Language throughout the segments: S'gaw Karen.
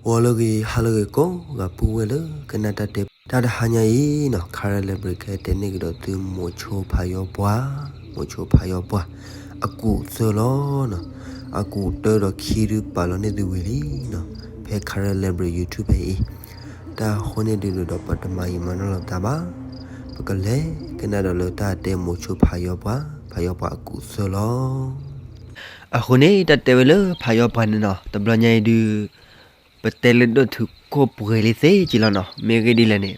ဂီၤလၢအဂ့ၤ ဟါလၢအဂ့ၤကိးဂၤ ပုၢ်ဝဲၢ်လၢကနၣ်တၢ်တဲ တၢ်တဟါညါအံၤနီၤ Karen Library ကတဲန့ၢ်ကဒီးသု မိၤဆိဖးယီပှၤ, မိၤဆိဖးယီပှၤ အကူာ်သၢလီၤနီၤ. အကူာ်တၢဒီးခံဒုးပာ်လီၤန့ၢ်သုဝံၤလံနီၤ ဖဲ Karen Library YouTube ဖဲအံၤ. တၢ်အဃိန့ၣ်ဒုးဒီးပတမၤယံာ်မၤနီၢ်လိာ်သးဘၣ်, ပကလဲၤကနၣ်ဒီးလၢတၢ်တဲမိၤဆိဖးယီပှၤ, ဖးယီပှၤအကူာ်သၢလီၤ. အဃိန့ၣ် တၢ်တဲဝဲလၢဖးယီပှၤန့ၣ်နီၤ တဘျီညါအံၤဒုး ပတဲလၢဒိၣ်တုာ်ခိၣ်ပှဲၤလံသ့က့လီၤနီၤ. မ့ၢ်ဂ့ၢ်ဒ်လဲၣ်န့ၣ်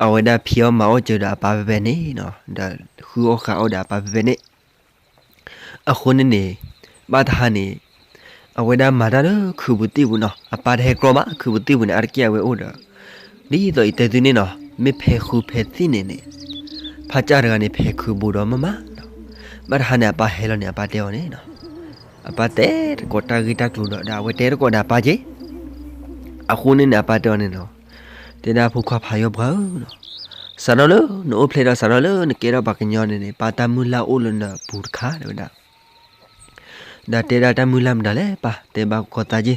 အဝဲဒၣ်ဖံးအီၣ်မၤအီၣ်စၢၤဒီးအပၢ်ဖဲဖဲန့ၣ်နီၤ, ဒီးဃုအီၣ်ဃုအီဒီးအပၢ်ဖဲဖဲန့ၣ်. အဃိန့ၣ်န့ၣ် ဘၣ်တဟါန့ၣ် အဝဲဒၣ်မၤတၢ်လၢခုးပူၤသံၣ်ပူၤနီၤ, အပၢ်တဟဲကြီဘၣ် ခုးပူၤသံၣ်ပူၤန့ၣ် အါတက့ၢ်အဝဲအိၣ်ဒီး ဒ်သိးယတဲသုန့ၣ်နီၤ မ့ၢ်ဖဲးဃုဖဲးသံၣ်န့ၣ်န့ၣ် ဖးကၢ်တဂၤန့ၣ် ဖဲးခုးဘူးဒီးမးမးနီၤ. ဘၣ်တဟါန့ၣ် အပၢ်ဟဲလီၤန့ၣ် အပၢ်တဲအီၤန့ၣ်နီၤ, အပၢ်တဲသကိးတၢ်ဂ့ၢ်တၢ်ကျိၤဒီး ဒီးအဝဲတဲသကိးဒီးအပၢ်က့ၤ. အဃိန့ၣ်န့ၣ် အပၢ်တဲအီၤန့ၣ်နီၤ, တဲဒၣ်ဖိခွါဖးယီပှၤဧၢနီၤ, စးထီၣ်လၢနအိၣ်ဖျဲၣ်ဒီး စးထီၣ်လၢနကဲထီၣ်ပှၤကညီန့ၣ်န့ၣ် ပၢ်တၢ်မုၢ်လၢ်အိၣ်လၢနပူၤတခါ တဲဝဲဒၣ်. ဒီးတဲဒၣ်တၢ်မုၢ်လၢ်မတၤလဲၣ် ပၢ်တဲဘၣ်ကီသးက့ၤ.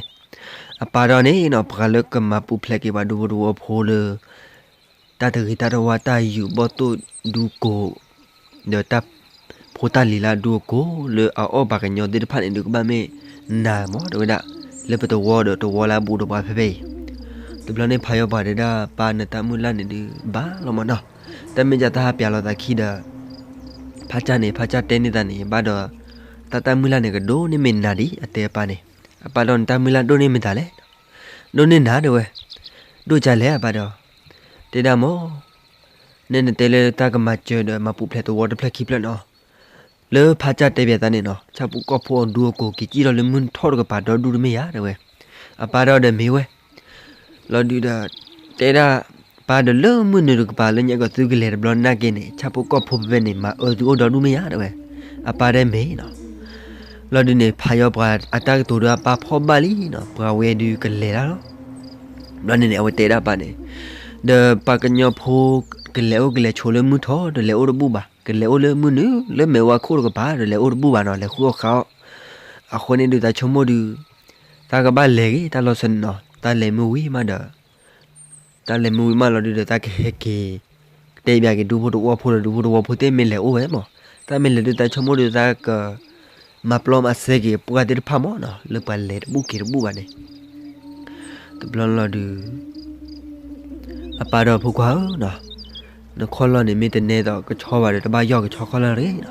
အပၢ်ဒီးန့ၣ်နီၤ ပှၤလၢကမၤပူၤဖျဲးက့ၤပှၤဒူဖိတဝီဖိလၢ တၢ်တဂ့ၤတၢ်တဝါ တၢ်ယူၤဘီၣ်သိၣ်ဒူကိၢ် ဒီးတၢ်ဖိတၢ်လံၤလၢအဒူအကိၢ် လၢအအီၣ်ပှၤကညီသ့ၣ်တဖၣ်န့ၣ်ဒုး ကဘၣ်မ့ၢ်နၤမး တဲဝဲဒၣ်, လၢပတဝီဒီးတဝီလၢအဘူးဒီးပှၤဖဲဖဲအံၤ. တဘျီန့ၣ် ဖးယီပှၤတဲဒၣ် ပၢ်နတၢ်မုၢ်လၢ်န့ၣ်ဒုးဘၣ်လီၤမးနီၤ, တၢ်မ့ၢ်ကတၢ်ဟးပျးလိာ်သးခံဒီး ဖးကၢ်န့ၣ် ဖးကၢ်တဲန့ၢ်သးန့ၣ် ဘၣ်ဒီး တၢ်တၢ်မုၢ်လၢ်န့ၣ် ကဒိၣ်န့ၢ်မ့ၢ်နၤဒံး အတဲအပၢ်န့ၣ်. အပၢ်ဒီး နတၢ်မုၢ်လၢ်ဒိၣ်န့ၢ်မ့ၢ်တၢ်လဲၣ်, ဒိၣ်န့ၢ်နၤ တဲဝဲ. ဒိၣ်ကလဲၣ် အပၢ်ဒီး တဲဒၣ်မး, နဲနတဲလၢတၢ်ကမၤစၢၤဒီးမၤပူၤဖျဲးတဝီတဖျၢၣ်ခံဖျၢၣ်နီၤ, လၢဖးကၢ်တဲပၠးသးန့ၣ်နီၤ ဆၣ်ဖိကီၢ်ဖိအဒူအကိၢ် က့ၤစံၣ်ထီၣ်လၢမုၢ်ထီၣ်တကပၤဒီဒူၣ်တမ့ၢ်ဧါ တဲဝဲ. အပၢ်ဒီးဒီးမ့ၢ်ဝဲ လီၤဒုးဒီး တဲဒၣ် ပၢ်ဒီးလၢမုၢ်နုာ်တကပၤလၢညါကီးသုကလဲၤတဘျီနာ်က့န့ၣ် ဆၣ်ဖိကီၢ်ဖိဖဲဖဲန့ၣ် မၤအၢသုအိၣ်ဒီဒူၣ်မ့ၢ်ဧါ တဲဝဲ. အပၢ်တဲမ့ၢ်နီၤ. လီၤဒုးန့ၣ် ဖးယီပှၤအတၢ်ကတိၤဒီးအပၢ်ဖီၣ်ဘၣ်လံနီၤ ပှၤဝဲဒုးကလဲၤတၢ်လီၤ. ဘျီန့ၣ်န့ၣ် အဝဲတဲဒၣ်ပၢ်န့ၣ်, ဒီးပှၤကညီဖိ ကလဲၤအိၣ်ကလဲၤဆိးလၢမုၢ်ထီၣ် တလဲၤအိၣ်တဘူၣ်ဘၣ်, ကလဲၤအိၣ်လၢမုၢ်နုာ်လၢမဲာ်ဝါခိၣ်တကပၤ တလဲၤအိၣ်တဘူၣ်ဘၣ်နီၤ လဲၤဃုအီၣ်ဃုအီ. အဃိန့ၣ်ဒုး သးဆိကမိၣ်ဒုး သးကဘၣ်လဲၤဂ့ၤ တၢ်လီၤဆီန့ၣ်နီၤ တၢ်လဲၤမုၢ်ဝံၤမးဒီး တၢ်လဲၤမုၢ်ဝံၤမးလီၤဒုးဒီး သးကဟဲက့ၤ တဲပၠးက့ၤဒူဖိတဝီဖိဒီး ဒူဖိတဝီဖိသ့ၣ်မ့ၢ်လဲၤအိၣ်ဝဲမး တၢ်မ့ၢ်လဲၤဒုး သးဆိကမိၣ်ဒုး သးက မၤပျီမၤစဲက့ၤပှၢ်သ့ၣ်တဖၣ်မးနီၤ လၢပှၤလဲၤတဘူၣ်က့ၤတဘူၣ်ဘၣ်န့ၣ်. တဘျီလီၤဒုး အပၢ်ဒီးဖိခွါဧၢနီၤ, နခီၣ်လီၢ်န့ၣ် မ့ၢ်တနဲဒီးကဆီဘၣ်ဒီး တဘၣ်ယီၢ်ကဆီခီၣ်လီၢ်တဂ့ၤနီၤ.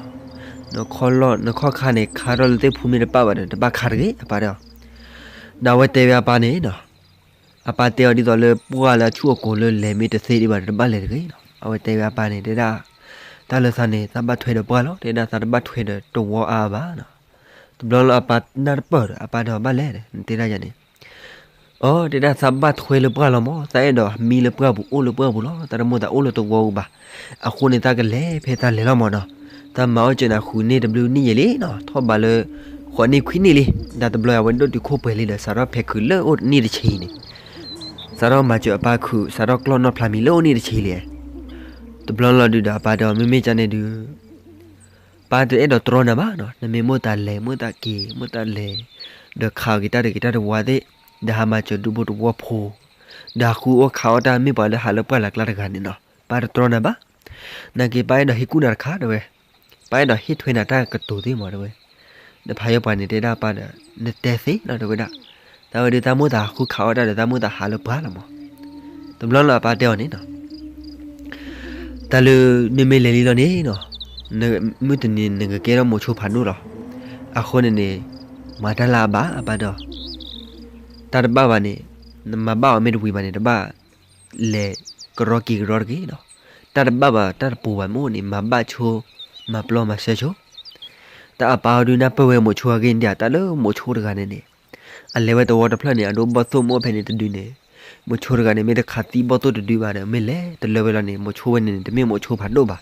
နခီၣ်လီၢ် နခီၣ်ခါန့ၣ် ခါထီၣ်လၢသ့ၣ်ဖူမ့ၢ်တပၣ်ဘၣ်ဒီး တဘၣ်ခါတဂ့ၤ အပၢ်ဒီး. ဒီးအဝဲတဲဝဲအပၢ်န့ၣ်နီၤ, အပၢ်တဲအီၤဒ်သိးလၢပှၢ်လၢအဆူၣ်အကိာ်လၢလဲၤမ့ၢ်တသ့ဒံးဘၣ်ဒီး တဘၣ်လဲၤတဂ့ၤနီၤ. အဝဲတဲဝဲအပၢ်န့ၣ် တဲဒၣ် တၢ်လၢသးန့ၣ် သးဘၣ်ထွဲဒီးပှၢ်လီၤ တဲဒၣ် သးတဘၣ်ထွဲဒီးတဝီအါအါဘၣ်နီၤ. တဘျီလၢအပၢ်နၢ်တပၢၢ်ဒီး အပၢ်ဒီးဘၣ်လဲၣ် နတဲဒၣ်ယၤန့ၣ် အတဲဒၣ် သးဘၣ်ထွဲလၢပှၢ်လီၤမး သးအဲၣ်ဒိးမံလၢပှၢ်ပူၤ အိၣ်လၢပှၢ်ပူၤလီၤ သးတမိၣ်သးအိၣ်လၢတဝီပူၤဘၣ်. အဃိန့ၣ် သးကလဲၤဖဲသးလဲၤလီၤမးနီၤ. သးမၤအီၣ်စၢၤနၤဃုာ်န့ၢ်တဘျုးနံၣ်ယဲၢ်လံနီၤ ထီၣ်ဘးလၢ ဃိးနံၣ်ခွံနံၣ်လံ. တၢ်တဘျီအဝဲဒိၣ်တုာ်ခိၣ်ပှဲၤလံဒီး စးထီၣ်ဖဲးခုးလၢအိၣ်နံၣ်တဆံအံၤန့ၣ် စးထီၣ်မၤစၢၤအပၢ်ခုး စးထီၣ်ကျီၢ်နီၣ်ဖျါမံၤလၢအိၣ်နံၣ်တဆံလံ. တဘျီလီၤဒုးဒီးအပၢ်ဒီး မ့မ့ၢ်ကန့ၣ်ဒုး ပၢ်တအဲၣ်ဒိးတြီနၤဘၣ်နီၤ နမ့ၢ်မိၣ်သးလဲၤ မိၣ်သးက့ၤ မိၣ်သးလဲၤ ဒီးခးက့ၤတၢ်တဂ့ၤတၢ်တဝါသ့ၣ် ဒီးဟးမၤစၢၤဒူဖိတဝီဖိ ဒီးဟးဃုအီၣ်ခးအီၣ်တၢ်မ့ၢ်ပှၤလၢဟးလၢပှၢ်လၢ်ကျါတဂၤန့ၣ်နီၤ ပၢ်တတြီနၤဘၣ်. နာ်က့ပၢ်အဲၣ်ဒိးဟ့ၣ်ကူၣ်နၤတခါတဲဝဲ, ပၢ်အဲၣ်ဒိးဟ့ၣ်ထွဲနၤတၢ်ကတိၤသ့ၣ်မးတဲဝဲ. ဒီးဖးယီပှၤန့ၣ်တဲဒၣ်ပၢ်ဒီး နတဲသ့နီၤတဲဝဲဒၣ်, တၢ်ဝဲဒုးတၢ်မိၣ်သးဃုခးအီၣ်တၢ်ဒီးတၢ်မိၣ်သးဟးလၢပှၢ်လီၤမး. တဘျီလီၤအပၢ်တဲအီၤန့ၣ်နီၤ တၢ်လၢနမ့ၢ်လဲၤလံလီၤန့ၣ်နီၤ, မုၢ်တနံၤနကကဲထီၣ်မိၤဆိဖးဒိၣ်လီၤ. အဃိန့ၣ်န့ၣ် မၤတၢ်လၢအဘၣ်အပၢ်ဒီး, တၢ်တဘၣ်ဘၣ်န့ၣ် နမၤဘၣ်အီၤမ့ၢ်တဝံၤဘၣ်န့ၣ် တဘၣ်လဲၤကရီက့ၤကရီတဂ့ၤနီၤ. တၢ်တဘၣ်ဘၣ်တၢ်တပူၤဘၣ်မ့ၢ်အိၣ်န့ၣ် မၤဘၣ်ဆိ မၤပျီမၤစၢၤဆိ. တၢ်အပၢ်အီၤဒုးနၢ်ပၢၢ်ဝဲမိၤဆိအဂ့ၢ်ဒ်အံၤ တၢ်လၢမိၤဆိတဂၤန့ၣ်န့ၣ် အလဲၤဝဲတဝီတဖျၢၣ်န့ၣ် အဒိဘီၣ်သိၣ်မ့ၢ်အိၣ်ဖဲန့ၣ်တဒုန့ၣ်, မိၤဆိတဂၤန့ၣ် မ့ၢ်တခးသံဘီၣ်သိၣ်တဒုဘၣ်ဒီး မ့ၢ်လဲၤတလၢဝဲလီၤန့ၣ် မိၤဆိဝဲန့ၣ်န့ၣ် တမ့ၢ်မိၤဆိဖးဒိၣ်ဘၣ်.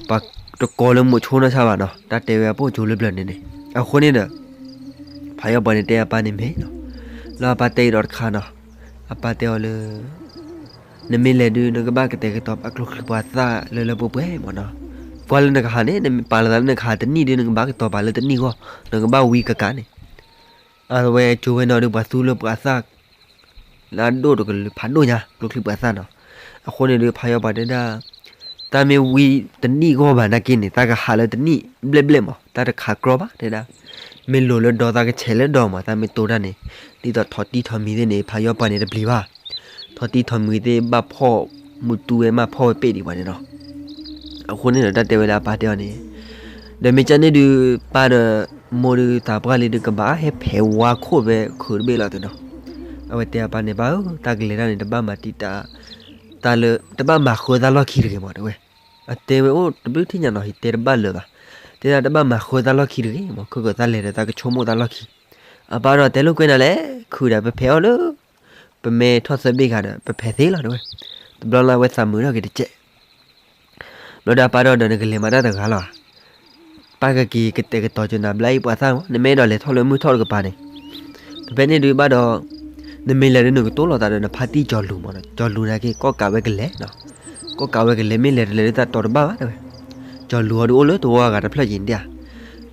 ပှၤတကိးလၢမိၤဆိနီၢ်ဆါဘၣ်နီၤ, တၢ်တဲဝဲအပိၣ်ကၠိလၢပျၢၤန့ၣ်န့ၣ်. အဃိန့ၣ်ဒီး ဖးယီပှၤန့ၣ်တဲအပၢ်န့ၣ်မ့ၢ်နီၤ, လၢအပၢ်တဲအီၤဒီးတခါနီၤ, အပၢ်တဲအီၤလၢ နမ့ၢ်လဲၤဒုး နကဘၣ်ကတဲာ်ကတီၤပာ်ကျိချံပှၤသၣ်လၢလၢပှဲၤပှဲၤမ့ၢ်နီၤ. ကွၢ်လၢနကဟးန့ၣ် နမ့ၢ်ပာ်လီၤသးလၢနကဟးတနံၣ်ဒုး နကဘၣ်ကတီၤပာ်လၢတနံၣ်ဂီၢ်, နကဘၣ်ဝံကကးန့ၣ်. အဝဲကၠိဝဲနီၤဒုး ပှၤသူလၢပှၤသၣ် လၢအဒိၣ်တကလုာ်ဖးဒိၣ်ညါ ကျိချံပှၤသၣ်နီၤ. အဃိန့ၣ်ဒီး ဖးယီပှၤတဲဒၣ်, တၢ်မ့ၢ်ဝံတနံၣ်ဂီၢ်ဘၣ်နာ်က့န့ၣ် တၢ်ကဟးလၢတနံၣ်ဘျဲၣ်ဘျဲၣ်မး, တၢ်တခးကြီဘၣ်တဲဒၣ်. မ့ၢ်လိၤလၢဒီး တၢ်ကဆဲးလၢဒီးမး, တၢ်မ့ၢ်တိၢ်တၢ်န့ၣ်, ဒ်သိးထိးတံၢ်ထိးမံၤသ့ၣ်န့ၣ် ဖးယီပှၤန့ၣ်တပျံၤဘၣ်. ထိးတံၢ်ထိးမံၤသ့ၣ်ဘၣ်ဖီၣ်မူတူဝဲ မၢ်ဖီၣ်ဝဲပ့ၣ်ဒံးပှၤန့ၣ်နီၤ. အဃိန့ၣ်ဒီး တၢ်တဲဝဲလၢအပၢ်တဲအီၤန့ၣ်, ဒီးမ့ၢ်ကန့ၣ်ဒုး ပၢ်ဒီးမိၢ်ဒုးသးပှၢ်လံဒုး ကဘၣ်ဟဲဖဲးဝါခိၣ်ဖဲခုးတဘ့ၣ်လီၤတဲနီၤ. အဝဲတဲအပၢ်န့ၣ်, ပၢ်ဧၢ, တၢ်ကလဲၤတၢ်န့ၣ် တဘၣ်မၤတံာ်တာ်, တၢ်လၢ တဘၣ်မၤဃၢတၢ်လီၢ်ခံတဂ့ၤမး တဲဝဲ. အတဲဝဲအိၣ်တဘျုးထံၣ်ညါနီၤ, ယတဲတဘၣ်လၢၤဘၣ်. တဲဒၣ် တဘၣ်မၤဃၢတၢ်လီၢ်ခံတဂ့ၤမး, ခဲကတၢၢ်တၢ်လဲၤဒီး တၢ်ကဆိကမိၣ်တၢ်လီၢ်ခံ. အပၢ်ဒီးတဲလိာ်ကွဲနၤလဲၣ်, ခုးဒီးပဖဲးအီၤလၢ ပမဲထီၣ်သၢဘ့ၣ်ဂၤဒီး ပဖဲးသ့လီၤတဲဝဲ. တဘျီလၢအဝဲသးမုာ်ထီၣ်က့ၤတကဲး. ဘျီဒီးအပၢ်ဒီး ဒီးနကလဲၤမၤတၢ်တဂၤလီၤဧါ. ပၢ်ကက့ၤကတဲာ်ကတီၤကနၤဘျါအံၤပှၤသၣ်မး, နမ့ၢ်အဲၣ်ဒိးလဲၤထီၣ်လၢမုၢ်ထီၣ်တကပၤန့ၣ်, ဖဲန့ၣ်ဒုးဘၣ်ဒီး နမ့ၢ်လဲၤဒုး နကတိၢ်လိာ်သးဒီး နဖါတံၢ်ကၠီၤလူၤမး, ကၠီၤလူၤနာ်က့ ကီၣ်ကးဝဲကလဲၤနီၤ. ကီၣ်ကးဝဲကလဲၤ, မ့ၢ်လဲၤတလဲၤဒုး တၢ်တီတဘၣ်ဘၣ်တဲဝဲ. ကၠီၤလူၤအီၤဒုး အိၣ်လၢသဝီအဂၤတဖျၢၣ်က့ၤန့ၣ်ဧါ.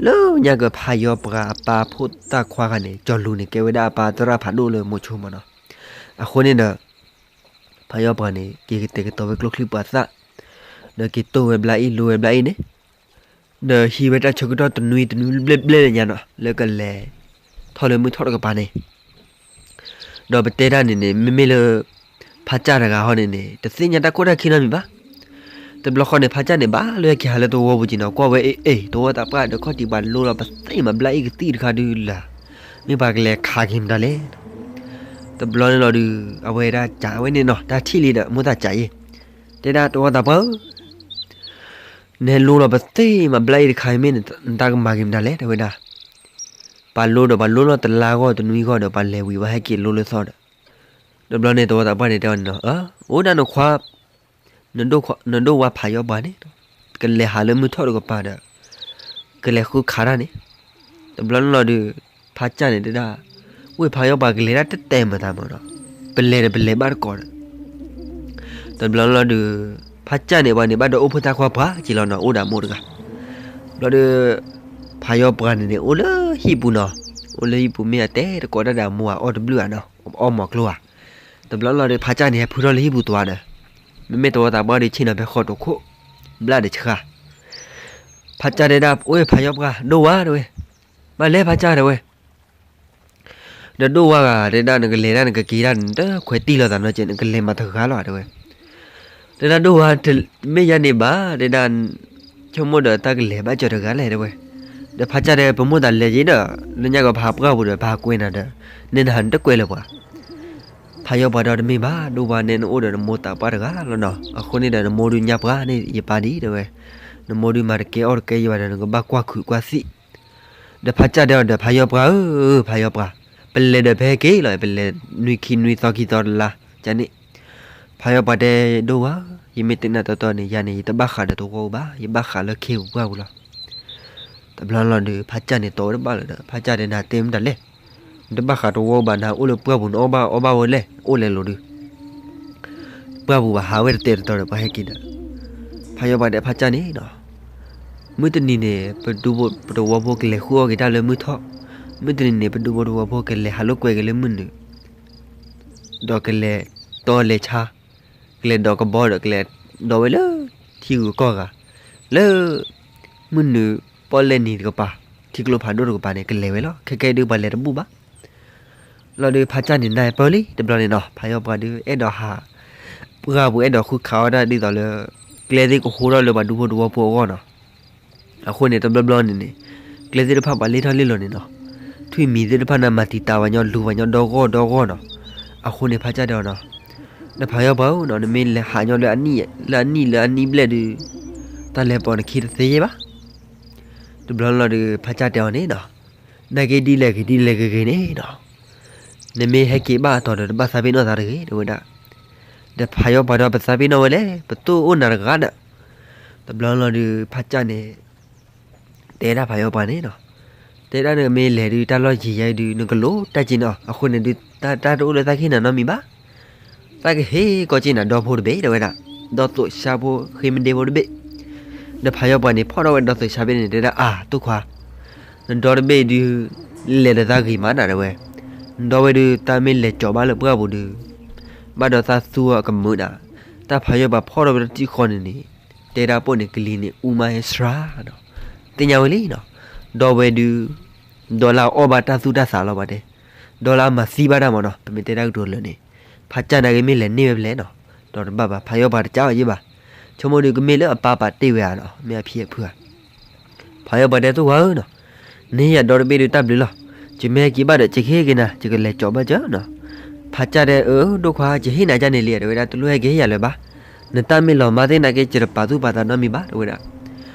လၢညါကဖးယီပှၤအပၢ်ဖိသၣ်ခွါဂၤန့ၣ် ကၠီၤလူၤန့ၣ် ကဲဝဲဒၣ်အပၢ်သရၣ်ဖးဒိၣ်လၢမိၤဆိမးနီၤ. အဃိန့ၣ်ဒီး ဖးယီပှၤန့ၣ် က့ၤကတဲာ်ကတီၤဝဲကျိချံပှၤသၣ်, ဒီးက့ၤတိၢ်ဝဲဘျါအံၤ လူဝဲဘျါအံၤန့ၣ်, ဒီးဟံးဝဲတၢ်ဆၢကတီၢ်တနွံတနွံဘျဲၣ်ဘျဲၣ်လၢညါနီၤ, လၢကလဲၤထီၣ်လၢမုၢ်ထီၣ်တကပၤန့ၣ်. ဒီးပတဲတၢ်န့ၣ်န့ၣ် မ့မ့ၢ်လၢ ဖးကၢ်တဂၤဟီန့ၣ်န့ၣ် တသ့ၣ်ညါတၢ်ခိၣ်တၢ်ခံနီတမံၤဘၣ်. တဘျီဃီန့ၣ် ဖးကၢ်န့ၣ် ဘၣ်လၢဟဲက့ၤဟးလၢသဝီပူၤက့ၤနီၤ, ကွၢ်ဝဲအ့ၣ်အ့ၣ် သဝီသးပှၢ်ဒီး ခီၣ်ထံးပှၤလိလီၤပသ့ၣ်မး ဘျါအံၤကသံၣ်တခါဒုးလၢ်, မ့ၢ်ပှၤကလဲၤခးက့ၤမတၤလဲၣ်. တဘျီန့ၣ်လီၤဒုး အဝဲဒၣ်ကးဝဲန့ၣ်နီၤ, တၢ်ထံၣ်လံဒီး မိၢ်သးကးအံၤ, တဲဒၣ်သဝီသးပှၢ်ဧၢ, နဟဲလိလီၤပသ့ၣ်မး ဘျါအံၤတခါအံၤ မ့ၢ်နတၢ်ကမၤက့ၤမတၤလဲၣ် တဲဝဲဒၣ်. ပှၤလိဒီး ပှၤလိလီၤတလါဂီၢ်တနွံဂီၢ်ဒီး ပှၤလဲၤဝံၤ ပှၤဟဲက့ၤလိလၢသီဒီး, တဘျီန့ၣ် သဝီသးပှၢ်န့ၣ်တဲအီၤန့ၣ်နီၤ, အိၣ်ဒၣ်နခွါ, နဒိၣ်ဝါဖးယီပှၤန့ၣ် ကလဲၤဟးလၢမုၢ်ထီၣ်တကပၤဒီး ကလဲၤဃုခးတၢ်န့ၣ်. တဘျီန့ၣ်လီၤဒုး ဖးကၢ်န့ၣ်တဲဒၣ်, ဝ့ၢ်ဖးယီပှၤကလဲၤတၢ်တတဲာ်မတၤမးနီၤ, ပလဲၤဒီးပလဲၤဘၣ်တကိးဒီး တဘျီလီၤဒုး ဖးကၢ်န့ၣ် ပှၤန့ၣ်ဘၣ်ဒီးအိၣ်ဖှိၣ်တၢ်ခွါပှၤက့ၤလီၤနီၤ, အိၣ်ဒီးမိၢ်တဂၤ. ဘျီဒီး ဖးယီပှၤန့ၣ်န့ၣ် အိၣ်လၢဟံၣ်ပူၤနီၤ, အိၣ်လၢဟံၣ်ပူၤ မ့ၢ်အတဲတကိးတၢ်ဒီးအမိၢ်ဧါ, အီၣ်တဘျုးဧါနီၤ, အီၣ်မီၤကျိဧါ. တဘျီလီၤဒီး ဖးကၢ်န့ၣ် ဟဲဖုထီၣ်လၢဟံၣ်ပူၤတဝါဒီး, မ့မ့ၢ်သဝီသးပှၢ်ဒီး ဆ့ၣ်နီၤဖဲဃီတိာ်ခိၣ် ဘျၣ်ဒီးဆှါ. ဖးကၢ်တဲဒၣ် အိၣ်ဖးယီပှၤ ဒိၣ်ဝါတဲဝဲ, မၤလဲၤဖးကၢ်တဲဝဲ. ဒီးဒိၣ်ဝါဂၤတဲဒၣ် နကလဲၤတၢ်နကက့ၤတၢ် နတခွဲးတံၢ်လိာ်သးနီတစဲး နကလဲၤမးတဂၤလီၤတဲဝဲ. တဲဒၣ်ဒိၣ်ဝါ မ့ၢ်ယၤန့ၣ်ဘၣ် တဲဒၣ် ဆိကမိၣ်ဒီးတၢ်ကလဲၤဘၣ်စၢၤတဂၤလဲၣ်တဲဝဲ. ဒီးဖးကၢ်တဲ ပမိၢ်သးလဲၤက့ၤဒီး လၢညါကီးပဟးပှၢ်ပူၤဒီး ပဟးကွဲးနၤဒီး နဲနဟးနတကွဲးလၢၤပှၤ. ဖးယီပှၤဒီး တမ့ၢ်ဘၣ် ဒိၣ်ဝါ နဲနအိၣ်ဒီးနမိၢ်သးပှၢ်တဂၤလီၤနီၤ, အဃိန့ၣ်ဒီး နမိၢ်ဒုးညါပှၤန့ၣ် ယပၢ်ဒ်တဲဝဲ, နမိၢ်ဒုးမၤတကဲအီၣ်တကဲယၤဘၣ်ဒီး နကဘၣ်ကွၢ်ခုးကွၢ်သံၣ်. ဒီးဖးကၢ်တဲအီၤဒီး ဖးယီပှၤဧၢ, ဖးယီပှၤ, ပလဲၤဒီးပဟဲက့ၤလီၤ, ပလဲၤနွံခံနွံသီခံသီတလါ, ကန့ၣ်. ဖးယီပှၤတဲ ဒိၣ်ဝါ, ယမ့ၢ်တဲနၤတီတီန့ၣ် ယၤန့ၣ် ယတဘၣ်ဃးဒီးသဝီပူၤဘၣ်, ယဘၣ်ဃးလၢခ့ပူၤပှၢ်ပူၤလီၤ. တဘျီလီၤဒီး ဖးကၢ်န့ၣ်တီဝဲတဘၣ်လၢၤဒီး ဖးကၢ်တဲ နၤတဲမတၤလဲၣ်, နတဘၣ်ဃးသဝီပူၤဘၣ် နအိၣ်လၢပှၢ်ပူၤ နအီၣ်ဘၣ်အီဘၣ်ဝဲလဲၣ်, အိၣ်လဲၤလိၤဒုး ပှၢ်ပူၤဘၣ်ဟးဝဲတတဲာ်တတီၤဒီး ပှၤဟဲက့ၤဒီး ဖးယီပှၤဒီးဖးကၢ်န့ၣ်နီၤ, မုၢ်တနံၤန့ၣ်ပဒူဖိပသဝီဖိကလဲၤဃုအီၣ်က့ၤတၢ်လၢမုၢ်ထီၣ်, မုၢ်တနံၤန့ၣ် ပဒူဖိသဝီဖိကလဲၤဟးလိာ်ကွဲက့ၤလၢမုၢ်နုာ်, ဒီးကလဲၤတီလဲၤဆါ, ကလဲၤဒီးကဘီဒီး ကလဲၤဒီးဝဲလၢ ထံဂုၤကီၢ်ဂၤ, လၢ မုၢ်နုာ်ပီၣ်လဲၣ်နံၤတကပၤ, ထံကျိဖးဒိၣ်တကပၤန့ၣ် ကလဲၤဝဲလီၤ. ခဲကဲဒုးပှၤလဲၤတဘူၣ်ဘၣ် လီၤဒုးဖးကၢ်န့ၣ် နၢ်ပၢၢ်လံ တဘျီန့ၣ်နီၤ, ဖးယီပှၤဒုး အဲၣ်ဒိးဟး ပှၢ်ပူၤ အဲၣ်ဒိးဃုခးအီၣ်တၢ်ဒ်သိးလၢ ကျဲသ့ၣ်ကဟိထီၣ်လၢပှၤဒူဖိသဝီဖိအဂီၢ်နီၤ. အဃိန့ၣ် တဘျီဘျီန့ၣ်န့ၣ် ကျဲသ့ၣ်တဖၣ်ပှၤလ့ထီၣ်လ့လီၤန့ၣ်နီၤ, ထွံၣ်မံၤသ့ၣ်တဖၣ်န့ၣ် မၤတံာ်တာ်ပှၤညီ လူၤပှၤညီဒီဂီၢ်ဒီဂီၢ်နီၤ. အဃိန့ၣ် ဖးကၢ်တဲအီၤနီၤ, ဒီးဖးယီပှၤဧၢနီၤ, နမ့ၢ်လဲၤဟးညီလၢအနံၣ် လၢအနံၣ်လၢအနံၣ်ဘျဲၣ်ဒုး တၢ်လဲၤပိာ်နခံတသ့ဘၣ် တဘျီလီၤဒုး ဖးကၢ်တဲအီၤန့ၣ်နီၤ, နာ်က့ဒ်လဲၣ်ဂ့ၤဒ်လဲၣ်ဂ့ၤဂ့ၤန့ၣ်နီၤ, နမ့ၢ်ဟဲက့ၤဘၣ်အတီၤဒီး တဘၣ်သးပ့ၤနီၣ်သးတဂ့ၤ တဲဝဲဒၣ်. ဒီးဖးယီပှၤဒီး ပသးပ့ၤနီၣ်ဝဲလဲၣ်, ပတအိၣ်နၤတဂၤဒီး, တဘျီလီၤဒုး ဖးကၢ်န့ၣ် တဲဒၣ်ဖးယီပှၤန့ၣ်နီၤ, တဲဒၣ်နကမ့ၢ်လဲၤဒုး တၢ်လီၢ်ယံၤယါဒုး နကလိၤတၢ်က့နီၤ, အဃိန့ၣ်ဒုး တၢ်တအိၣ်လၢသးကဟ့ၣ်နၤနီတမံၤဘၣ် သးကဟ့ၣ်ကီးက့နၤဒီဖိတဘ့ၣ် တဲဝဲဒၣ်, ဒီးသိးဆါဖိဃ့မ့ၢ်ဒ့ဖိတဘ့ၣ်. ဒီးဖးယီပှၤန့ၣ် ဖီၣ်ထီၣ်ဝဲဒီးသိးဆါဘ့ၣ်န့ၣ် တဲဒၣ်အါ တူၢ်ခွါ, နဒီတဘ့ၣ်ဒုး လဲၤဒီးသးဂ့ၤမးနၤ တဲဝဲ, နဒီဝဲဒုး တၢ်မ့ၢ်လဲၤကၠီၤဘၣ်လၢပှၢ်ပူၤဒုး ဘၣ်ဒီးသးသူအီၤအကမုာ်ဒၣ်, တၢ်ဖးယီၤပှၤဖီၣ်ထီၣ်ဝဲတထံၣ်ဃီန့ၣ်န့ၣ်, တဲဒၣ်ပိၢ်န့ၣ် ကလံၤန့ၣ်အူမးဟဲစှၤနီၤ, သ့ၣ်ညါဝဲလံနီၤ, ဒီးဝဲဒုး, ဒီးလၢအအီၣ်ဘၣ်တၢ်သူၣ်တၢ်သးလီၤဘၣ်တဲ, ဒီးလၢအမၤသံဘၣ်တၢ်မးနီၤ ပမ့ၢ်တဲတၢ်ကတိၤလၢာ်န့ၣ်, ဖးကၢ်နာ်က့မ့ၢ်လဲၤန့ၢ်ဝဲဖဲလဲၣ်နီၤ, ဒီးတဘၣ်ဘၣ် ဖးယီၤပှၤတကးအီၤယ့ၢ်ဘၣ်, ဆိကမိၣ်ဒုးကမ့ၢ်လၢအပၢ်ပာ်တ့ၢ်ဝဲဧါနီၤ မ့ၢ်အဖံအဖုဧါ ဖးယီၤပှၤတဲ သ့ၣ်ဝါဧၢနီၤ, နဟ့ၣ်ယၤဒီတဘ့ၣ်ဒုးတၢ်ဘျုးလီၤ, ယမ့ၢ်ဟဲက့ၤဘၣ်ဒီး ယကဟ့ၣ်က့ၤနၤ ယကလဲၤကၠီၤဘၣ်ကၢနီၤ, ဖးကၢ်တဲ အၢ ဒိၣ်ခွါ ယဟ့ၣ်နၤကၢ်န့ၣ်လံ တဲဝဲဒၣ် တလိၣ်ဟဲက့ၤဟ့ၣ်ယၤလၢၤဘၣ်, နတၢ်မ့ၢ်လီၤမၢ်သ့ၣ်နာ်က့ ယတပာ်သူၣ်ပာ်သးနီတမံၤဘၣ် တဲဝဲဒၣ်,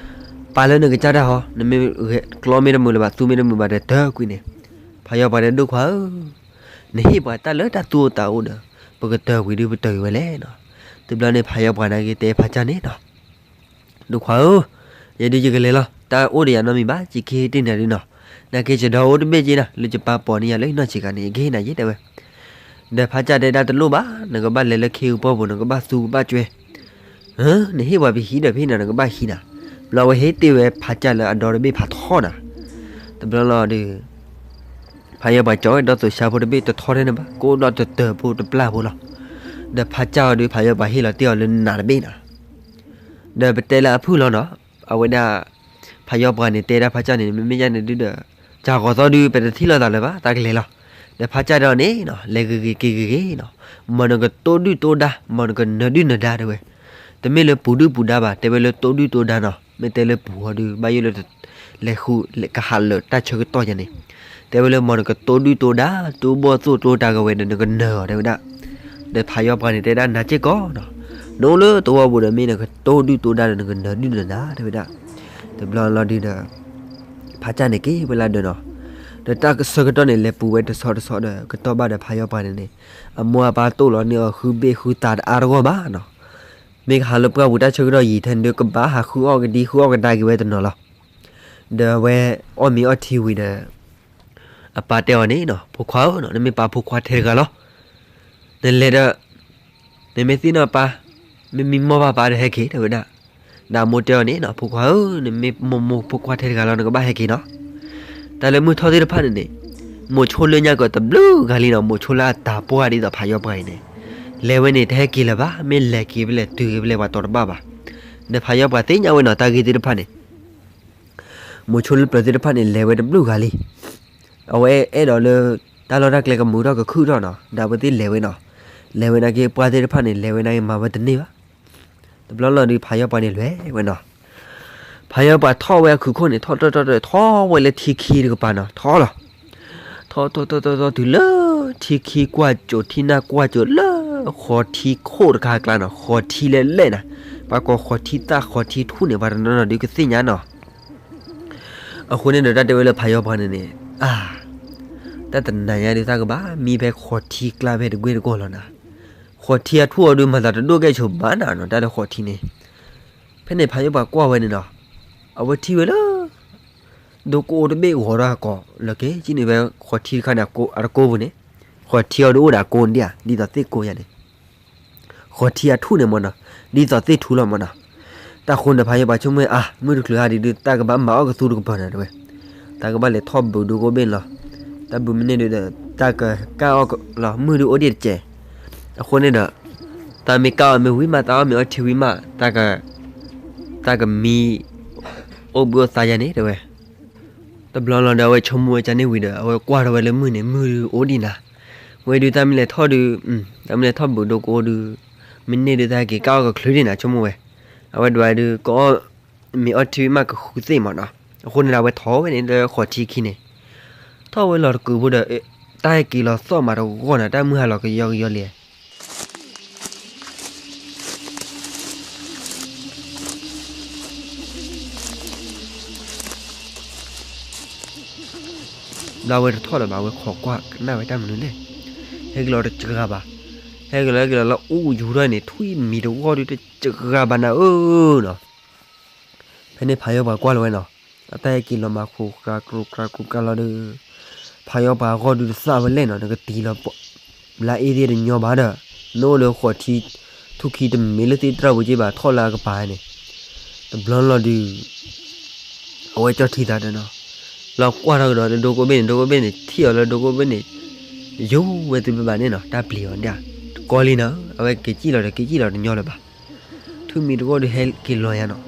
ပာ်လၢနကစၢ်တၢ်ဟီ နမ့ၢ်ကျီမ့ၢ်တမုာ်လၢၤဘၣ် သူမ့ၢ်တမုာ်ဘၣ်ဒီးတၢၢ်ကွံာ်န့ၣ်, ဖးယီၤပှၤတဲ ဒိၣ်ခွါဧၢ, နဟ့ၣ်ပှၤတၢ်လၢတၢ်သူၣ်အိၣ်သးအိၣ်ဒီး ပကတၢၢ်ကွံာ်ဒုးပတၢၢ်ကွံာ်ဝဲလဲၣ်နီၤ, တဘျီန့ၣ် ဖးယီၤပှၤနာ်က့တဲဖးကၢ်န့ၣ်နီၤ ဒိၣ်ခွါဧၢ, ယဲဒုးယကလဲၤလီၤ တၢ်အိၣ်ဒီးယၤနီတမံၤဘၣ် ယကဟ့ၣ်တ့ၢ်နၤဒုးနီၤ, နာ်က့ယဒီအိၣ်တဘ့ၣ်က့နၤ လၢယပာ်ပိာ်န့ၢ်ယၤလၢယနီၢ်ဆံးခါန့ၣ် ယကဟ့ၣ်နၤယ့ၢ်တဲဝဲ, ဒီးဖးကၢ်တဲဒၣ်တလိၣ်ဘၣ် နကဘၣ်လဲၤလၢခ့အူပီၢ်ပူၤ နကဘၣ်သူကဘၣ်ကွဲ နဟ့ၣ်ပှၤပဟံးဒီးပဟံးနၤ နကဘၣ်ဟံးနၤ, ဘျီဝဲဟ့ၣ်တ့ၢ်ဝဲဖးကၢ်လၢအဒီတဘ့ၣ်ဖးထီနၤ, တဘျီလီၤဒုး ဖးယီၤပှၤကၠီဝဲဒီးသိးဆါဖိတဘ့ၣ်တထီထဲန့ၣ်ဘၣ် ကိးဘျီတတၢၢ်ဖိတပျၢ်ဖိလီၤ, ဒီးဖးကၢ်အီၤဒုး ဖးယီၤပှၤဟ့ၣ်လီၤတ့ၢ်အီၤလၢနးတဘ့ၣ်နၤ ဒီးပတဲလၢအဖုၣ်လီၤနီၤ, အဝဲဒၣ် ဖးယီၤပှၤန့ၣ် တဲဒၣ်ဖးကၢ်န့ၣ် မ့မ့ၢ်ယန့ၣ်ဒုးဒီး စၢ်ဂီၤသီဒုး ပတထံၣ်လိာ်သးလၢၤဘၣ် တၢ်ကလဲၤလီၤ, ဒီးဖးကၢ်တဲအီၤန့ၣ်နီၤ လဲၤဂ့ၤဂ့ၤက့ၤဂ့ၤဂ့ၤနီၤ, မ်နကတိၢ်ဒုၣ်တိၢ်ဒါ မ်နကနၢၤဒုၣ်နၢၤဒါတဲဝဲ, တမ့ၢ်လၢပူၤဒုၣ်ပူၤဒါဘၣ် တဲဝဲလၢတိၢ်ဒုၣ်တိၢ်ဒါနီၤ, မ့ၢ်တဲလၢပူၤအီၤဒုး ဘၣ်ယိၣ်လၢ လဲၤဃုကဟးလၢာ်တၢ်ဆၢကတီၢ်ယၤန့ၣ်, တဲဝဲလၢမ်နကတိၢ်ဒုၣ်တိၢ်ဒါ တိၢ်ဘီၣ်သိၣ်တိၢ်တၢ်ကဝဲဒီး နကနၢၤအီၤတဲဝဲဒၣ်, ဒီးဖးယီၤပှၤန့ၣ် တဲဒၣ်နၤစ့ၢ်ကီးနီၤ, နအိၣ်လၢသဝီပူၤဒီး မ့ၢ်နကတိၢ်ဒုၣ်တိၢ်ဒါဒီး နကနၢၤဒုၣ်နၢၤဒါတဲဝဲဒၣ်, တဘျီလီၤဒုးဒီး ဖးကၢ်န့ၣ်က့ၤဝဲလၢဒၢးနီၤ, ဒီးတၢ်ဆၢကတီၢ်န့ၣ် လဲၤပူၤဝဲတဆီတဆီဒီး ကတီၢ်ဘၣ်ဒီးဖးယီၤပှၤန့ၣ်န့ၣ်, အမိၢ်အပၢ်တိၢ်လီၤန့ၢ်အီၤ ဃုဘ့ၣ်ဃုသးတအါတဂီၢ်ဘၣ်နီၤ, မ့ၢ်ကဟးလၢပှၢ်ပူၤတၢ်ဆၢကတီၢ်ယံာ်ထဲန့ၣ်ဒုး ကဘၣ်ဟးဃုအီၣ်ကဒံဃုအီၣ်ကဒါက့ၤဝဲတနီၤလီၤ, ဒီးအဝဲအီၣ်မ့ၤအီထံဝံၤဒီး အပၢ်တဲအီၤန့ၣ်နီၤ, ဖိခွါဧၢနီၤ, နမ့ၢ်ပၢ်ဖိခွါထဲတဂၤလီၤ, နလဲၤဒီး နမ့ၢ်သ့ၣ်နီၣ်ပၢ်, မ့ၢ်မံမီၢ်ဘၣ်ပၢ်ဒီးဟဲက့ၤတဲဝဲဒၣ်, ဒီးအမိၢ်တဲအီၤန့ၣ်နီၤ, ဖိခွါဧၢ, နမ့ၢ်မိၢ်မိၢ်ဖိခွါထဲတဂၤလီၤ နကဘၣ်ဟဲက့ၤနီၤ, တၢ်လၢမုၢ်ထီၣ်သ့ၣ်တဖၣ်န့ၣ်န့ၣ်, မိၤဆိလၢညါကီးတဘျုးဂၤလံနီၤ, မိၤဆိလၢအတၢ်ပှၢ်ဒ်သိးဖးယီၤပှၤအံၤန့ၣ်, လဲၤဝဲန့ၣ် တဟဲက့ၤလၢၤဘၣ်, မ့ၢ်လဲၤက့ၤဖဲလဲၣ်တုၤက့ၤဖဲလဲၣ် ပှၤတီၤတဘၣ်ဘၣ်, ဒီးဖးယီၤပှၤသ့ၣ်ညါဝဲနီၤ တၢ်ဂ့ၢ်သ့ၣ်တဖၣ်န့ၣ် မိၤဆိလၢပျၢၤသ့ၣ်တဖၣ်န့ၣ် လဲၤဝဲတဘျုးဂၤလံ. အဝဲအဲၣ်ဒိးလၢ တၢ်လီၢ်တၢ်ကျဲကမုာ်ထီၣ်ကခုၣ်ထီၣ်နီၤ, ဒီးအဝဲသ့ၣ်လဲၤဝဲနီၤ. လဲၤဝဲနာ်က့ ပှၢ်သ့ၣ်တဖၣ်န့ၣ် လဲၤဝဲနာ်က့ မၤဝဲတန့ၢ်ဘၣ်. တဘျီလီၤဒုး ဖးယီၤပှၤန့ၣ်လဲၤဝဲနီၤ. ဖးယီၤပှၤထီၣ်ဝဲအခူၣ်ခိၣ်န့ၣ် ထီၣ်ထီၣ်ထီၣ်ထီၣ် ထီၣ်ဝဲလၢထံခံတကပၤနီၤ, ထီၣ်လီၤ. ထီၣ်ထီၣ်ထီၣ်ထီၣ်ထီၣ်တုၤလၢ ထံခံကွၢ်စိး ထံနၢ်ကွၢ်စိးလၢ ဃီထံခိၣ်တခါအကျါနီၤ, ဃီထံလဲၣ်လဲၣ်နၤ, ပှၤကိးဃီထံသၣ်ဃီထံထူၣ်န့ၣ် ပှၤတနီၤနီၤဒုးကသ့ၣ်ညါနီၤ. အဃိန့ၣ်ဒီး တၢ်တဲဝဲလၢဖးယီၤပှၤန့ၣ်န့ၣ်, အါ, တၢ်တနၤညါဒုး တၢ်ကဘၣ်မံဖဲဃီထံကျါဖဲတကွ့ၢ်တကွီၢ်လီၤနၤ. ဃီထံအထူၣ်အီၤဒုး မၤသးတဒိၣ်ကဲဆိးဘၣ်နၤနီၤ, တၢ်လၢဃီထံန့ၣ်. ဖဲန့ၣ် ဖးယီၤပှၤကွၢ်ဝဲန့ၣ်နီၤ, အဝဲထံၣ်ဝဲလၢ ဒိကိးအိၣ်တဘ့ၣ်ဂီၤထီၣ်အကိာ်လၢက့ၤ ကံန့ၣ်ဖဲဃီထံတခါန့ၣ် အတကိးပူၤန့ၣ်, ဃီထံအီၤဒုးအိၣ်ဒီးအကိးဒံးဧါ, ဒ်သိးသ့ၣ်ကိးယၤန့ၣ် ဃီထံအထူၣ်န့ၣ်မ့ၢ်နီၤ, ဒ်သိးသ့ၣ်ထူလီၤမ့ၢ်နီၤ. တၢ်ဃိန့ၣ် ဖးယီၤပှၤဆိကမိၣ် အါ, မုၢ်တချုးဟါဒ်ဒုး တၢ်ကဘၣ်မၤအီၣ်ကသူတကပၤနၤတဲဝဲ. တၢ်ကဘၣ်လဲၤထီၣ်ဘုးဒိကိးဘ့ၣ်န့ၣ်လီၤ. တၢ်ဘုးမ့ၢ်န့ၢ်ဒုးဒီး တၢ်ကကၢ်အီၣ်လီၤ, မုၢ်ဒုးအိၣ်ဒံးတစဲး. အဃိန့ၣ်ဒီး တၢ်မ့ၢ်ကၢ်အီၣ်မ့ၢ်ဝံၤမး တၢ်အီၣ်မ့ၢ်အီထံဝံၤမး တၢ်ကမံ အိၣ်ဘှံးအိၣ်သါယၤန့ၣ်တဲဝဲ. တဘျီလီၤဒီး အဝဲဆိကမိၣ်ဝဲကန့ၣ်ဝံၤဒီး အဝဲကွၢ်ထီၣ်ဝဲလၢမုၢ်န့ၣ် မုၢ်ဒုးအိၣ်ဒံးနၤ. ဝဲဒုးတၢ်မ့ၢ်လဲၤထီၣ်ဒုး, တၢ်မ့ၢ်လဲၤထီၣ်ဘုးဒိကိးဒုး, မ့ၢ်န့ၢ်ဒုးတၢ်က့ၤကၢ်အီၣ်ကချုးဒံးနၤ ဆိကမိၣ်ဝဲ. အဝဲဒွးဒုး ကအီၣ်မ့ၢ်အီထံဝံၤမးကဃုသ့ၣ်မ့ၢ်နီၤ. အဃိန့ၣ်ဒီး အဝဲထီၣ်ဝဲန့ၣ်လၢဃီထံခံန့ၣ်, ထီၣ်ဝဲလီၤတကုာ်ဖိဒီး တၢ်ဟဲက့ၤလီၤသီၣ်မးတဂီၢ်နၤ, တၢ်မုၢ်ဟါလီၤကယီကယီလံ. ဘျီဝဲတထီၣ်လၢၤဘၣ်, ဝဲခိးကွၢ်ကနၣ်ဝဲတၢ်မနုၤလဲၣ်. ဟဲက့ၤလီၤတစှၤဘၣ်, ဟဲက့ၤလီၤ ဟဲက့ၤလီၤလၢအူယူၤထီၣ်န့ၣ် ထွံၣ်မံၤတဂီၢ်ဒုးတစှၤဘၣ်နၤဧၢနီၤ. ဖဲန့ၣ်ဖးယီၤပှၤကွၢ်လီၤဝဲနီၤ, အတၢ်ဟဲက့ၤလီၤမး ကြူကြူကြူကြူကြူလီၤဒီး ဖးယီၤပှၤအဂီၢ်ဒုးတသၣ်ဝဲလဲၣ်နီၤ, နကတံၤလီၤ လါအ့သ့ၣ်တညီဘၣ်ဒီး နအိၣ်လၢဃိးထံ ထူၣ်ခံတမ့ၢ်လၢသ့ၣ်တြၢ်ပူၤက့ဘၣ် ထီၣ်လၢအကပၤန့ၣ်, တဘျီလီၤဒုး အဝဲကၠီၣ်ထံသးဒီးနီၤ, လီၤကွၢ်ထီၣ်ကဒီးလၢဒိကိးဘ့ၣ်န့ၣ်, ဒိကိးဘ့ၣ်န့ၣ် ထံၣ်အီၤလၢဒိကိးဘ့ၣ်န့ၣ် ယိၤဝဲသုဘၣ်ဘၣ်န့ၣ်နီၤ, တၢ်ပျံၤအီၤဒၣ် ကီလံနီၤ, အဝဲက့ၤစံၣ်လီၤဒီး က့ၤစံၣ်လီၤတညီလၢၤဘၣ်. ထွံၣ်မံၤတဂီၢ်ဒုးဟဲက့ၤလီၤယါနီၤ.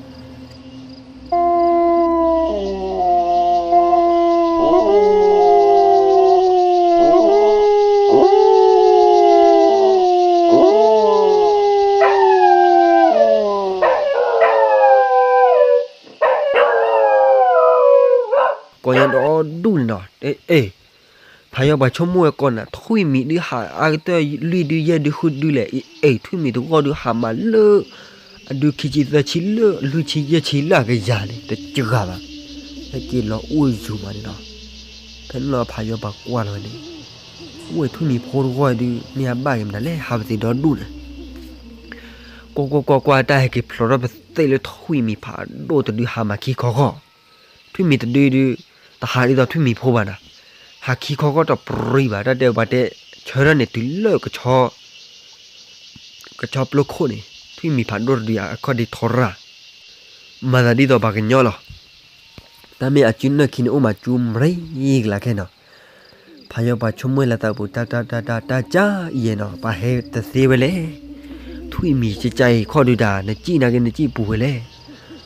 ကိးညါဒီဒူၣ်န့ၣ်နီၤ, အ့ၣ်, ဖးယီၤပှၤဆိကမိၣ်ဝဲကိးနၤ, ထွံၣ်မံၤဒုးဟးအါကတၢၢ်လွံၢ်ဒုယဲၢ်ဒုဃုဒုလဲၣ်, အ့ၣ်, ထွံၣ်မံၤတဂီၢ်ဒုးဟးမးလၢ အဒုခံဆံသၢဆံလၢ လွံၢ်ဆံယဲၢ်ဆံလၢအကယၤန့ၣ် တကဂၤဘၣ်. ဟဲက့ၤလီၤအိၣ်ယူၤမးန့ၣ်နီၤ. ဖဲန့ၣ်လီၤဖးယီၤပှၤကွၢ်လီၤဝဲန့ၣ်, အိၣ်ထွံၣ်မံၤဖိတဂီၢ်ဒုး မ့ၢ်အဘၣ်က့ၤမနုၤလဲၣ် ဟးပသ့ၣ်ဒီဒူၣ်န့ၣ် ကွၢ်ကွၢ်ကွၢ်ကွၢ် တၢ်ဟဲက့ၤဖျိးထီၣ်ပသ့ၣ်လၢထွံၣ်မံၤဖးဒိၣ်တဒုဟးမးခံခီခီ, ထွံၣ်မံၤတဒုဒုး တဟးဒ်သိးထွံၣ်မံၤဖိဘၣ်နီၤ, ဟးခံခီခီတပြံဘၣ်, တၢ်တဲပှၤတဲဆၢထၢၣ်န့ၣ်တုၤလၢ ကဆီပျိခိၣ်န့ၣ် ထွံၣ်မံၤဖးဒိၣ်တဒုအခီၣ်ဒ့ထီရၣ်, မၤသးဒ်သိးပှၤကညီလီၤ. တၢ်မ့ၢ်အစုနၢၣ်ခံန့ၣ် အိၣ်မးစုမရံကလးခဲနီၤ. ဖးယီၤပှၤဆိကမိၣ်လၢသးပူၤ တၢ်တၢ်တၢ်တၢ်တၢ် ကၢ်အံၤနီၤ ပှၤဟဲတသ့ဝဲလဲၣ်. ထွံၣ်မံၤကၢ်ကၢ်အံၤခီၣ်ဒုးတၢ် နစံၣ်နာ်က့နစံၣ်ပူၤဝဲလဲၣ်.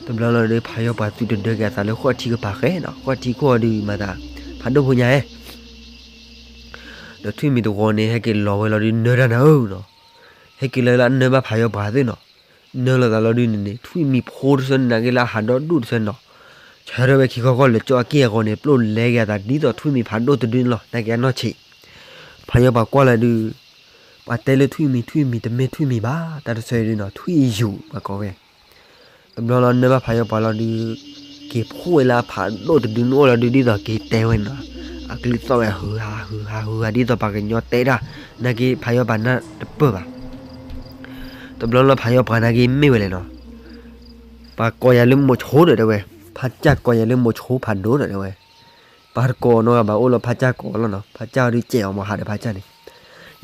တဘျီလီၤဒုး ဖးယီၤပှၤသုးတဒၢက့ၤအသးလၢဃီၣ်ထံကပၤဃဲနီၤ, ဃီၣ်ထံခိၣ်အီၤဒုးမၤသး ဖးဒိၣ်ဖိညါဧဲ ဒီးထွံၣ်မံၤတဂီၤန့ၣ် ဟဲက့ၤလီၤဝဲလီၤဒုးနၢတၢ်နၤဧၢနီၤ, ဟဲက့ၤလီၤလၢအနၢဘၣ်ဖးယီၤပှၤသ့ၣ်နီၤ, နၢလီၤသးလီၤဒုးန့ၣ်န့ၣ် ထွံၣ်မံၤဖိတဆၢန့ၣ် နာ်က့လၢအဟးဒီဒူၣ်တဆၢနီၤ, ဆၢထၢၣ်ဝဲခံခီခီလၢကၠီအက့ၢ်အဂီၤန့ၣ် ပျိၢ်လဲက့ၤအသးဒ်သိးထွံၣ်မံၤဖးဒိၣ်တဒုန့ၣ်လီၤ, နာ်က့အနီၢ်ဆံး. ဖးယီၤပှၤကွၢ်လီၤဒုး ပှၤတဲလၢထွံၣ်မံၤ ထွံၣ်မံၤတမ့ၢ်ထွံၣ်မံၤဘၣ်, တၢ်တဆၢအံၤဒုးနီၤ ထွံၣ်ယူၤပှၤကိးဝဲ တဘျီလီၤနၢဘၣ်ဖးယီၤပှၤလီၤဒုး က့ၤဖှိၣ်ဝဲလၢအဖးဒိၣ်တဒုန့ၣ်အိၣ်လီၤဒုး ဒ်သိးက့ၤတဲဝဲနီၤ, အကလုၢ်သီၣ်ဝဲ ဟုၤဟးဟုၤဟးဟုၤဟး ဒ်သိးပှၤကညီတဲတၢ်, နာ်က့ဖးယီၤပှၤနၢ်တပၢၢ်ဘၣ်. တဘျီလီၤဖးယီၤပှၤနာ်က့မ့ၢ်ဝဲလဲၣ်နီၤ, ပှၤကိးယၤလၢမိၤဆိဒီးတဲဝဲ, ဖးကၢ်ကိးယၤလၢမိၤဆိဖးဒိၣ်ဒီးတဲဝဲ, ပှၤတကိးနီၤဘၣ်အိၣ်လီၤဖးကၢ်ကိးလီၤနီၤ, ဖးကၢ်အီၤဒုးစဲးအီၤမ့ၢ်ဟးဒီးဖးကၢ်န့ၣ်,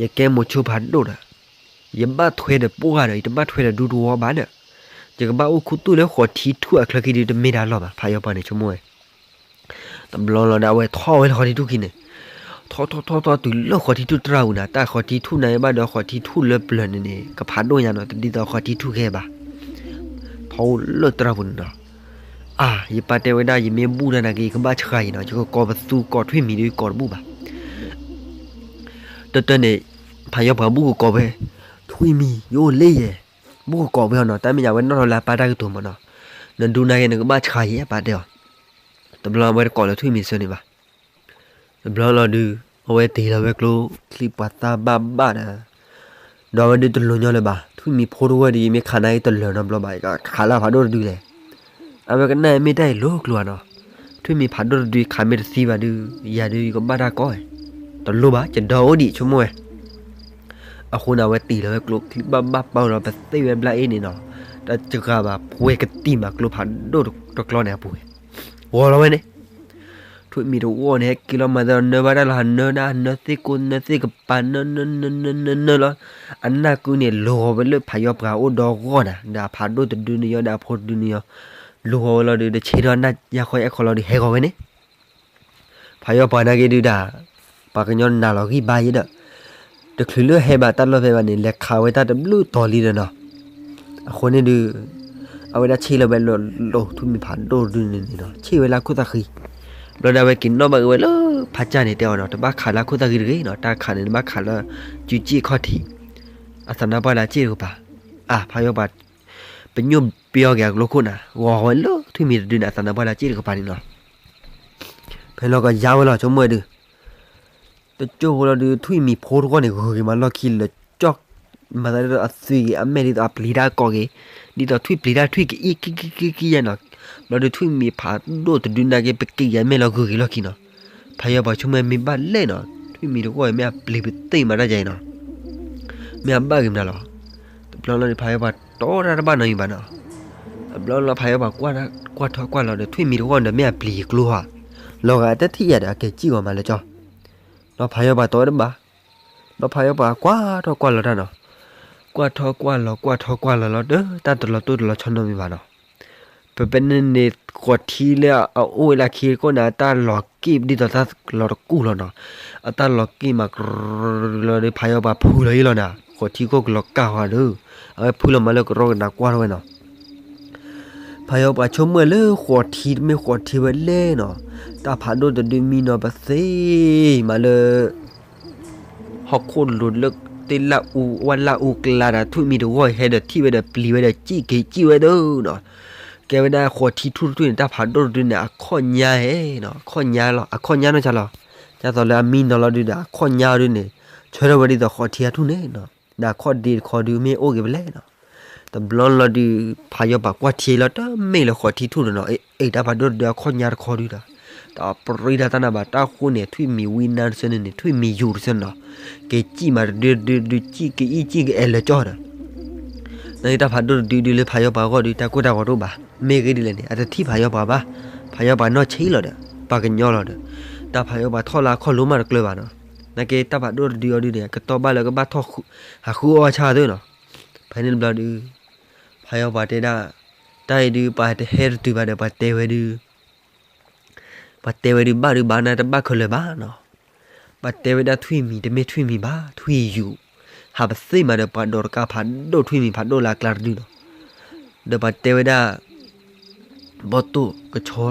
ယကဲမိၤဆိဖးဒိၣ်ဒီး ယဘၣ်ထွဲဒီးပှၢ်ဒီး ယတဘၣ်ထွဲဒီးဒူတဝီဘၣ်ဒီး, ယကဘၣ်အိၣ်ခူသူၣ်လၢဃိးထံထူၣ်အချၢခံဒုးတမ့ၢ်တၢ်လီၢ်ဘၣ်, ဖးယီၤပှၤန့ၣ်ဆိကမိၣ်ဝဲ. တဘျီလီၤဒီးအဝဲထီၣ်ဝဲလၢဃိးထံထူၣ်ခံန့ၣ်, ထီၣ်ထီၣ်ထီၣ်ထီၣ်တုၤလၢဃိးထံထူၣ်တရၣ်ပူၤန့ၣ်, တၢ်ဃိးထံထူၣ်န့ၣ်ဘၣ်ဒီးဃိးထံထူၣ်လၢပျၢၤန့ၣ်န့ၣ် ကဖးဒိၣ်ညါနီၤ, တဒ်သိးဃိးထံထူၣ်ခဲဘၣ်. ထီၣ်အိၣ်လၢတရၣ်ပူၤန့ၣ်နီၤ, အါ ယပၢ်တဲဝဲဒၣ် ယမ့ၢ်ဘူၣ်တၢ်နာ်က့ ယကဘၣ်ဆှးအံၤနီၤ, ယကကိးပသူကိးထွံၣ်မံၤဒီးယကိးတဘူၣ်ဘၣ်. တၢ်တၢ်န့ၣ် ဖးယီၤပှၤဘူၣ်ကကိးဝဲ, ထွံၣ်မံၤ ယအိၣ်လၢယဲ, ဘူၣ်ကကိးဝဲအီၤနီၤ, တၢ်မ့ၢ်ယၤဝဲနီၢ်ထီၣ်လၢအပၢ်တၢ်ကတိၤမ့ၢ်နီၤ, နဒူနာ်က့ နကဘၣ်ဆှးယဲ အပၢ်တဲအီၤ. တဘျီအဝဲတကိးလၢထွံၣ်မံၤတဆၢန့ၣ်ဘၣ်. တဘျီလီၤဒုး အဝဲတ့ၢ်လီၤဝဲကျိချံပှၤသၣ်ဘၣ်ဘၣ်ဒီး ဒီးအဝဲဒုးတလိၤညီလၢၤဘၣ်, ထွံၣ်မံၤဖိတဝၢၢ်ဒီး ယမ့ၢ်ခးနာ်က့တလၢာ်နီတဘျီဘၣ်, ယကခးလၢဖးဒိၣ်တဒုလဲၣ်. အဝဲကနၣ်မ့ၢ်တၢ်အံၤလိၤကျိၤဧါနီၤ, ထွံၣ်မံၤဖးဒိၣ်တဒု ယခးမ့ၢ်တသံဘၣ်ဒုး ယၤဒုးယကဘၣ်တၢ်ကိးဝဲ, တလိၤဘၣ် ယဒီးအိၣ်ဒံးဆိကမိၣ်ဝဲ. အဃိန့ၣ် အဝဲတ့ၢ်လီၤဝဲကျိချံဘၣ်ဘၣ်ပာ်လီၤ ပသ့ၣ်ဝဲဘျါအ့ၣ်န့ၣ်နီၤ, တၢ်စှၤဘၣ် ပှဲၤကတံၢ်မးကျိဖးဒိၣ်တကျီန့ၣ်အပူၤဝဲ, ဂီၤလီၤဝဲန့ၣ် ထွံၣ်မံၤတဝီန့ၣ် ဟဲက့ၤလီၤမၤသးဒီးနၢဘၣ်တၢ်လီၤ ဟးနၢဒၣ် နၢသ့ၣ်ကိး နၢသ့ၣ်ကပၤ နၢနၢနၢနၢနၢနၢလီၤ. အနၢ်ကုန့ၣ် လူၤဂီၤဝဲလၢဖးယီၤပှၤအိၣ်ဒီးဂီၢ်နၤ ဒီးအဖးဒိၣ်တဒုန့ၣ်ယီၤ ဒီးအဖိတဒုန့ၣ်ယီၤ, လူၤဂီၤဝဲလီၤဒီး တဆ့ထီၣ်နၢ်ယါခီယါခီလီၤဒီး ဟဲဂီၤဝဲန့ၣ် ဖးယီၤပှၤနာ်က့ဒုးဒၣ် ပှၤကညီနာ်လီၤဂံၢ်ဘါယဲဒီး တချုးလၢဟဲဘၣ်တၢ်လီၢ်ဖဲဘၣ်န့ၣ် လဲၤခးဝဲတၢ်တဘျုးတီၤလံဒီးနီၤ. အဃိန့ၣ်ဒုး အဝဲဒၣ်ဆ့ၣ်လီၤဝဲလၢ လီၤထွံၣ်မံၤဖးဒိၣ်တဒုန့ၣ်န့ၣ်နီၤ ဆ့ၣ်ဝဲလၢခိၣ်သၣ်ဃံ. ဘျီဒၣ်ဝဲက့ၤနီၣ်ဘၣ်က့ၤဝဲလၢဖးကၢ်န့ၣ် တဲအီၤနီၤ တဘၣ်ခးလၢခိၣ်သၣ်ဃံတဂ့ၤနီၤ တၢ်ခးန့ၣ် နဘၣ်ခးလၢ စုစ့ၣ်ခီၣ်ထံး အသးနါပှၢ်လၢစ့ၣ်တကပၤ. အါ ဖးယီၤပှၤ ပညိၣ်ပယီၤက့ၤအကျိခိၣ်နၤ ဂီၤဝဲလၢထွံၣ်မံၤတဒုန့ၣ် အသးနါပှၢ်လၢစ့ၣ်တကပၤန့ၣ်နီၤ. ဖဲလီၤကယါဝဲလီၤ ဆိကမိၣ်ဝဲဒုး တကၠိဖိလီၤဒုး ထွံၣ်မံၤဖိတဂီၢ်န့ၣ် ဂုၤက့ၤမးလီၢ်ခံလၢကၠီၣ် မၤသးဒ်သိးအသွံၣ်ဂ့ၤ အမဲာ်ဒ်သိးအပျံၤတၢ်ကိးက့ၤ ဒ်သိးထွံၣ်ပျံၤတၢ်ထွံၣ်ကအံၣ်ကံကံကံကံယဲနီၤ. ဘျီဒုးထွံၣ်မံၤဖးဒိၣ်တဒုနာ်က့ ပက့ၤယၤမဲာ်လီၤဂုၤက့ၤလီၢ်ခံနီၤ. ဖးယီၤပှၤဆိကမိၣ်မ့ၢ်ဘၣ်လဲၣ်နီၤ ထွံၣ်မံၤတဂီၢ်အံၤ မ့ၢ်အပျံၤပသ့ၣ်မးတၢ်ယၤအံၤနီၤ မ့ၢ်အဘၣ်ဂ့ၤမနုၤလီၤ. တဘျီလီၤဒုး ဖးယီၤပှၤတီတၢ်တဘၣ်နီၤအံၤဘၣ်နီၤ. တဘျီလီၤ ဖးယီၤပှၤကွၢ်ထီၣ်ကွၢ်လီၤဒီး ထွံၣ်မံၤတဂီၢ်ဒီး မ့ၢ်အပျံၤကျိဧါ. လီၤဂာ်တထံၣ်ယၤဒီး အကဲစံၣ်ဂီၤမးလၢကၠီ ဒီးဖးယီၤပှၤတီဝဲတဘၣ်. ဒီးဖးယီၤပှၤကွၢ်ထီၣ်ကွၢ်လီၤတၢ်နီၤ. ကွၢ်ထီၣ်ကွၢ်လီၤ ကွၢ်ထီၣ်ကွၢ်လီၤလီၤဒီး တၢ်တလီၤတိၢ်တလီၤဆီနီတမံၤဘၣ်နီၤ. ပပန့ၣ်န့ၣ် ဃိးထံလၢအအိၣ်ဝဲလၢခံကိးန့ၣ် အတၢ်လီၤက့ၣ်ဒ်သိးတၢ်လီၤတကူၣ်လီၤနီၤ. အတၢ်လီၤက့ၣ်မး ကြၢးလီၤဒီး ဖးယီၤပှၤဖုးလီၤယံလီၤနၤ. ဃိးထံခိၣ်ကလီၤကၢ်ဃီဒီး အဝဲဖုလီၤမးလၢကရီကနၤကွၢ်ထီၣ်ဝဲနီၤ. ဖးယီၤပှၤဆိကမိၣ်လၢဃိးထံတမ့ၢ်ဃိးထံဝဲလဲၣ်နီၤ, တၢ်ဖးဒိၣ်တဒုမံနီၤပသ့မးလၢ ဟီၣ်ခိၣ်လိၤလၢတ့လၢအူဝဲလၢအူကျါဒီး ထွံၣ်မံၤတဂီၢ်ဟဲဒီးထံၣ်ဝဲဒီးပျံၤဝဲဒီးစံၣ်က့ၤစံၣ်ဝဲဒၣ်နီၤ. ကဲဝဲဒၣ်ဃိးထံထူၣ်တထူၣ်န့ၣ် တၢ်ဖးဒိၣ်တဒုန့ၣ် အခီၣ်ညါဧဲနီၤ, အခီၣ်ညါလီၤ, အခီၣ်ညါနီၢ်ကလီၤ. ကၢ်သိးလၢအမံနီၤလီၤဒုဒီး အခီၣ်ညါအီၤဒုန့ၣ် ဆၢထၢၣ်ဝဲဒ်သိးဃိးထံအထူၣ်န့ၣ်နီၤ, ဒီးအခီၣ်ဒ့တခီဒုမ့ၢ်အိၣ်က့ၤဖဲလဲၣ်နီၤ. တဘျီလီၤဒု ဖးယီၤပှၤကွၢ်ထံလီၤတမ့ၢ်လၢဃိးထံထူၣ်န့ၣ်နီၤ, အ့ၣ် တၢ်ဖးဒိၣ်တဒုအခီၣ်ညါတခီဒုဒီး တပရံတၢ်တၢ်နးဘၣ် တၢ်ဃိန့ၣ် ထွံၣ်မံၤဝံနါတဆၢန့ၣ်န့ၣ် ထွံၣ်မံၤယူၤတဆၢနီၤ, က့ၤစံၣ်မးတဒုတဒုတဒု စံၣ်ကအံၣ်စံၣ်ကအဲၣ်လၢာ်ကၠီဒီး နာ်က့တၢ်ဖးဒိၣ်တဒုဒုလၢဖးယီၤပှၤဂီၢ်ဒု တၢ်ကိၢ်တၢ်ဂီၤတအိၣ်ဘၣ်, မ့ၢ်ဂ့ၢ်ဒ်လဲၣ်န့ၣ် အတထံၣ်ဖးယီၤပှၤဘၣ်, ဖးယီၤပှၤနီၢ်ဆံးလီၤဒီး ပှၤကညီလီၤဒီး တၢ်ဖးယီၤပှၤထီၣ်လၢအခီၣ်လိမးတကျၢၤဘၣ်နီၤ. နာ်က့တၢ်ဖးဒိၣ်တဒုအီၤဒုန့ၣ် ကတီၢ်ဘၣ်လၢကဘၣ်ထီၣ် ဟးဃုအီၣ်ဆၣ်သ့နီၤ. ဖဲန့ၣ်တဘျီဒု ဖးယီၤပှၤတဲဒၣ် တၢ်အံၤဒု ပှၤတဟဲတတုၤဘၣ်ဒီး ပှၤတဲဝဲဒု ပှၤတဲဝဲဒုးဘၣ်ဒုးဘၣ်နၤတဘၣ်ခဲလၢာ်ဘၣ်နီၤ. ပှၤတဲဝဲဒၣ်ထွံၣ်မံၤတမ့ၢ်ထွံၣ်မံၤဘၣ်, ထွံၣ်ယူၤ, ဟးပသ့ၣ်မးဒီးပှၤဒိးတကးဖးဒိၣ်ထွံၣ်မံၤဖးဒိၣ်လၢအကျါတဒုနီၤ. ဒီးပှၤတဲဝဲဒၣ် ဘီၣ်သိၣ်ကဆီ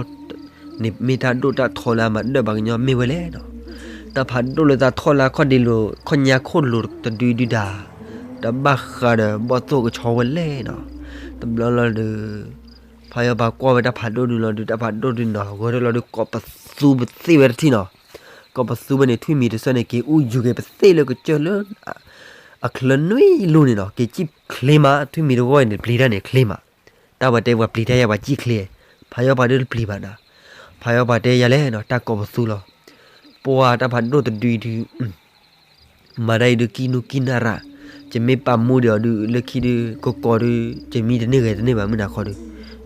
န့ၣ်မ့ၢ်တၢ်ဒိၣ်တၢ်ထီလၢအမၤဒၢၣ်ပှၤကညီမ့ၢ်ဝဲလဲၣ်နီၤ. တၢ်ဖးဒိၣ်လၢတၢ်ထီၣ်လၢအခီၣ်ဒ့လိၤ ခီၣ်ညါခိၣ်လိၤတဒုဒုဒၣ် တဘၣ်ဃးဒီးဘီၣ်သိၣ်ကဆီဝဲလဲၣ်နီၤ. တဘျီလီၤဒုး ဖးယီၤပှၤကွၢ်ဝဲတၢ်ဖးဒိၣ်ဒုးလီၤဒုး တၢ်ဖးဒိၣ်ဒုးနီၤ ဂၢၢ်ထီၣ်လီၤဒုး ကိးပသူပသ့ၣ်ဝဲတထံၣ်နီၤ. ကိးပသူဝဲန့ၣ် ထွံၣ်မံၤတဆၢန့ၣ် က့ၤအူယူၤက့ၤပသ့ၣ်လၢကစၢၢ်လၢ အချၢနွံလူန့ၣ်နီၤ က့ၤစံၣ်ချ့မး ထွံၣ်မံၤတဂီၢ်န့ၣ် ပျံၤတၢ်န့ၣ်ချ့မး. တၢ်ဝဲတဲပှၤပျံၤတၢ်ယါပှၤစံၣ်ချ့, ဖးယီၤပှၤဒုးတပျံၤဘၣ်နီၤ. ဖးယီၤပှၤတဲယၤလဲၣ်နီၤ တၢ်ကိးပသူလီၤ. ပှၤတၢ်ဖးဒိၣ်တဒုဒုး မၤတၢ်အံၤဒုးကံၣ်နူကံၣ်နၢ်ရၣ်, ယမ့ၢ်ပာ်မူဒံးအီၤဒုး လၢခံဒုး ကကိးဒုး ယမံတန့ၢ်ဂဲၤတန့ၢ်ဘၣ်မုၢ်နၤခီဒုး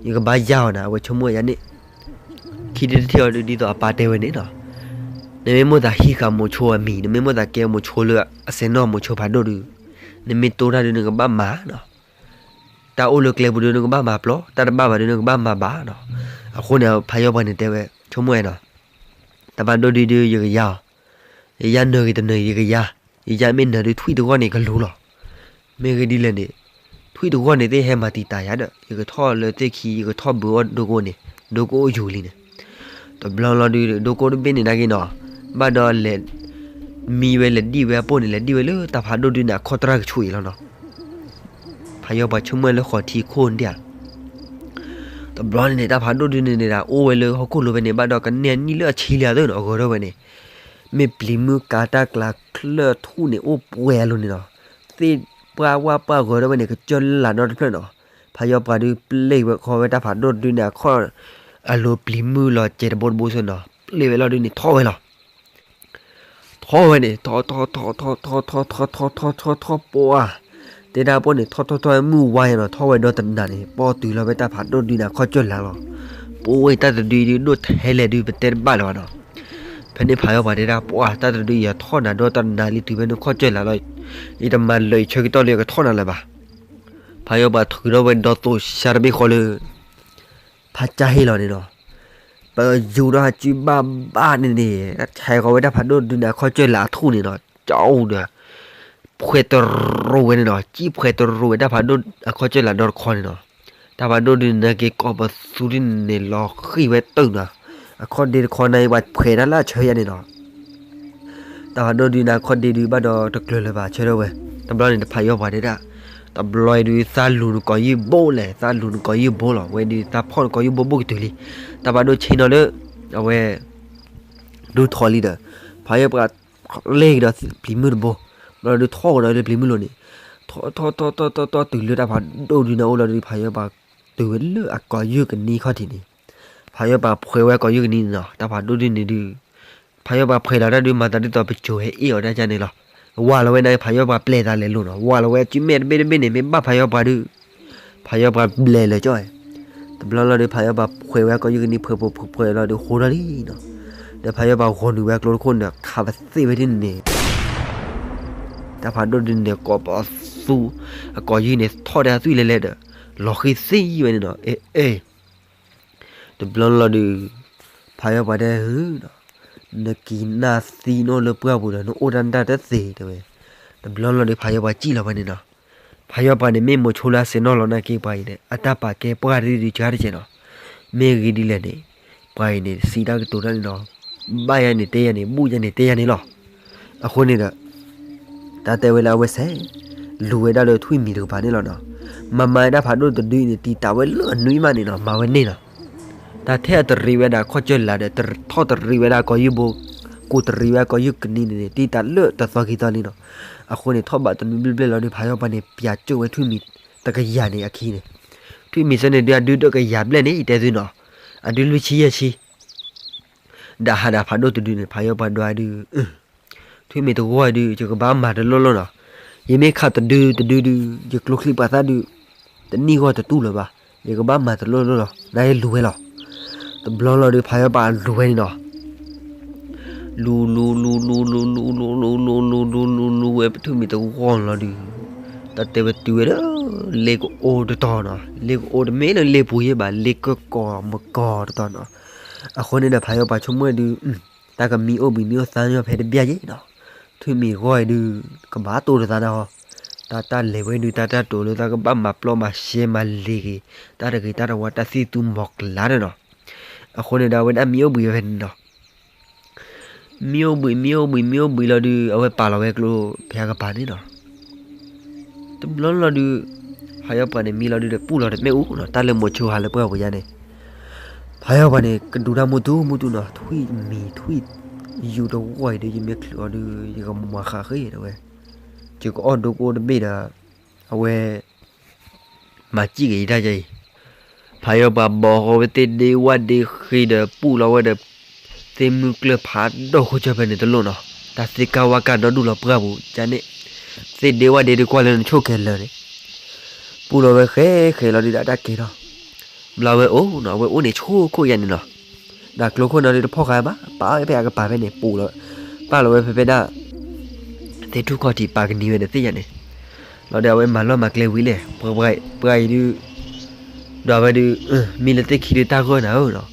ယကဘၣ်ယါအီၤနၤ အဝဲဆိကမိၣ်ယါန့ၣ် ခံဒုးတထံၣ်အီၤဒုး ဒ်သိးအပၢ်တဲဝဲန့ၣ်နီၤ, နမ့ၢ်မိၣ်သးဟံးဃာ်မိၤဆိအမံၤ နမ့ၢ်မိၣ်သးကဲမိၤဆိလၢအစဲၤနီၣ်မိၤဆိဖးဒိၣ်ဒုး နမ့ၢ်တိၢ်တၢ်ဒုးနကဘၣ်မၤနီၤ, တၢ်အိၣ်လၢကျဲပူၤဒုးနကဘၣ်မၤပျီ တၢ်တဘၣ်ဘၣ်ဒုးနကဘၣ်မၤဘၣ်နီၤ. အဃိန့ၣ် ဖးယီၤပှၤန့ၣ်တဲဝဲ ဆိကမိၣ်ဝဲနီၤ တၢ်ဖးဒိၣ်ဒုးဒုးယကယါအီၤ, ယယါနၢၤဂ့ၤတနၢၤဂ့ၤယကယါ, ယယါမ့ၢ်နၢၤဒုးထွံၣ်တဂီၢ်န့ၣ်ကလူၤလီၤ. မ့ၢ်ဂ့ၢ်ဒ်လဲၣ်န့ၣ် ထွံၣ်တဂီၢ်န့ၣ်သ့ၣ်ဟဲမၤတံာ်တာ်ယၤဒီး ယကထီၣ်လၢသ့ၣ်ခံ ယကထီၣ်ဘုးအီၣ်ဒိကိန့ၣ် ဒိကိအိၣ်ယူၤလံန့ၣ် တဘျီလီၤဒုး ဒိကိတဘ့ၣ်န့ၣ်နာ်က့နီၤ, ဘၣ်ဒီးလဲၤ မံဝဲလဲၤဒံၣ်ဝဲအပိၢ်န့ၣ် လဲၤဒံၣ်ဝဲလၢတၢ်ဖးဒိၣ်ဒုးန့ၣ် အခီၣ်တြၢ်ကဆူၣ်အံၤလီၤနီၤ. ဖးယီၤပှၤဆိကမိၣ်လၢဃိးထံခိၣ်ဒၣ်ဧါ. တဘျီန့ၣ်န့ၣ် တၢ်ဖးဒိၣ်ဒုးန့ၣ်န့ၣ်ဒၣ် အိၣ်ဝဲလၢဟီၣ်ခိၣ်လိၤဖဲန့ၣ် ဘၣ်ဒီးကန့ၢ်အနံၣ်လၢအဆံလံအသၢနီၤ အဂီၤထီၣ်ဝဲန့ၣ် မ့ၢ်ပျံၤမုၢ်ကါတၢ်ကျါချၢၣ်ထူၣ်န့ၣ် အိၣ်ပှဲၤအလိၤန့ၣ်နီၤ, သ့ၣ်ပှၢ်ဝၣ်ပှၢ်ဂီၤထီၣ်ဝဲန့ၣ် ကစၢၢ်လၢ်နီတဖျၢၣ်နီၤ. ဖးယီၤပှၤဒုးပျဲဝဲခီဝဲတၢ်ဖးဒိၣ်ဒုးန့ၣ် အခီၣ်အလိၤပျံၤမုၢ်လီၤစဲးတဘိတဘိဆၢနီၤ, ပျဲဝဲလီၤဒုးန့ၣ် ထီၣ်ဝဲလီၤ. ထီၣ်ဝဲန့ၣ် ထီၣ်ထီၣ်ထီၣ်ထီၣ်ထီၣ်ထီၣ်ထီၣ်ထီၣ်ထီၣ်ထီၣ်ထီၣ်ထီၣ်ထီၣ်ပှၤ, တဲဒၣ်ပှၤန့ၣ် ထီၣ်ထီၣ်ထီၣ်မုၢ်ဝါယၤနီၤ ထီၣ်ဝဲဒီတနၤန့ၣ် ပီၣ်တုၤလီၤဝဲတၢ်ဖးဒိၣ်ဒုးန့ၣ် အခီၣ်စၢၢ်လၢ်လီၤ. ပဝဲတၢ်တဒုဒုးဒိၣ်ထဲလဲၣ်ဒုး ပတဲတဘၣ်လၢၤဘၣ်နီၤ. ဖဲန့ၣ်ဖးယီၤပှၤတဲဒၣ် ပှၤတၢ်တဒုးယထီၣ်နၤဒီတနၤလံတုၤဖဲန့ၣ်ခီၣ်စၢၢ်လၢ်လီၤ, ယတမၤလၢာ်ယဆၢကတီၢ်လၢယကထီၣ်နၤလၢၤဘၣ်. ဖးယီၤပှၤထုးထီၣ်ဝဲဒီသိးဆါတဘ့ၣ်ဃီလၢ ဖးကၢ်ဟ့ၣ်လီၤန့ၣ်နီၤ, ပယူၤဒီးဟးစုဘၣ်ဘၣ်န့ၣ်န့ၣ် ဆဲးဃီၤဝဲတၢ်ဖးဒိၣ်ဒုးန့ၣ် အခီၣ်စၢၢ်လၢ်အထူၣ်န့ၣ်နီၤ, ကၠီအူဒီး ဖှဲးတရိးဝဲန့ၣ်နီၤ, ကံၣ်ဖှဲးတရိးဝဲတၢ်ဖးဒိၣ်အခီၣ်စၢၢ်လၢ်ဒီတခီန့ၣ်နီၤ, တၢ်ဖးဒိၣ်ဒုးန့ၣ်က့ၤကိးပသူဒုးန့ၣ်လီၤဃံၣ်ဝဲတုာ်နီၤ, အခီၣ်ဒ့တခီန့ၣ် ပှၤဖှဲးတၢ်လၢအဆၢယါန့ၣ်နီၤ တၢ်ဖးဒိၣ်ဒုးန့ၣ် အခီၣ်ဒ့ဒုးဘၣ်ဒီးတကျၢၤလၢၤဘၣ်ဆၢထၢၣ်ဝဲ, တဘျီန့ၣ် တဖးယီၤပှၤတဲဒၣ်, တဘျီအံၤဒုးသးလူၤနကိးယုၢ်ဘိလဲၣ်, သးလူၤနကိးယုၢ်ဘိလီၤ, ဝဲဒုးသးဖီၣ်နကိးယုၢ်ဘိဘိကတုၤလံ, တၢ်ဖးဒိၣ်ဆ့ၣ်နီၤလၢ အဝဲ ဒုးထီၣ်လံဒီး ဖးယီၤပှၤ လဲၤကဒီးပျံၤမုၢ်တဘိ, ဘျီဒုးထီၣ်ကဒီးလၢပျံၤမုၢ်လိၤန့ၣ်, ထီၣ်ထီၣ်ထီၣ်ထီၣ်ထီၣ်ထီၣ်တုၤလၢတၢ်ဖးဒိၣ်ဒုးန့ၣ်အိၣ်လီၤဒုး ဖးယီၤပှၤတုၤဝဲလၢအကိာ်ယုၢ်ကနံခီၣ်ထံးန့ၣ်, ဖးယီၤပှၤဖှဲးဝဲကိာ်ယုၢ်ကနံန့ၣ်နီၤ, တၢ်ဖးဒိၣ်ဒုးန့ၣ်ဒုး ဖးယီၤပှၤဖှဲးလီၤတၢ်ဒုးမၤသးဒ်သိးပစိၤဟဲအ့ၣ်အီၤတၢ်ကါန့ၣ်လီၤ, ဝးလီၤဝဲန့ၣ် ဖးယီၤပှၤပျဲသးလဲၤလိၤနီၤ, ဝးလီၤဝဲအစုမဲာ်တဘ့ၣ်တဘ့ၣ်န့ၣ် မ့ၢ်ဘၣ်ဖးယီၤပှၤဒုး ဖးယီၤပှၤဘျဲးလၢာ်ကၠီၣ်, တဘျီလီၤဒုး ဖးယီၤပှၤဖှဲးဝဲကိာ်ယုၢ်ကနံဖှဲးဖိဖှဲးဖိလီၤဒုးဃိထီၣ်လံနီၤ, ဒီးဖးယီၤပှၤဂီၤနုာ်ဝဲအကျိတခိၣ်န့ၣ်ဒီး ခးပသ့ၣ်ဝဲဒ်န့ၣ်န့ၣ် တၢ်ဖးဒိၣ်ဒုးန့ၣ် ကိးပသူ အကိာ်ယုၢ်န့ၣ် ထီၣ်ဒၣ်သွံၣ်လဲၤလဲၤဒီး လီၤဃံၤသံဝဲန့ၣ်နီၤ, အ့ၣ်အ့ၣ် တဘျီလီၤဒုး ဖးယီၤပှၤတဲ နကံၢ်နၢ်သံနအိၣ်လၢပှၢ်ပူၤဒီး နအိၣ်တၢ်နတၢ်တသ့တဲဝဲ, တဘျီလီၤဒုး ဖးယီပှၤစံၣ်လီၤဝဲန့ၣ်နီၤ. ဖးယီပှၤန့ၣ် မ့ၢ်မိၤဆိလၢအစဲးနီၣ်လီၤနာ်က့ ပှၤအံၤန့ၣ် အတၢ်ပာ်ကဲပှၢ်တဒုဒုး ကါတကဲးနီၤ. မ့ၢ်ဂ့ၤဒ်လဲၣ်န့ၣ် ပှၤအံၤန့ၣ် စံးတၢ်ကတိၤတၢ်န့ၣ်နီၤ, ဘၣ်ယၤန့ၣ်တဲယၤန့ၣ် ဘူၣ်ယၤန့ၣ်တဲယၤန့ၣ်လီၤ. အဃိန့ၣ်ဒီး တၢ်တဲဝဲလၢအဝဲစဲး လူၤဝဲဒၣ်လၢထွံၣ်မံၤတကပၤန့ၣ်လီၤနီၤ. မၤမၤဝဲဒၣ်ဖးဒိၣ်တဒုအံၤန့ၣ် တံာ်တာ်ဝဲလၢအနွံမးန့ၣ်နီၤ, မၤဝဲန့ၢ်နီၤ. တၢ်ထဲအတရံးဝဲဒၣ်ခီၣ်ကၢၢ်လးဒီး ထီၣ်တရံးဝဲဒၣ်ကီၢ်ယုၢ်ဘိ, ကိးတရံးဝဲကီၢ်ယုၢ်ကနံၤန့ၣ်န့ၣ် တံာ်တာ်လၢတသီခံသီလံနီၤ. အဃိန့ၣ် ထီၣ်ဘးတနွံဘျဲၣ်ဘျဲၣ်လီၤဒုး ဖးယီပှၤန့ၣ် ပၠးကၠိၣ်ဝဲထွံၣ်မံၤတကယၤန့ၣ်အခံန့ၣ်, ထွံၣ်မံၤစဲန့ၣ်ဒုး အဒုတကယၤဘျဲၣ်န့ၣ် ယတဲသုနီၤ, အဒုလွံၢ်ဆံယဲၢ်ဆံ ဒၣ်ဟးဒၣ်ဖးဒိၣ်တဒုန့ၣ် ဖးယီပှၤဒွးဒုး, ထွံၣ်မံၤတဂီၢ်ဒုး ယကဘၣ်မၤတလိၣ်လိၣ်နီၤ. ယမ့ၢ်ခးတဒုတဒုဒုး ယကျိချံပှၤသၣ်ဒုး တနံၣ်ဂီၢ်တတူၢ်လၢၤဘၣ်, ယကဘၣ်မၤတလိၣ်လိၣ်လီၤ. နလူၤဝဲလီၤ. တဘျီလီၤဒုး ဖးယီပှၤလူၤဝဲန့ၣ်နီၤ. လူၤလူၤလူၤလူၤလူၤလူၤလူၤလူၤလူၤလူၤလူၤလူၤလူၤလူၤလူၤလူၤလူၤလူၤဝဲ ပထွံၣ်မံၤတဂီၢ်လီၤဒုး, တၢ်တဲဝဲတုၤဝဲဒီး လ့ကအိတတီၤနီၤ, လ့ကအိတမ့ၢ်လၢလ့ပူၤယဲၢ်ဘၣ်, လ့ကကီၤမကီၤတတီၤနီၤ. အဃိန့ၣ်ဒီး ဖးယီပှၤဆိကမိၣ်ဝဲဒုး, တၢ်ကမံအိၣ်ဘှံးမံအိၣ်သါညီဖဲတဘျီယဲၢ်နီၤ, ထွံၣ်မံၤဂီၢ်အံၤဒုး ကဘၣ်တိၢ်တသးနၤဟီ, တၢ်တၢ်လဲၤဝဲဒုး တၢ်တၢ်တိာ်လၢတၢ်ကဘၣ်မၤပျီမၤရှဲ မၤလ့ၤဂ့ၤ တၢ်တဂ့ၤတၢ်တဝါ တၢ်သံၣ်သူမီၤကလၤဒီးနီၤ. အဃိန့ၣ်ဒီး အဝဲဒၣ်မံအိၣ်ဘှံးဝဲဖဲန့ၣ်နီၤ. မံအိၣ်ဘှံး မံအိၣ်ဘှံး မံအိၣ်ဘှံးလီၤဒုး အဝဲပာ်လီၤဝဲကျိဖဲအကပၤန့ၣ်နီၤ. တဘျီလီၤဒုး ဖးယီပှၤန့ၣ် မံလီၤဒုးဒီး ပူၣ်လီၤတမ့ၣ်အူနီၤ, တၢ်လၢမိၤဆိဟးလၢပှၢ်ပူၤယါန့ၣ်, ဖးယီပှၤန့ၣ် ကဒူးတၢ်မူတူမူတူနီၤ, ထွံၣ်မံၤထွံၣ်ယူၤတဂီၢ်အံၤဒုး ယမ့ၢ်ချုးအီၤဒုး ယကမၤဃးဃ့ဒီးဝဲ, ယကအီၣ်ဒိကအိၣ်တဘ့ၣ်ဒီး အဝဲ မၤစံၣ်က့ၤယတၢ်ယါအံၤ, ဖးယီပှၤဘီဃီဝဲသ့ၣ်ဒ့ဝၣ်ဒ့ဃ့ဒီး ပူၣ်လီၤဝဲဒီး သ့ၣ်မုၢ်ကျၢၢ်ဖးဒိၣ်ခိၣ်ဆၢဖဲန့ၣ်တလိၣ်နီၤ, တၢ်သ့ၣ်ကၢ်ဝၣ်ကၢ်ဒီဒူၣ်လီၤပှၢ်ပူၤကန့ၣ်, သ့ၣ်ဒ့ဝၣ်ဒ့ဒုးကွၢ်လၢနဆိၣ်ကဲၤလၢာ်န့ၣ်, ပူၣ်လီၤဝဲဃဲဃဲလီၤဒုးဒီးတၢ်ကဲၤထီၣ်, ဘျီဝဲအိၣ်နီၤ, အဝဲအိၣ်န့ၣ်ဆိခိၣ်ယါန့ၣ်နီၤ, ဒီးကျိခိၣ်နီၤဒုးတဖီၣ်ဃာ်ဘၣ်, ပာ်ဝဲဖဲအကပၤဖဲန့ၣ် ပူၣ်လီၤ, ပာ်လီၤဝဲဖဲဖဲဒၣ် သ့ၣ်ထူၣ်ခီၣ်ထံးပာ်ကနံၤဝဲဒီးသ့ၣ်ယါန့ၣ်, လီၤဒီးအဝဲမၤလီၢ်မၤကျဲဝံၤလဲၣ်, ပှၤအံၤဒုး ဒီးအဝဲဒုး မံလၢသ့ၣ်ခံဒုးတၢ်ဂီၢ်နၤဧၢနီၤ,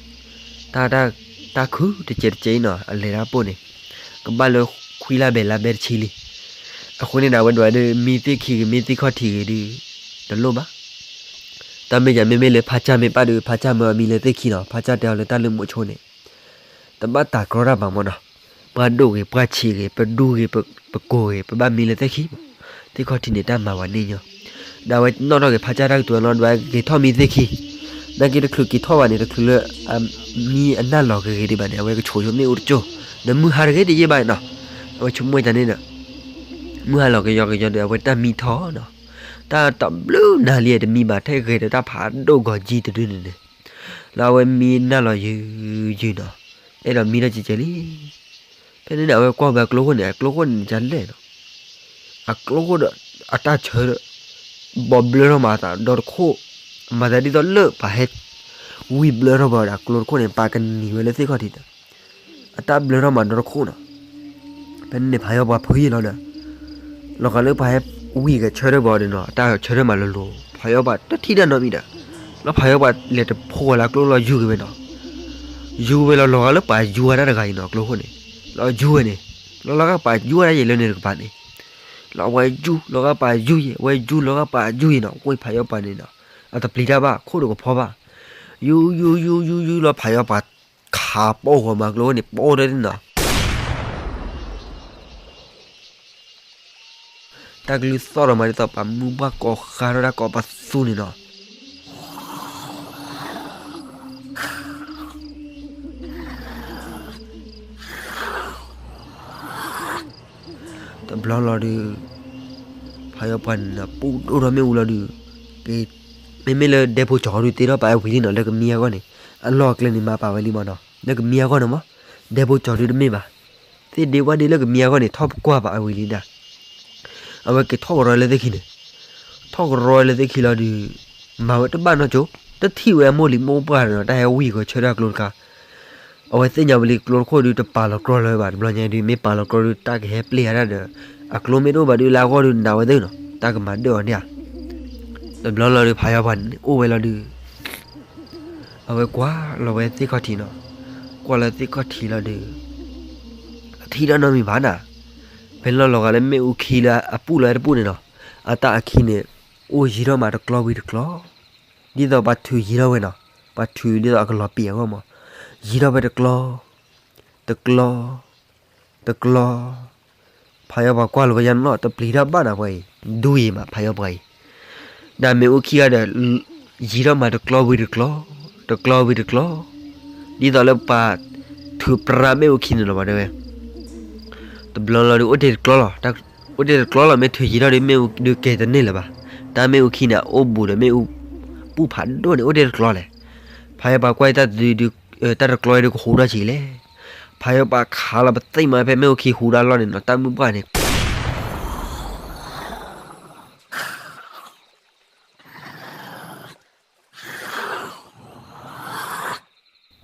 တၢ် တၢ်ခုတစဲးတစဲးအံၤနီၤ အလဲၤတၢ်ပိၢ်န့ၣ်, ကဘၣ်လၢခွံလါဘဲလါဘဲတဆံလံ, အဃိန့ၣ်ဒီးအဝဲဒၣ်ဒုး မံသ့ၣ်ခံဂ့ၤ မံသ့ၣ်ခီၣ်ထံးဂ့ၤဒုး တလိၣ်ဘၣ်, တၢ်မ့ၢ်ယၤမ့မ့ၢ်လၢဖါစၢ်မ့ၢ်ပၣ်ဒုး ဖါစၢ်မၢအမံလၢသ့ၣ်ခံနီၤ, ဖါစၢ်တဲအီၤလၢတၢ်လၢမိၤဆိန့ၣ် တဘၣ်တၤကြီတၢ်ဘၣ်မၢ်နီၤ, ပှၤဒိၣ်ဂ့ၤ ပှၤဆံးဂ့ၤ ပဒူဂ့ၤ ပကိၢ်ဂ့ၤ ပဘၣ်မံလၢသ့ၣ်ခံမး, သ့ၣ်ခီၣ်ထံးန့ၣ် တၢ်မၤဝဲန့ၣ်ညီ, ဒီးအဝဲနီၣ်ထီၣ်က့ၤဖါစၢ်တၢ်ကတိၤလီၤ ဒီးအဝဲက့ၤထီၣ်မံသ့ၣ်ခံ, နာ်က့တချုးက့ၤထီၣ်ဘၣ်န့ၣ် တချုးလၢ အမံအနၢ်လီၤဂ့ၤဂ့ၤဒံးဘၣ်န့ၣ် အဝဲကဆိးဆိမ့ၣ်အူတကၠိၢ်, ဒီးမုၢ်ဟါတဂ့ၤတယံာ်ဘၣ်နီၤ, အဝဲဆိကမိၣ်တၢ်န့ၣ်ဒီး မုၢ်ဟါလီၤကယီကယီဒီး အဝဲတၢ်မံထီၣ်နီၤ, တၢ်တဘျုးနၤလံတမံဘၣ် ထဲဂဲၤဒီးတၢ်ဖးဒိၣ်ဂီၤကၠံတဒုန့ၣ်န့ၣ်, လၢအဝဲမံနၢ်လီၤယုၢ်ယုၢ်နီၤ, အဲၣ်ဒိးမံထီၣ်ကဲကဲလံ, ဖဲန့ၣ်န့ၣ် အဝဲကွၢ်ဝဲအကျိခိၣ်န့ၣ် အကျိခိၣ်န့ၣ် ကလဲၣ်နီၤ, အကျိခိၣ်ဒီး အတၢ်ဆၢဒီး ဘီဘျၢထီၣ်မးအသးဒီတခိၣ်, မၤသးဒ်သိးလၢပှၤဟဲ ဝံၣ်ဘျၢထီၣ်ဘၣ်ဒီး အကျိတခိၣ်န့ၣ် ပာ်ကနံၤဝဲလၢသ့ၣ်ခီၣ်ထံးဒီး အတၢ်ဘျၢထီၣ်မးဒီတခိၣ်နီၤ, ဖဲန့ၣ်န့ၣ် ဖးယီပှၤဖုယံာ်လီၤဒီး လီၤဂာ်လၢပှၤဟဲဝံၣ်ဂဲၤဆၢထၢၣ်ဘၣ်ဒီးနီၤ အတၢ်ဆၢထၢၣ်မးလိၤလိၤ ဖးယီပှၤတထံၣ်တၢ်နီတမံၤဒီး လီၤဖးယီပှၤလဲၤတဖိဂၤလၢကျိလီၤယူၤက့ၤဝဲနီၤ, ယူၤဝဲလီၤလီၤဂာ်လၢပှၤ ယူၤဝဲတၢ်တဂၤအံၤနီၤ ကျိခိၣ်န့ၣ်, လီၤယူၤဝဲန့ၣ်, လီၤလီၤဂာ်ပှၤယူၤဝဲဒၣ်ယဲၢ်လၢန့ၣ်တကပၤန့ၣ်, လီၤဝဲယူၤလီၤဂာ်ပှၤယူၤယဲၢ် ဝဲယူၤလီၤဂာ်ပှၤယူၤယဲၢ်နီၤ ဝဲဖးယီပှၤန့ၣ်နီၤ, အတပျံၤတၢ်ဘၣ် ခိၣ်တကဖီဘၣ်, ယူၤယူၤယူၤယူၤယူၤလီၤဖးယီပှၤ ခးပိာ်ဂီၤမးကျိန့ၣ် ပိာ်ဒီးနီၤ တၢ်ကလုၢ်သီၣ်ဒီးမးဒ်သိးပှၤမူဘၣ်ကိးဃါထီၣ်တၢ်ကိးပသူန့ၣ်နီၤ, တဘျီလီၤဒုး ဖးယီပှၤန့ၣ်နီၤ ပူၣ်ဒိၣ်ထီၣ်မ့ၣ်အူလီၤဒုး, မ့မ့ၢ်လၢဒဲဖိကၠီၤဒုးတ့ထီၣ်ပာ်အဝံၤလံနီၤ လၢကမံအဂီၢ်န့ၣ်, အလီၢ်အကျဲန့ၣ်မၤပာ်ဝဲလံမးနီၤ လၢကမံအဂီၢ်န့ၣ်မး, ဒဲဖိကၠီၤဒုးတမ့ၢ်ဘၣ်, သ့ၣ်ဒ့ဝၣ်ဒ့လၢကမံအဂီၢ်န့ၣ် ထီၣ်ပကွၢ်ပာ်အဝံၤလံဒၣ် အဝဲက့ၤထီၣ်ကရီလၢသ့ၣ်ခံန့ၣ်, ထီၣ်ကရီလၢသ့ၣ်ခံလီၤဒုး, မၤဝဲတဘၣ်နီၢ်ကၠိ, တထံၣ်ဝဲအမိၢ်လံၤမိၢ်ပှၢ်ဒီး တၢ်ဟဲဝံၣ်ဂီၤဆၢထၢၣ်ကျိတခါ, အဝဲသ့ၣ်ညါဝဲလံကျိတခိၣ်ဒုး တပာ်လီၤကြီလၢၤဘၣ် တဘျီညါဒုး မ့ၢ်ပာ်လီၤကြီဒုး တၢ်ကဟဲပျဲၢ်အါတၢ်ဒီး, အကျိမ့ၢ်တအိၣ်ဘၣ်ဒုး လၢအဂီၢ်ဒုးနးဝဲသ့ၣ်နီၤ တၢ်ကမၤဒၢၣ်အီၤန့ၣ်ဧါ, တဘျီလီၤဒုး ဖးယီပှၤန့ၣ် အိၣ်ဝဲလီၤဒုး အဝဲကွၢ်လီၤဝဲသ့ၣ်ခီၣ်ထံးနီၤ, ကွၢ်လီၤသ့ၣ်ခီၣ်ထံးလီၤဒုး, အထံၣ်တၢ်နီတမံၤဘၣ်နၤ, ဖဲ ဟဲလီၤလီၤဂာ်လၢမ့ၣ်အူခံလၢအပူၣ်လီၤဝဲတပူၣ်န့ၣ်နီၤ, အတၢ်အခံန့ၣ် အိၣ်ယံၤထီၣ်မးတကျီဝံၤတကျီ, ဒ်သိးပှၤထုးယံၤထီၣ်ဝဲနီၤ, ပှၤထုးဒ်သိးအကလီၤပံာ်အဂီၢ်မး, ယံၤထီၣ်ဝဲတကျီ, တကျီ, တကျီ, ဖးယီၤပှၤကွၢ်လီၤဝဲယါနီၤ တပျံၤတၢ်ဘၣ်နီၤပှၤအံၤ, ဒူယံၤမးဖးယီၤပှၤအံၤ, ဒီးမ့ၣ်အူခံဂၤဒီး ယံၤထီၣ်မးတကျီဝံၤတကျီ, တကျီဝံၤတကျီ, ဒ်သိးလၢပှၤထုးပြါမ့ၣ်အူခံန့ၣ်လီၤဘၣ်တဲဝဲ တဘျီလီၤဒုး အိၣ်တ့ၢ်တကျီလီၤ, အိၣ်တ့ၢ်တကျီလီၤ မ့ၢ်ထုးယံၤထီၣ်ဒီး မ့ၣ်အူဒုးကဲၤတန့ၢ်လၢၤဘၣ်, တၢ်မ့ၣ်အူခံန့ၣ် အအိၣ်ဘူးဒီးမ့ၣ်အူပူၣ်ဖးဒိၣ်န့ၣ် အိၣ်တ့ၢ်တကျီလဲၣ်, ဖးယီၤပှၤကွၢ်တၢ်တဒုဒုး, တၢ်တကျီဒုးကဟူးထီၣ်ဆံးလဲၣ်, ဖးယီၤပှၤခးလီၤပသ့ၣ်မးဖဲမ့ၣ်အူခံဟူးတၢ်လီၢ်န့ၣ်နီၤ တၢ်မုၢ်ပှၢ်န့ၣ်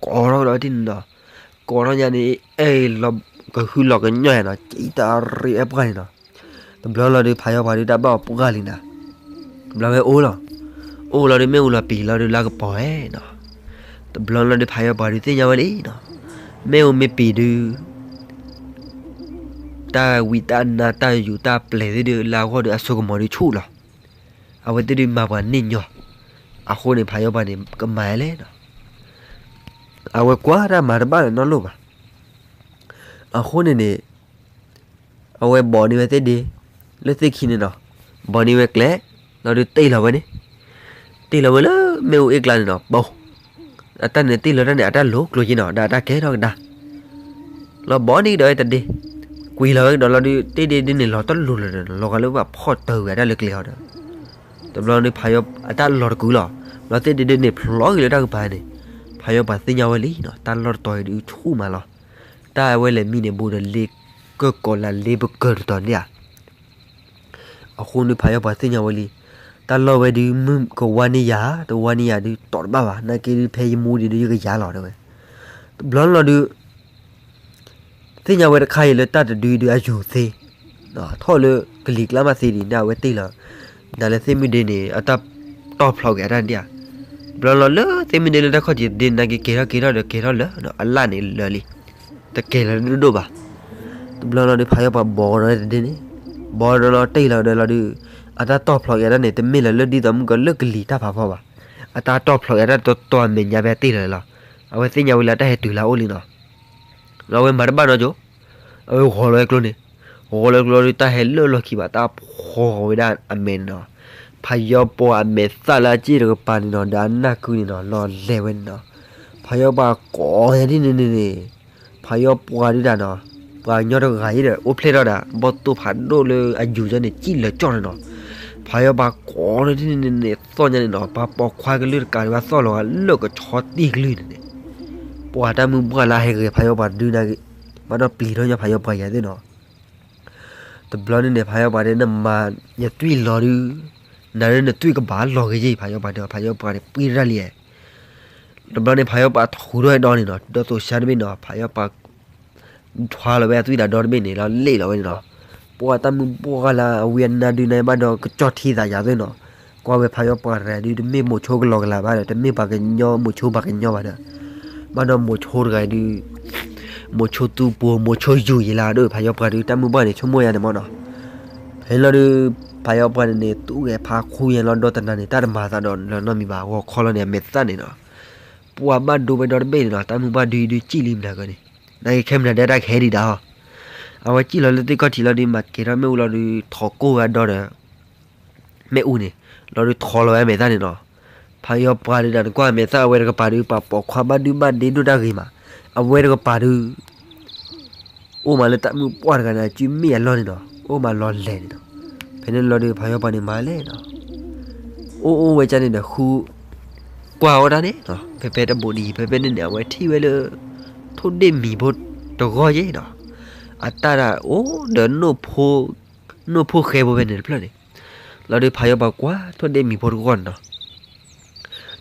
ကိးထီၣ်ဒီးတန့ၣ်နီၤ, ကိးထီၣ်ညါန့ၣ် အဲၣ်လီၤကဟုလီၤကညီၢ်နီၤ, ကံတရံးအဲၣ်ပှၢ်န့ၣ်နီၤ, တဘျီလီၤဒုး ဖးယီၤပှၤဒုးတၢ်ဘၣ်အီၤပှၢ်လံနီၤ, တဘျီဝဲအိၣ်လီၤ, အိၣ်လီၤဒုး မ့ၣ်အူလီၤပံာ်လီၤဒုး လၢကပီၤဝဲနီၤ, တဘျီလီၤဒုး ဖးယီၤပှၤဒုးသ့ၣ်ညါဝဲလံနီၤ, မ့ၣ်အူမ့ၢ်ပံာ်ဒုး တၢ်ဝံတၢ်နါတၢ်ယူၤတၢ်ပျဲၤသ့ၣ်ဒုး လၢအဂီၢ်ဒုး အစိကမီၤဒုးဆူၣ်လီၤ, အဝဲသ့ၣ်ဒုးမၤပှၤန့ၢ်ညီ, အဃိန့ၣ် ဖးယီၤပှၤန့ၣ် ကမၤလဲၣ်နီၤ, အဝဲကွၢ်တၢ်မၤတဘၣ်လၢၤနီတလိၣ်ဘၣ်, အဃိန့ၣ်န့ၣ် အဝဲဘိးန့ၢ်ဝဲသ့ၣ်ဒ့ လၢသ့ၣ်ခံန့ၣ်နီၤ, ဘိးန့ၢ်ဝဲကျဲ လီၤဒုးတ့ၢ်လီၤဝဲန့ၣ်, တ့ၢ်လီၤဝဲလၢမ့ၣ်အူအ့ၣ်ကျါန့ၣ်နီၤ, ပ အတၢ်န့ၣ်တ့ၢ်လီၤတၢ်န့ၣ် အတၢ်လိၤကျိၤက့နီၤ ဒီးအတၢ်ကဲထီၣ်ကဒါ လီၤဘိးန့ၢ်ကဒီးဝဲတဒ့, ကွံာ်လီၤဝဲကဒီးလီၤဒုး တ့ၢ်ဒ့ဒ်န့ၣ် လီၤတလိၤလၢၤဒီး လီၤဂာ်လၢဘၣ်ဖီၣ်တၢ်ဝံၤအတၢ်လၢကျဲအီၤဒီး, တဘျီန့ၣ် ဖးယီၤအတၢ်လီၤတကုာ်လီၤ, လီၤသ့ၣ်ဒ့ဒ်န့ၣ် ဖျိးက့ၤလၢတၢ်ကပၤန့ၣ်, ဖးယီၤပှၤသ့ၣ်ညါဝဲလံနီၤ တၢ်လီၢ်တတီၤအံၤဒုးဆူၣ်မးလီၤ, တၢ်အဝဲလဲၤမံန့ၣ် ဘူးဒီးလ့ကၢၢ်ကီးလၢ လ့ပကၢၢ်တတီၤန့ၣ်ဧါ အဃိန့ၣ် ဖးယီၤပှၤသ့ၣ်ညါဝဲလံ, တၢ်လီၢ်ဝဲဒုး မုၢ်ကဝါန့ၢ်ယၤ တဝါန့ၢ်ယၤဒုး တီၢ်တဘၣ်ဘၣ်, နာ်က့ဒုး ဖဲယမူဒံးဒုး ယကယၤလီၤတဲဝဲ, တဘျီလီၤဒုး သ့ၣ်ညါဝဲတခါအံၤလၢတၢ်တဒုဒုးအယူၤသ့, ထီၣ်လၢကလံၤကျါမးသ့ဒံး ဒ်အဝဲတ့ၢ်လီၤ, ဒ်လၢသ့ၣ်မုၢ်ဒ့န့ၣ် အတၢ်တီၢ်ဖျိးက့ၤအတၢ်ဒံးဧါ, တဘျီလီၤလၢသ့ၣ်မုၢ်ဒ့လၢတၢ်ခီၣ်ထံးတဒ့ နာ်က့ကဲထီၣ်ကဲထီၣ်ဒီးကဲထီၣ်လၢာ်, အလၣ်န့ၣ်လၢာ်လံ, တကဲလၢၤဒိၣ်ဒိၣ်ဘၣ်, တဘျီလီၤဒုး ဖးယီၤပှၤဘီကဒီးတဒ့န့ၣ်, ဘီဒီးလီၤတ့ၢ်လီၤဒီးလီၤဒုး, အတၢ်တီၢ်ဖျိးက့ၤအတၢ်န့ၣ် တမ့ၢ်လၢလၢဒ်သိးမုၢ်ကီၤလၢကလံၤတၢ်ဖးဖီဘၣ်, အတၢ်တီၢ်ဖျိးက့ၤအတၢ်တီတီမဲာ်ညါဖဲတ့ၢ်လီၤလီၤ, အဝဲသ့ၣ်ညါဝဲလၢတၢ်ဟဲတုၤလၢအအိၣ်လံနီၤ, ဒီးအဝဲမၤတဘၣ်နီတဂၤ, အဝဲဂီၤလီၤဝဲကျိန့ၣ်, ဂီၤလီၤကျိဒီးတၢ်ဟဲလၢလီၢ်ခံဘၣ် တၢ်ဖီၣ်ဝဲဒၣ်အမဲာ်န့ၣ်နီၤ, ဖးယီၤပှၤအမဲာ်သၣ်လၢအစ့ၣ်တကပၤန့ၣ်နီၤ ဒီးအနၢ်ကုန့ၣ်နီၤ လီၤလဲၤဝဲန့ၣ်နီၤ, ဖးယီၤပှၤကိးယၤဒ်န့ၣ်န့ၣ်န့ၣ်, ဖးယီၤပှၤဒုးတၢ်နီၤ, ပှၤကညီတဂၤအံၤဒီး အိၣ်ဖျဲၣ်ထီၣ်ဒၣ် ဘီၣ်သိၣ်ဖးဒိၣ်လၢအယူၤန့ၣ် စံၣ်လၢာ်ကၠီၣ်န့ၣ်နီၤ, ဖးယီၤပှၤကိးဒ်န့ၣ်န့ၣ်န့ၣ် သီၣ်ညါန့ၣ်နီၤ ပှၤပိာ်ခွါကလုၢ်တကးဒံးဘၣ်သီၣ်လီၤဂာ်လၢကဆီတံၢ်ကလုၢ်န့ၣ်န့ၣ်, ပှၤတၢ်မုၢ်ပှၢ်လၢအဟဲဂ့ၤ ဖးယီၤပှၤဒုးနာ်က့, ဘၣ်ဒီးပျံၤထီၣ်ညီဖးယီၤပှၤယၤသ့ၣ်နီၤ တဘျီန့ၣ်န့ၣ် ဖးယီၤပှၤဒုးနမၤယသွံၣ်လီၤဒုး, နၤဒုးနသွံၣ်ကဘၣ်လီၤဂ့ၤယ့ၢ် ဖးယီၤပှၤဒီး ဖးယီၤပှၤန့ၣ် ပှံၢ်တၢ်လံ, တဘျီန့ၣ် ဖးယီၤပှၤထူးထီၣ်ဝဲဒီန့ၣ်နီၤ ဒီးသိးဆါတဘ့ၣ်နီၤ ဖးယီၤပှၤ ထွါလီၤဝဲအသွံၣ်ဒီးဒီတဘ့ၣ်န့ၣ် လီၤလ့ၣ်လီၤဝဲန့ၣ်နီၤ, ပှၤတၢ်မုၢ်ပှၢ်လၢအဝံအနါဒုးန့ၣ် ဘၣ်ဒီးကစီၣ်ထံသးယၤသ့ၣ်နီၤ, ကွၢ်ဝဲဖးယီၤပှၤတဂၤဒုး တမ့ၢ်မိၤဆိကလီၤကလးဘၣ်ဒီး တမ့ၢ်ပှၤကညီမိၤဆိပှၤကညီဘၣ်ဒီး ဘၣ်ဒီးမိၤဆိတဂၤဒုး မိၤဆိသူပူၤ မိၤဆိယူၤယံၤလၢဒိၣ် ဖးယီၤပှၤဒုး တၢ်မုၢ်ပှၢ်န့ၣ် ဆိကမိၣ်ယါန့ၣ်မ့ၢ်နီၤ, ဖဲလီၤဒုး ဖးယီၤပှၤန့ၣ်န့ၣ် သူၣ်ဂဲၤဖးခူယဲၢ်လီၤဒီတနၤန့ၣ် တၢ်တမၤသးဒီးလၢၤနီတမံၤဘၣ် ဂီၤခီလီၤန့ၣ် အမဲာ်သၣ်န့ၣ်နီၤ, ပှၤဘၣ်ဒိဝဲဒီတဘ့ၣ်န့ၣ်နီၤ တၢ်မုၢ်ပှၢ်ဒုးဒုးစံၣ်လံမနၤကၢန့ၣ်, နာ်က့ခဲမနၤဒဲးတၢ်ကဟဲဒံးဒၣ်ဟီ, အဝဲစံၣ်လီၤလၢသ့ၣ်ခီၣ်ထံးလီၤဒုး မၤကဲၤထီၣ်မ့ၣ်အူလီၤဒုး ထိးကိၢ်ဝဲအဒီဒီး မ့ၣ်အူန့ၣ် လီၤဒုးထိးလီၤဝဲအမဲာ်သၣ်န့ၣ်နီၤ, ဖးယီၤပှၤဒုးတၢ်နကွၢ်အမဲာ်သၣ်အဝဲတကပၤဒုး ပှၤပိာ်ခွါဘၣ်ဒုးဘၣ်ဒ့ဒိၣ်တၢ်ဂ့ၤမး, အဝဲတကပၤဒုး အိၣ်မးလၢတၢ်မုၢ်ပှၢ်တဂၤန့ၣ် အစုမ့ၣ်အလီၢ်န့ၣ်နီၤ အိၣ်မးလီၤလဲၤန့ၣ်နီၤ, ဖဲန့ၣ်လီၤဒုး ဖးယီၤပှၤန့ၣ်မၤလဲၣ်နီၤ, အိၣ်အိၣ်ဝဲကန့ၣ်ဒီးဃု ကွၢ်အီၣ်တၢ်န့ၣ်နီၤ ဖဲဖဲတဘူးဒံး ဖဲဖဲန့ၣ်န့ၣ် အဝဲထံၣ်ဝဲလၢ ထိၣ်ဒ့ၣ်မံၤဖိတဂီၢ်ယ့ၣ်နီၤ, အတၢ်ဒၣ်အိၣ်ဒီး နိၣ်ဖိဃဲဖိဖဲန့ၣ်တဖျၢၣ်န့ၣ်, လီၤဒုးဖးယီၤပှၤကွၢ် ထိၣ်ဒ့ၣ်မံၤဖိတဂီၢ်န့ၣ်နီၤ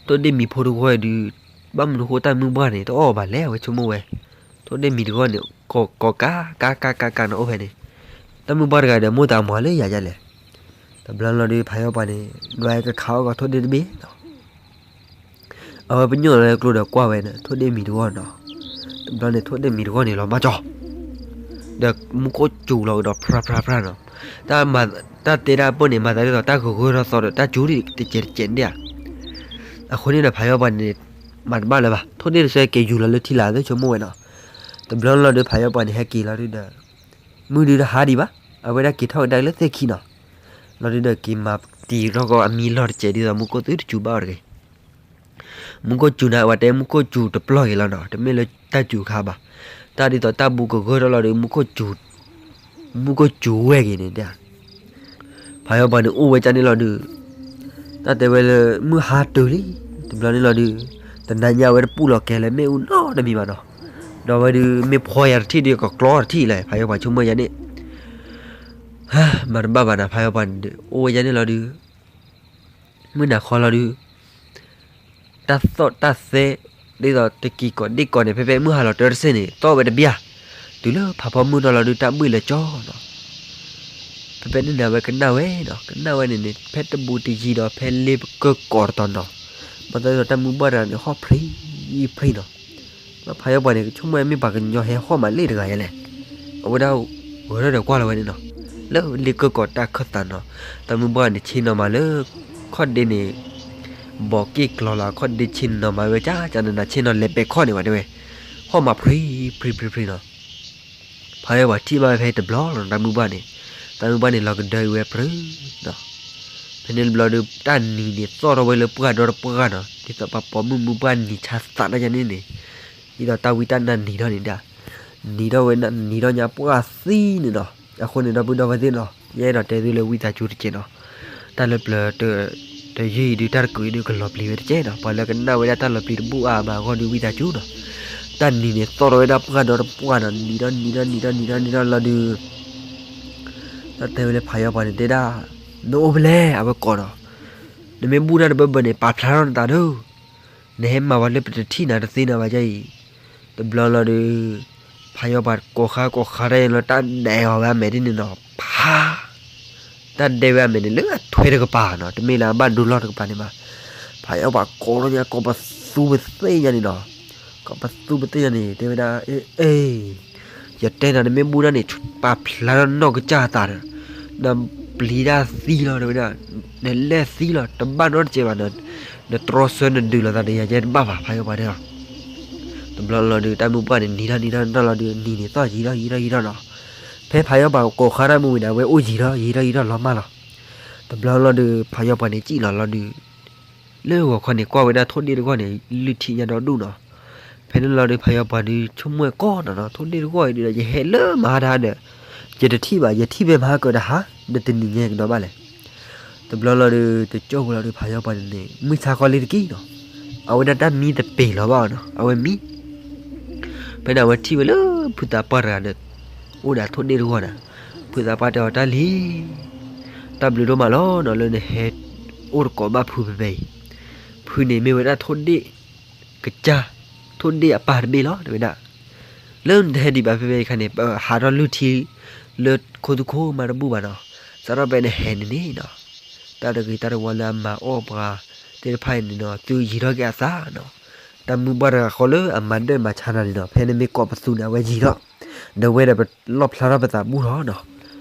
ထိၣ်ဒ့ၣ်မံၤဖိတဂီၢ်အံၤဒုး ဘၣ်မနုၤဃိတၢ်မုၢ်ပှၢ်န့ၣ် တအီၣ်ဘၣ်လဲၣ် အဝဲဆိကမိၣ်ဝဲ, ထိၣ်ဒ့ၣ်မံၤတဂီၢ်န့ၣ် ကိးကိးကါ ကါ ကါ ကါ ကါနီၤ အိၣ်ဖဲန့ၣ်, တၢ်မုၢ်ပှၢ်တဂၤဒီး မိၢ်သးမၤလၢယၤယၤလဲၣ်, တဘျီလီၤဒုး ဖးယီၤပှၤန့ၣ် ဒွးကခးအီၣ်ကီးထိၣ်ဒ့ၣ်တဘ့ၣ်နီၤ အဝဲပညိၣ်လီၤလၢကျိဒီးကွၢ်ဝဲန့ၣ် ထိၣ်ဒ့ၣ်မံၤတဂီၢ်နီၤ, တဘျီန့ၣ် ထိၣ်ဒ့ၣ်မံၤတဂီၢ်န့ၣ် လီၤမၢ်ကၠီ ဒီးမူခိၣ်စူၤလီၤကဒီး ဖြါဖြါဖြါနီၤ. တၢ်တဲဒၣ်အပၢၢ်န့ၣ် မၤသးဒ်သိးတၢ်ဂၢၢ်ဂၢၢ်ထီၣ်သီဒီး တၢ်စူၤတကဲးတကဲးန့ၣ်ဧါ. အဃိန့ၣ်ဒီး ဖးယီပှၤန့ၣ် မၤတဘၣ်လၢၤဘၣ်, ထိၣ်ဒ့ၣ်တဆၢက့ၤယူၤလီၤလၢထံလာ်သ့ ဆိကမိၣ်ဝဲနီၤ. တဘျီလီၤဒုး ဖးယီပှၤန့ၣ် ဟဲက့ၤလီၤဒုးဒီး မုၢ်ဒုးတဟါဒံးဘၣ်, အဝဲဒၣ်က့ၤထီၣ်ကဒါလၢသ့ၣ်ခံနီၤ. လီၤဒုးဒီးက့ၤမၤတံၤထီၣ်ကီးအမံၤလီၢ်တစဲး ဒ်သိးမူခိၣ်သုတစူၤဘၣ်အီၤတဂ့ၤ. မူခိၣ်စူၤန့ၣ် အဝဲတဲမူခိၣ်စူၤတပျီၢ်က့ၤလီၤနီၤ, တမ့ၢ်လၢတၢ်စူၤခါဘၣ်. တၢ်ဒ်သိးတၢ်ဘူးကဂၢၢ်ထီၣ်လီၤဒုး မူခိၣ်စူၤဝဲၢ်က့ၤန့ၣ်ဒၣ်. ဖးယီပှၤန့ၣ်အိၣ်ဝဲဒၣ်န့ၣ်လီၤဒုး, တၢ်တဲဝဲလၢမုၢ်ဟါတုၤလံ, တဘျီန့ၣ်လီၤဒုး, တနၤညါဝဲတပူၤလီၤကဲလၢမ့ၣ်အူနီတမံၤဘၣ်နီၤ. ဒီးဝဲဒုး မ့ၢ်ဖှီယၤတထံၣ်ဒုး ကကျီတထံၣ်လဲၣ်, ဖးယီပှၤဆိကမိၣ်ယၤန့ၣ် မၤတဘၣ်ဘၣ်နီၤ, ဖးယီပှၤန့ၣ်ဒုး အိၣ်ဝဲဒၣ်န့ၣ်လီၤဒုး မုၢ်နၤခီလီၤဒုး တၢ်သီၣ်တၢ်သဲ ဒ်သိးတကံၤကီးဒ့ၣ်ကီးန့ၣ် ဖဲဖဲမုၢ်ဟါလီၤတၢတစဲးန့ၣ် သီၣ်ဝဲတဘျၣ်, တုၤလၢဖးဖီမုၢ်နီၤလီၤဒုး တၢ်ဘှံးလၢကၠီနီၤ. ဖဲဖဲန့ၣ်န့ၣ် အဝဲကနၣ်ဝဲနီၤ, ကနၣ်ဝဲန့ၣ်န့ၣ် ဖဲတဘူးတယံၤဒီး ဖဲလ့ကၢၢ်ကီးတတီၤနီၤ, ဘၣ်သးဒ်သိးတၢ်မုၢ်ဘှၢ်တဂၤန့ၣ် ဟီၣ်ဖျ့ဖျ့နီၤ. ဖးယီပှၤန့ၣ် ကဆိကမိၣ်မ့ၢ်ပှၤကညီဟဲဟီၣ်မးလ့ၣ်တဂၤယဲလဲၣ်, အဝဲဒၣ်ဂဲၤထီၣ်ဒီးကွၢ်လီၤဝဲန့ၣ်နီၤ, လၢလ့ကၢၢ်ကီးတၢ်ခၢၣ်သးနီၤ, တၢ်မုၢ်ဘှၢ်န့ၣ် ဆ့ၣ်နီၤမးလၢ ခီၣ်ဒ့န့ၣ် ဘီးက့ၣ်ကျီၤလီၤ ခီၣ်ဒ့ဆ့ၣ်နီၤမးဝဲ ကၠၢ်ကၠၢ်နးနး ဆ့ၣ်နီၤလဲၤပဲာ်ခီၣ်န့ၣ်ဝဲတဲဝဲ, ဟီၣ်မးဖျ့ဖျ့ဖျ့ဖျ့နီၤ. ဖးယီပှၤထံၣ်ဘၣ်ဝဲဖဲတဘျီလီၤ တၢ်မုၢ်ဘှၢ်န့ၣ်, တၢ်မုၢ်ဘှၢ်န့ၣ် လီၤကဒၢအံၤဝဲပြၢနီၤ. ဖဲန့ၣ်တဘျီဒီး တၢ်နံၤန့ၣ်သီၣ်ထီၣ်ဝဲလၢပှၢ်ဒီတပှၢ်နီၤ, ဒ်သိးပှၤပိာ်မုၣ်မုၢ်ပှၢ်နံၤဆါသးတၢ်ယါန့ၣ်န့ၣ်, ဒ်သိးတၢ်ဝံတၢ်နါနံၤထီၣ်န့ၣ်ဒၣ်, နံၤထီၣ်ဝဲ နံၤထီၣ်ညါပှၢ်သံန့ၣ်နီၤ. အဃိန့ၣ် ဒီပုၢ်ဒီဝဲၢ်သ့ၣ်နီၤ, ယအဲၣ်ဒိးတဲသုလၢဝံသးစူၤတက့ၢ်နီၤ, တၢ်လၢပျၢၤ တယုၢ်အံၤဒုး တၢ်တကုးအံၤဒုး ကလီၤပျံၤဝဲတကဲနီၤ, ပှၤလၢကနၣ်ဝဲဒၣ်တၢ်လီၤပျံၤတဘူၣ်အါမးအဂီၢ်ဒုး ဝံသးစူၤနီၤ. တၢ်နံၤန့ၣ်သီၣ်ထီၣ်ဝဲဒၣ်ပှၢ်ဒီတပှၢ်နီၤ, နံၤထီၣ်နံၤထီၣ်နံၤထီၣ်နံၤထီၣ်နံၤထီၣ်လီၤဒုး တၢ်တဲဝဲလၢဖးယီပှၤန့ၣ်တဲဒၣ်, နအိၣ်ဖဲလဲၣ် အဝဲကိးနီၤ, နမ့ၢ်ဘူၣ်တၢ်တဘၢဘၢန့ၣ် ပာ်ဖျါထီၣ်နသးဒုး, နဟဲမၤဝဲလၢပတထံၣ်နၤတသ့နၤဘၣ်ဒ်အံၤ. တဘျီလီၤဒုး ဖးယီပှၤကိးဃါကိးဃါတၢ်အံၤလီၤ တၢ်ဒဲးအီၤဝဲအမဲာ်ဒ်န့ၣ်နီၤ, ဖး တၢ်ဒဲးဝဲအမဲာ်န့ၣ် လၢအထွဲတကပၤနီၤ, တမ့ၢ်လၢအဘၣ်ဒိလီၢ်တကပၤန့ၣ်ဘၣ်. ဖးယီပှၤကိးထီၣ်ညါ ကိးပသူပသ့ၣ်ညါန့ၣ်နီၤ, ကိးပသူပသ့ၣ်ညါန့ၣ် တဲဝဲဒၣ်, အ့ အ့ ယတဲနၤ နမ့ၢ်ဘူၣ်တၢ်န့ၣ် ပာ်ဖျါထီၣ်နီၢ်ကစၢ်အသးဒီး, နပျံၤတၢ်သံလီၤ တဲဝဲဒၣ်, နလဲၢ်သံလီၤ တဘၣ်နီတစဲးဘၣ်, နတြီဆၢနဒုးလိာ်သးဒီးယၤ ယဲတဘၣ်ဘၣ် ဖးယီပှၤတဲအီၤ. တဘျီလီၤဒုး တၢ်မုၢ်ပှၢ်န့ၣ် နံၤထီၣ်နံၤထီၣ်နံၤထီၣ်လီၤဒုး နံၤန့ၣ်သီၣ်ယံၤထီၣ်ယံၤထီၣ်ယံၤထီၣ်နီၤ. ဖဲဖးယီပှၤကိးဃါတၢ်မုၢ်ဝံၤန့ၣ် အဝဲအိၣ်ယံၤထီၣ်ယံၤထီၣ်ယံၤထီၣ်လီၤမၢ်လီၤ. တဘျီလီၤဒုး ဖးယီပှၤန့ၣ်စံၣ်လီၤလီၤဒုး လၢဂီၤခီန့ၣ် ကွၢ်ဝဲဒၣ်ထိၣ်ဒ့ၣ်တဂီၢ်န့ၣ် လုၢ်ထံညါဒီဒူၣ်နီၤ. ဖဲန့ၣ်လီၤဒုး ဖးယီပှၤဒုး ဆိကမိၣ်ကီးနီၤနီၤ ထိၣ်ဒ့ၣ်တဂီၢ်အံၤဒုးဒီး ယဟဲလၢမဟါတဟါဒီး ယတထံၣ်ဘၣ် ယထံၣ်ဖဲမဟါကတဟါ ဒီးတနံၤညါကဒီးဘၣ်လဲၣ်. တဘျီလီၤဒုး တကၠိၢ်ဝဲလီၤဒုး ဖးယီပှၤန့ၣ်န့ၣ် မုၢ်ဆါဃီလံတက့ၢ်နီၤ. အဝဲဒၣ်တၢ်မံတပ့ၤလီၤဘၣ်နီၤ အဝဲမံ ဖဲန့ၣ် အဝဲထံၣ်ဝဲလၢဖုသးပှၢ်တဂၤဒီး အိၣ်ဒီးထိၣ်ဒ့ၣ်တဂီၢ်န့ၣ်, ဖုသးပှၢ်တဲအီၤ တၢ်လံၤ, တၢ်ဘျုးဒိၣ်မးလီၤနီၤ လၢနဟဲအိၣ်တကိးဘၣ်ဖုဖဲဖဲအံၤ, ဖုန့ၣ်မ့ၢ်ဝဲဒၣ်ထိၣ်ဒ့ၣ်ကစၢ်, ထိၣ်ဒ့ၣ်အပၢ်တဘ့ၣ်လီၤ တဲဝဲဒၣ်. လၢနတဟဲဒံးဘၣ်ဖဲဖဲအံၤအခါန့ၣ် ပဟးထီၣ်လုၢ်ထံ လၢခိသူခိမါတဘူၣ်ဘၣ်နီၤ, စးထီၣ်ဖဲနဟဲန့ၣ်န့ၣ်နီၤ တၢ်တဂ့ၤတၢ်တဝါလၢအမၤအီၣ်ပှၤသ့ၣ်တဖၣ်အံၤန့ၣ်နီၤ သုယံၤထီၣ်က့ၤအသးနီၤ. တၢ်မုၢ်ပှၢ်တဂၤဃီလၢအမၤဒၢၣ်မၤဆါနၤန့ၣ်နီၤ ဖဲနမ့ၢ်ကိးပသူန့ၣ် အဝဲယံၤထီၣ်, ဒီးဝဲဒီးပလီၣ်ဖျါထီၣ်ပသးဘူၣ်ထီၣ်နီၤ.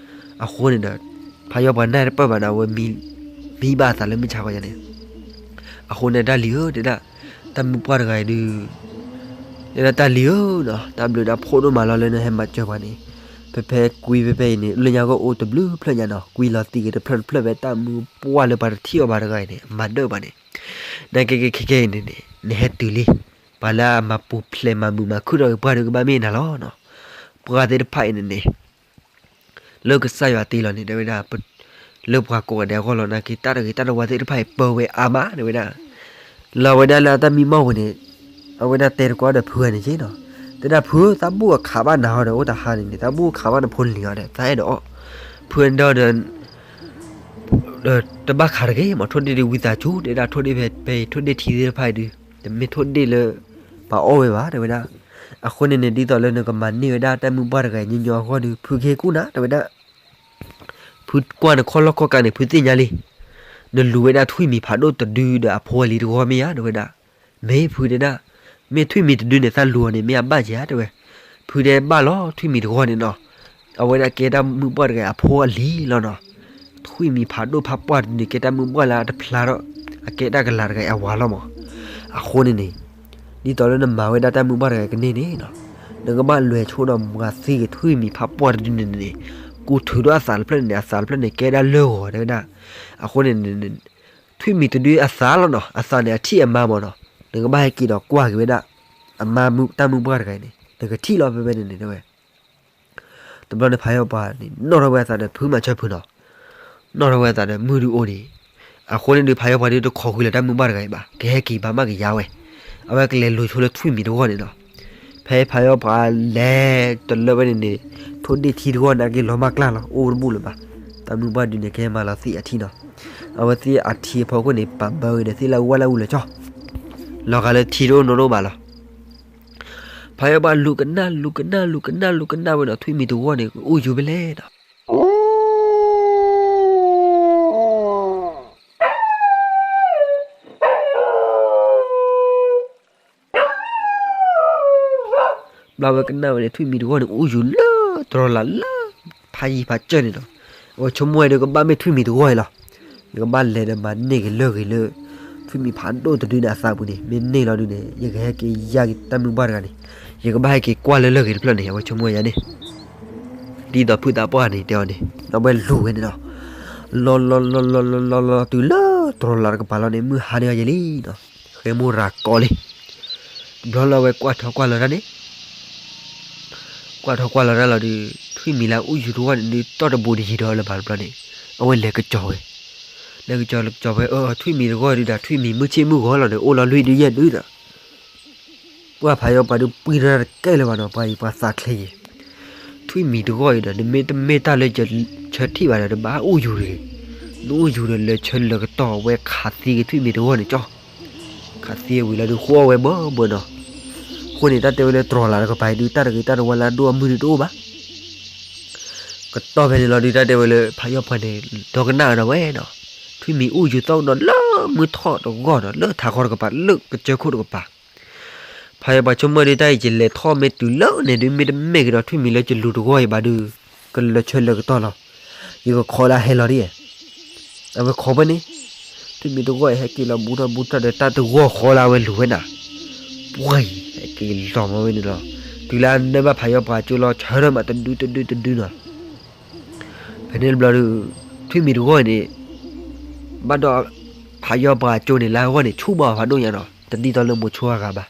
အဃိန့ၣ်ဒီး ဖးယီပှၤနၢ်တပၢၢ်ဘၣ်နီၤ အဝဲမံဘၣ်အသးလၢမုၢ်ဆါခီယါန့ၣ် အဃိန့ၣ် တၢ်လံၤဧၢ တဲဒၣ်, တၢ်မုၢ်ပှၢ်တဂၤအံၤဒုး တဲဒၣ် တၢ်လံၤဧၢနီၤ တၢ်ဘျုးတၢ်ဖှိၣ်ဒိၣ်မးလီၤ လၢနဟဲမၤစၢၤပှၤန့ၣ်, ဖဲဖဲကွံဖဲဖဲအံၤန့ၣ် လၢညါကအိၣ်တဘျုးဖျၢၣ်ညါနီၤ ကွံလီၤသံက့ၤတဖျၢၣ်တဖျၢၣ်ဖဲတၢ်မုၢ်ပှၢ်လၢပှၤတထံၣ်အီၤဘၣ်တဂၤအံၤန့ၣ် အမၤဒၢၣ်ပှၤန့ၣ်, နာ်က့က့ခဲခဲအံၤန့ၣ်န့ၣ် နဟဲတုၤလံ, ပှၤလၢအမၤပူၤဖျဲးမၤမုာ်မၤခုၣ်ထီၣ်က့ၤပှၢ်ဒုးကဘၣ်မ့ၢ်နၤလီၤနီၤ. ပှၤသ့ၣ်တဖၣ်အံၤန့ၣ်န့ၣ် လၢကစၢ်ယွၤတ့လီၤန့ၣ် တဲဝဲဒၣ် လၢပှၤကိးဂၤဒဲးအဂီၢ်လီၤ နာ်က့တၢ်တဂ့ၤတၢ်တဝါသ့ၣ်တဖၣ်အံၤ ပၢဝဲအါမး တဲဝဲဒၣ်. လၢအဝဲဒၣ်လၢအတၢ်မံမီၢ်ဝဲန့ၣ် အဝဲဒၣ်တဲတကွၢ်ဒီးဖုဂၤန့ၣ်က့နီၤ, တဲဒၣ်ဖု သးဘူၣ်အခးဘၣ်နၤဟီဒီး အိၣ်တဟါန့ၣ်န့ၣ် သးဘူၣ်အခးဘၣ်နဖိလံၤအီၤဒီး သးအဲၣ်ဒိးအီၣ်, ဖုဒီး တဘၣ်ခးတဂ့ၤ မ့ၢ်ထိၣ်ဒ့ၣ်ဒုးဝံသးစူၤ တဲဒၣ် ထိၣ်ဒ့ၣ်ဖဲဖဲအံၤ ထိၣ်ဒ့ၣ်ထံသ့ၣ်တဖၣ်အံၤဒုး တမ့ၢ်ထိၣ်ဒ့ၣ်လၢ ပှၤအီၣ်ဝဲဘၣ် တဲဝဲဒၣ်. အဃိန့ၣ်န့ၣ် ဒ်သိးလၢနကမၤန့ၢ်ဝဲဒၣ်တၢ်မုၢ်ပှၢ်တဂၤအံၤညီညီအဂီၢ်ဒုး ဖုကဟ့ၣ်ကူၣ်နၤ တဲဝဲဒၣ်. ဖုကွၢ်နခီၣ်လီၢ်ခီၣ်ကါန့ၣ် ဖုသ့ၣ်ညါလံ. နလူၤဝဲဒၣ်ထွံၣ်မံၤဖးဒိၣ်တဒုဒီးအဖိအလံၤတဂီၢ်မ့ၢ်ဧါ တဲဝဲဒၣ်. မ့ၢ်ဖုတဲဒၣ်, မ့ၢ်ထွံၣ်မံၤတဒုန့ၣ် သးလူၤအီၤန့ၣ် မ့ၢ်အဘၣ်က့ၤဧါ တဲဝဲ. ဖုတဲဘၣ်လီၤ ထွံၣ်မံၤတဂီၢ်န့ၣ်နီၤ. အဝဲဒၣ်ကဲတၢ်မုၢ်ပှၢ်တဂၤအဖိအလံၤလီၤနီၤ. ထွံၣ်မံၤဖးဒိၣ်ဖးပှၢ်တဒုန့ၣ် ကဲတၢ်မုၢ်ပှၢ်လၢအတဖျါထီၣ် အကဲတၢ်ကလၤတဂၤအဝၤလီၤမး. အဃိန့ၣ်န့ၣ် ဒ်သိးလၢနမၤဝဲဒၣ်တၢ်မုၢ်ပှၢ်တဂၤကန့ၢ်န့ၣ်နီၤ, နကဘၣ်လဲၤဆိဒီးမၤသံက့ၤထွံၣ်မံၤဖးပှၢ်တဒုန့ၣ်န့ၣ်, ကူးထုးဒီးအသးတဖျၢၣ်န့ၣ်န့ၣ် အသးတဖျၢၣ်န့ၣ် ကဲဒၣ်လၢဂီၤတဲဝဲဒၣ်. အဃိန့ၣ် ထွံၣ်မံၤတဒုအသးလီၤနီၤ, အသးန့ၣ်အထံၣ်အမါမးနီၤ, နကဘၣ်ဟဲက့ၤဒီးကွၢ်က့ၤဝဲဒၣ် အမါတၢ်မုၢ်ပှၢ်တဂၤအံၤန့ၣ် နကထံၣ်လီၤဖဲဖဲန့ၣ်န့ၣ်တဲဝဲ. တဘျီန့ၣ်ဖးယီၤပှၤန့ၣ် နီၣ်ထီၣ်ဝဲအသးဒီးဖုမၤဆၢဖုနီၤ, နီၣ်ထီၣ်ဝဲအသးဒီးမုၢ်ဒုအိၣ်ဒံး. အဃိန့ၣ်ဒုး ဖးယီၤပှၤဒုးတခိးကွံာ်လၢတၢ်မုၢ်ပှၢ်တဂၤအံၤဘၣ်, ကဟဲက့ၤဘၣ်မးကယၤဝဲ, အဝဲကလဲၤလူၤဆိလၢထွံၣ်မံၤတဂီၢ်န့ၣ်နီၤ. ဖဲဖးယီၤပှၤလဲၤတလၢဝဲန့ၣ်န့ၣ်, ထိၣ်ဒ့ၣ်ထံတဂီၢ်န့ၣ် အက့ၤလီၤမၢ်ကျၢ်လီၤ, အိၣ်တဘူၣ်လၢၤဘၣ်. တၢ်မုၢ်ပှၢ်ဒုးန့ၣ် ကဟဲမၤလီၤသံးအထံနီၤ. အဝဲသ့ၣ်အထံအဖီခိၣ်န့ၣ် ပာ်ဘၢဝဲဒီးသ့ၣ်လၢဝၣ်လၢဝူလၢာ်ကၠီ, လီၤဂာ်လၢထံတအိၣ်နီတအိၣ်ဘၣ်လီၤ. ဖးယီၤပှၤလူၤကနၣ် လူၤကနၣ် လူၤကနၣ် လူၤကနၣ်ဝဲဒီး ထွံၣ်မံၤတဂီၢ်န့ၣ် ကအိၣ်ယူၤဖဲလဲၣ်နီၤ. ဘျီဝဲကနၣ်ဝဲန့ၣ် ထွံၣ်မံၤတဂီၢ်န့ၣ် အိၣ်ယူၤလၢတြီၤလၢ်လၢ ဖးယံၤဖးစၢၢ်န့ၣ်နီၤ. အဝဲဆိကမိၣ်ဝဲဒီး ကဘၣ်မ့ၢ်ထွံၣ်မံၤတဂီၢ်အံၤလီၤ. ယကဘၣ်လဲၤဒီးမၤန့ၢ်က့ၤလၢၢ်ဂ့ၤလၢ ထွံၣ်မံၤဖးဒိၣ်တဒုန့ၣ်အသးပူၤန့ၣ်, မ့ၢ်န့ၢ်လီၤဒုန့ၣ် ယကဟဲက့ၤယၢ်က့ၤတၢ်မုၢ်ပှၢ်တဂၤန့ၣ်, ယကဘၣ်ဟဲက့ၤကွၢ်လၢလၢၢ်ဂ့ၤတဖျၢၣ်န့ၣ် အဝဲဆိကမိၣ်ယၤန့ၣ်. ဒ်သိးဖုသးပှၢ်န့ၣ်တဲအီၤန့ၣ် အဝဲလူၤဝဲန့ၣ်နီၤ. လီၤလီၤလီၤလီၤလီၤလီၤလီၤတုၤလၢတြီၤလၢ်တကပၤလီၤန့ၣ် မုၢ်ဟါန့ၢ်အီၤယဲလံနီၤ. ဃဲမိၢ်ရၤကီလံ. တဘျီလၢအဝဲကွၢ်ထီၣ်ကွၢ်လီၤတၢ်န့ၣ် ကွၢ်ထီၣ်ကွၢ်လီၤတၢ်လီၤဒုး ထွံၣ်မံၤလၢအအိၣ်ယူၤတဂီၢ်န့ၣ်ဒုး တီၢ်တဘိးတယံၤဒီးလၢၤဘၣ်တဘျီန့ၣ်, အဝဲလဲၤကစီၤဝဲ, လဲၤကစီၤလဲၤကစီၤဝဲ အၢ ထွံၣ်မံၤတဂီၢ်ဒုးဒီး ထွံၣ်မံၤမုၢ်ဆ့ၣ်မုၢ်ဂီၤလီၤဒီး အိၣ်လီၤလွံၢ်ဒုယဲၢ်ဒုဒီး ပှၢ်ဖးယီၤပှၤဒုးပှံၤထီၣ်တကဲလၢၤဘၣ်နီၤ, ပှၤအံၤပှၤသးချ့ယဲၤ. ထွံၣ်မံၤတဂီၢ်အံၤဒီး နမ့ၢ်တမ့ၢ်တၢ်လၢယဆၢထံၣ်ဘၣ်ဒီး တဘၣ်အိၣ်ယူၤတဂ့ၤ. နအိၣ်ယူၤဒီးလၢဆၢလၢကတီၢ်ဝဲခးသံက့ၤထွံၣ်မံၤတဂီၢ်န့ၣ်ကၠီ. ခးသံဝံၤလီၤဒုးဃိအီၣ်ဝဲဘၢဘၢနီၤ. အဃိန့ၣ် တၢ်တဲဝဲလၢတြီၤလၢ်တကပၤအံၤဒုး တၢ်တဂ့ၤတၢ်တဝါလၢအဒိၣ်အမုၢ်ဒုးတအိၣ်ဘၣ်. ကတီၢ်ဖဲန့ၣ်လီၤဒုး တၢ်တဲဝဲလၢဖးယီၤပှၤန့ၣ် ဒီကနၣ်ဝဲဒီးဝဲနီၤ, ထွံၣ်မံၤအိၣ်ယူၤသီၣ်နီၤလၢမုၢ်ထီၣ်တဂီၢ်နီၤ, လၢထးခီတကပၤ လၢကစၢၢ်ခိၣ်တကပၤ. ဖးယီၤပှၤဆိကမိၣ်ဒုး တၢ်အံၤယလဲၤထီၣ်မ့ၢ်တုၤလၢန့ၣ်ဒုး မ့ၢ်တမ့ၢ်က့ၤဒီးထွံၣ်မံၤလၢယလူၤတဂီၢ်အံၤဘၣ်ဒုး ကလၢာ်ဆၢလၢာ်ကတီၢ်လီၤ. ယကခိးလၢဟဲလီၤဒ်, အဝဲခိးဖဲန့ၣ်, ထွံၣ်မံၤတဂီၢ်အံၤဟဲက့ၤလီၤဘူးထီၣ်ဘူးထီၣ်ဒီး တၢ်တဂီၢ်ဃီလၢအဝဲလူၤဝဲနၤ, ပှၤအံၤဟဲက့ၤလီၤမၤဝဲန့ၣ်လီၤ. တုၤလၢအနၢ်ဘၣ်ဖးယီၤပှၤကၠိလီၤ ဆၢထၢၣ်မးတဒုတဒုတဒုနီၤ. ဖဲန့ၣ်တဘျီဒုး ထွံၣ်မံၤတဂီၢ်အံၤန့ၣ် ဘၣ်ဒီးဖးယီၤပှၤကၠိန့ၣ် လၢအဂီၢ်န့ၣ် ဆူၣ်ဘၣ်ဖးဒိၣ်ညါနီၤ, တဒ်သိးလၢမိၤဆိအဂၤဘၣ်.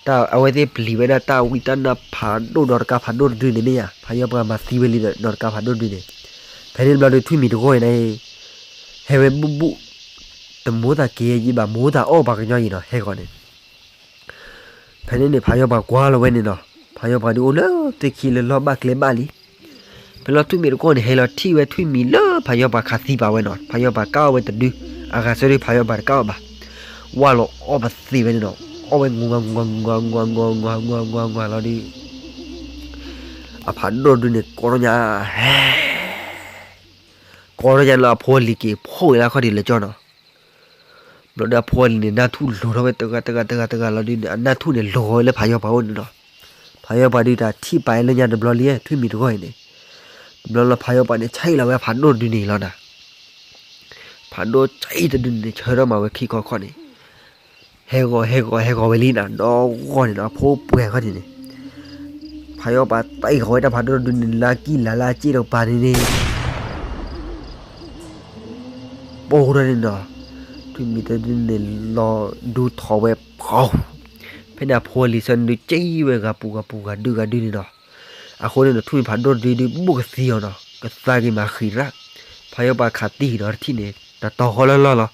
တၢ်အဝဲသ့ၣ်ပျံၤဝဲဒၣ်တၢ်ဝံတၢ်နၢ်ဖးဒိၣ်ဒီးတကးဖးဒိၣ်တဒုန့ၣ်မ့ၢ်ဧါ, ဖးယီၤပှၤမၤသံဝဲလံဒီးတကးဖးဒိၣ်တဒုန့ၣ်. ဖဲန့ၣ်တဘျီဒုး ထွံၣ်မံၤတဂီၢ်အံၤန့ၣ် ဟဲဝဲဘူၣ်ဘူၣ်, တမိၣ်သးက့ၤယံဘၣ် မိၣ်သးအီၣ်ပှၤကညီအံၤနီၤ ဟဲဂီၤန့ၣ်. ဖဲန့ၣ်န့ၣ် ဖးယီၤပှၤကွၢ်လီၤဝဲန့ၣ်နီၤ, ဖးယီၤပှၤဒုးအိၣ်လၢသ့ၣ်ခံလၢလီၢ်ဘၣ်ကျဲဘၣ်လံ. ဖဲလီၤထွံၣ်မံၤတဂီၢ်န့ၣ် ဟဲလီၤထံၣ်ဝဲထွံၣ်မံၤလၢဖးယီၤပှၤခးသံပာ်ဝဲနီၤ, ဖးယီၤပှၤကၢ်အီၣ်ဝဲတဒု, အဂၤဆၢဒုးဖးယီၤပှၤတကၢ်အီၣ်ဘၣ်. ဝၢ်လီၤအီၣ်ပသ့ဝဲန့ၣ်နီၤ, အီၣ်ဝဲငွးငွးငွးငွးငွးငွးငွးငွးငွးလီၤဒုး အဖးဒိၣ်တဒုန့ၣ် ကီထီၣ်ညါ, ကီထီၣ်ညါလၢအဖိအလံၤက့ၤဖီၣ်ဝဲလၢအခီၣ်ထံးလၢကၠီနီၤ. ဘျီဒီးအဖိအလံၤန့ၣ် နၢ်ထူၣ်လိၤထီၣ်ဝဲတဂၤတဂၤတဂၤတဂၤလီၤဒုးန့ၣ် အနၢ်ထူၣ်န့ၣ်လိၤဂီၤဝဲလၢဖးယီၤပှၤအိၣ်န့ၣ်နီၤ. ဖးယီၤပှၤဒုးတၢ်ထံၣ်ပာ်လၢညါတဘျီလံ ထွံၣ်မံၤတဂီၢ်အံၤန့ၣ်. တဘျီလီၤဖးယီၤပှၤန့ၣ် ဆဲးလီၤဝဲအဖးဒိၣ်တဒုန့ၣ်လီၤနၤ. ဖးဒိၣ်ဆဲးတဒုန့ၣ် ဆၢထၢၣ်မၤဝဲခံခီခီန့ၣ် ဟဲဂီၤဟဲဂီၤဟဲဂီၤဝဲလံနၤ ဒီဂီၢ်န့ၣ်နီၤ အဖိပှဲၤခီၣ်ထံးန့ၣ်. ဖးယီၤပှၤတ့ၢ်ဂီၤဝဲတၢ်ဖးဒိၣ်တဒုန့ၣ် လၢကံၢ်လၤလၢအစ့ၣ်တကပၤန့ၣ်န့ၣ် ပိၢ်ထီၣ်န့ၣ်နီၤ, ထွံၣ်မံၤတဒုန့ၣ် လီၤဒူထီၣ်ဝဲဖီ, ဖဲန့ၣ်အဖိအလံၤဆၢန့ၣ်ဒုး ကၠ့ဝဲဂၤပူၤဂၤပူၤဂၤဒုဂၤဒုန့ၣ်နီၤ. အဃိန့ၣ်ဒီး ထွံၣ်မံၤဖးဒိၣ်တဒုဒုး ဘူးကသံအီၤနီၤ, ကသါက့ၤမၤဃံးရၣ်. ဖးယီၤပှၤခးသံက့ၤဒီးတထံၣ်န့ၣ် တတီၤဃီလၢလီၢ်လီၤ.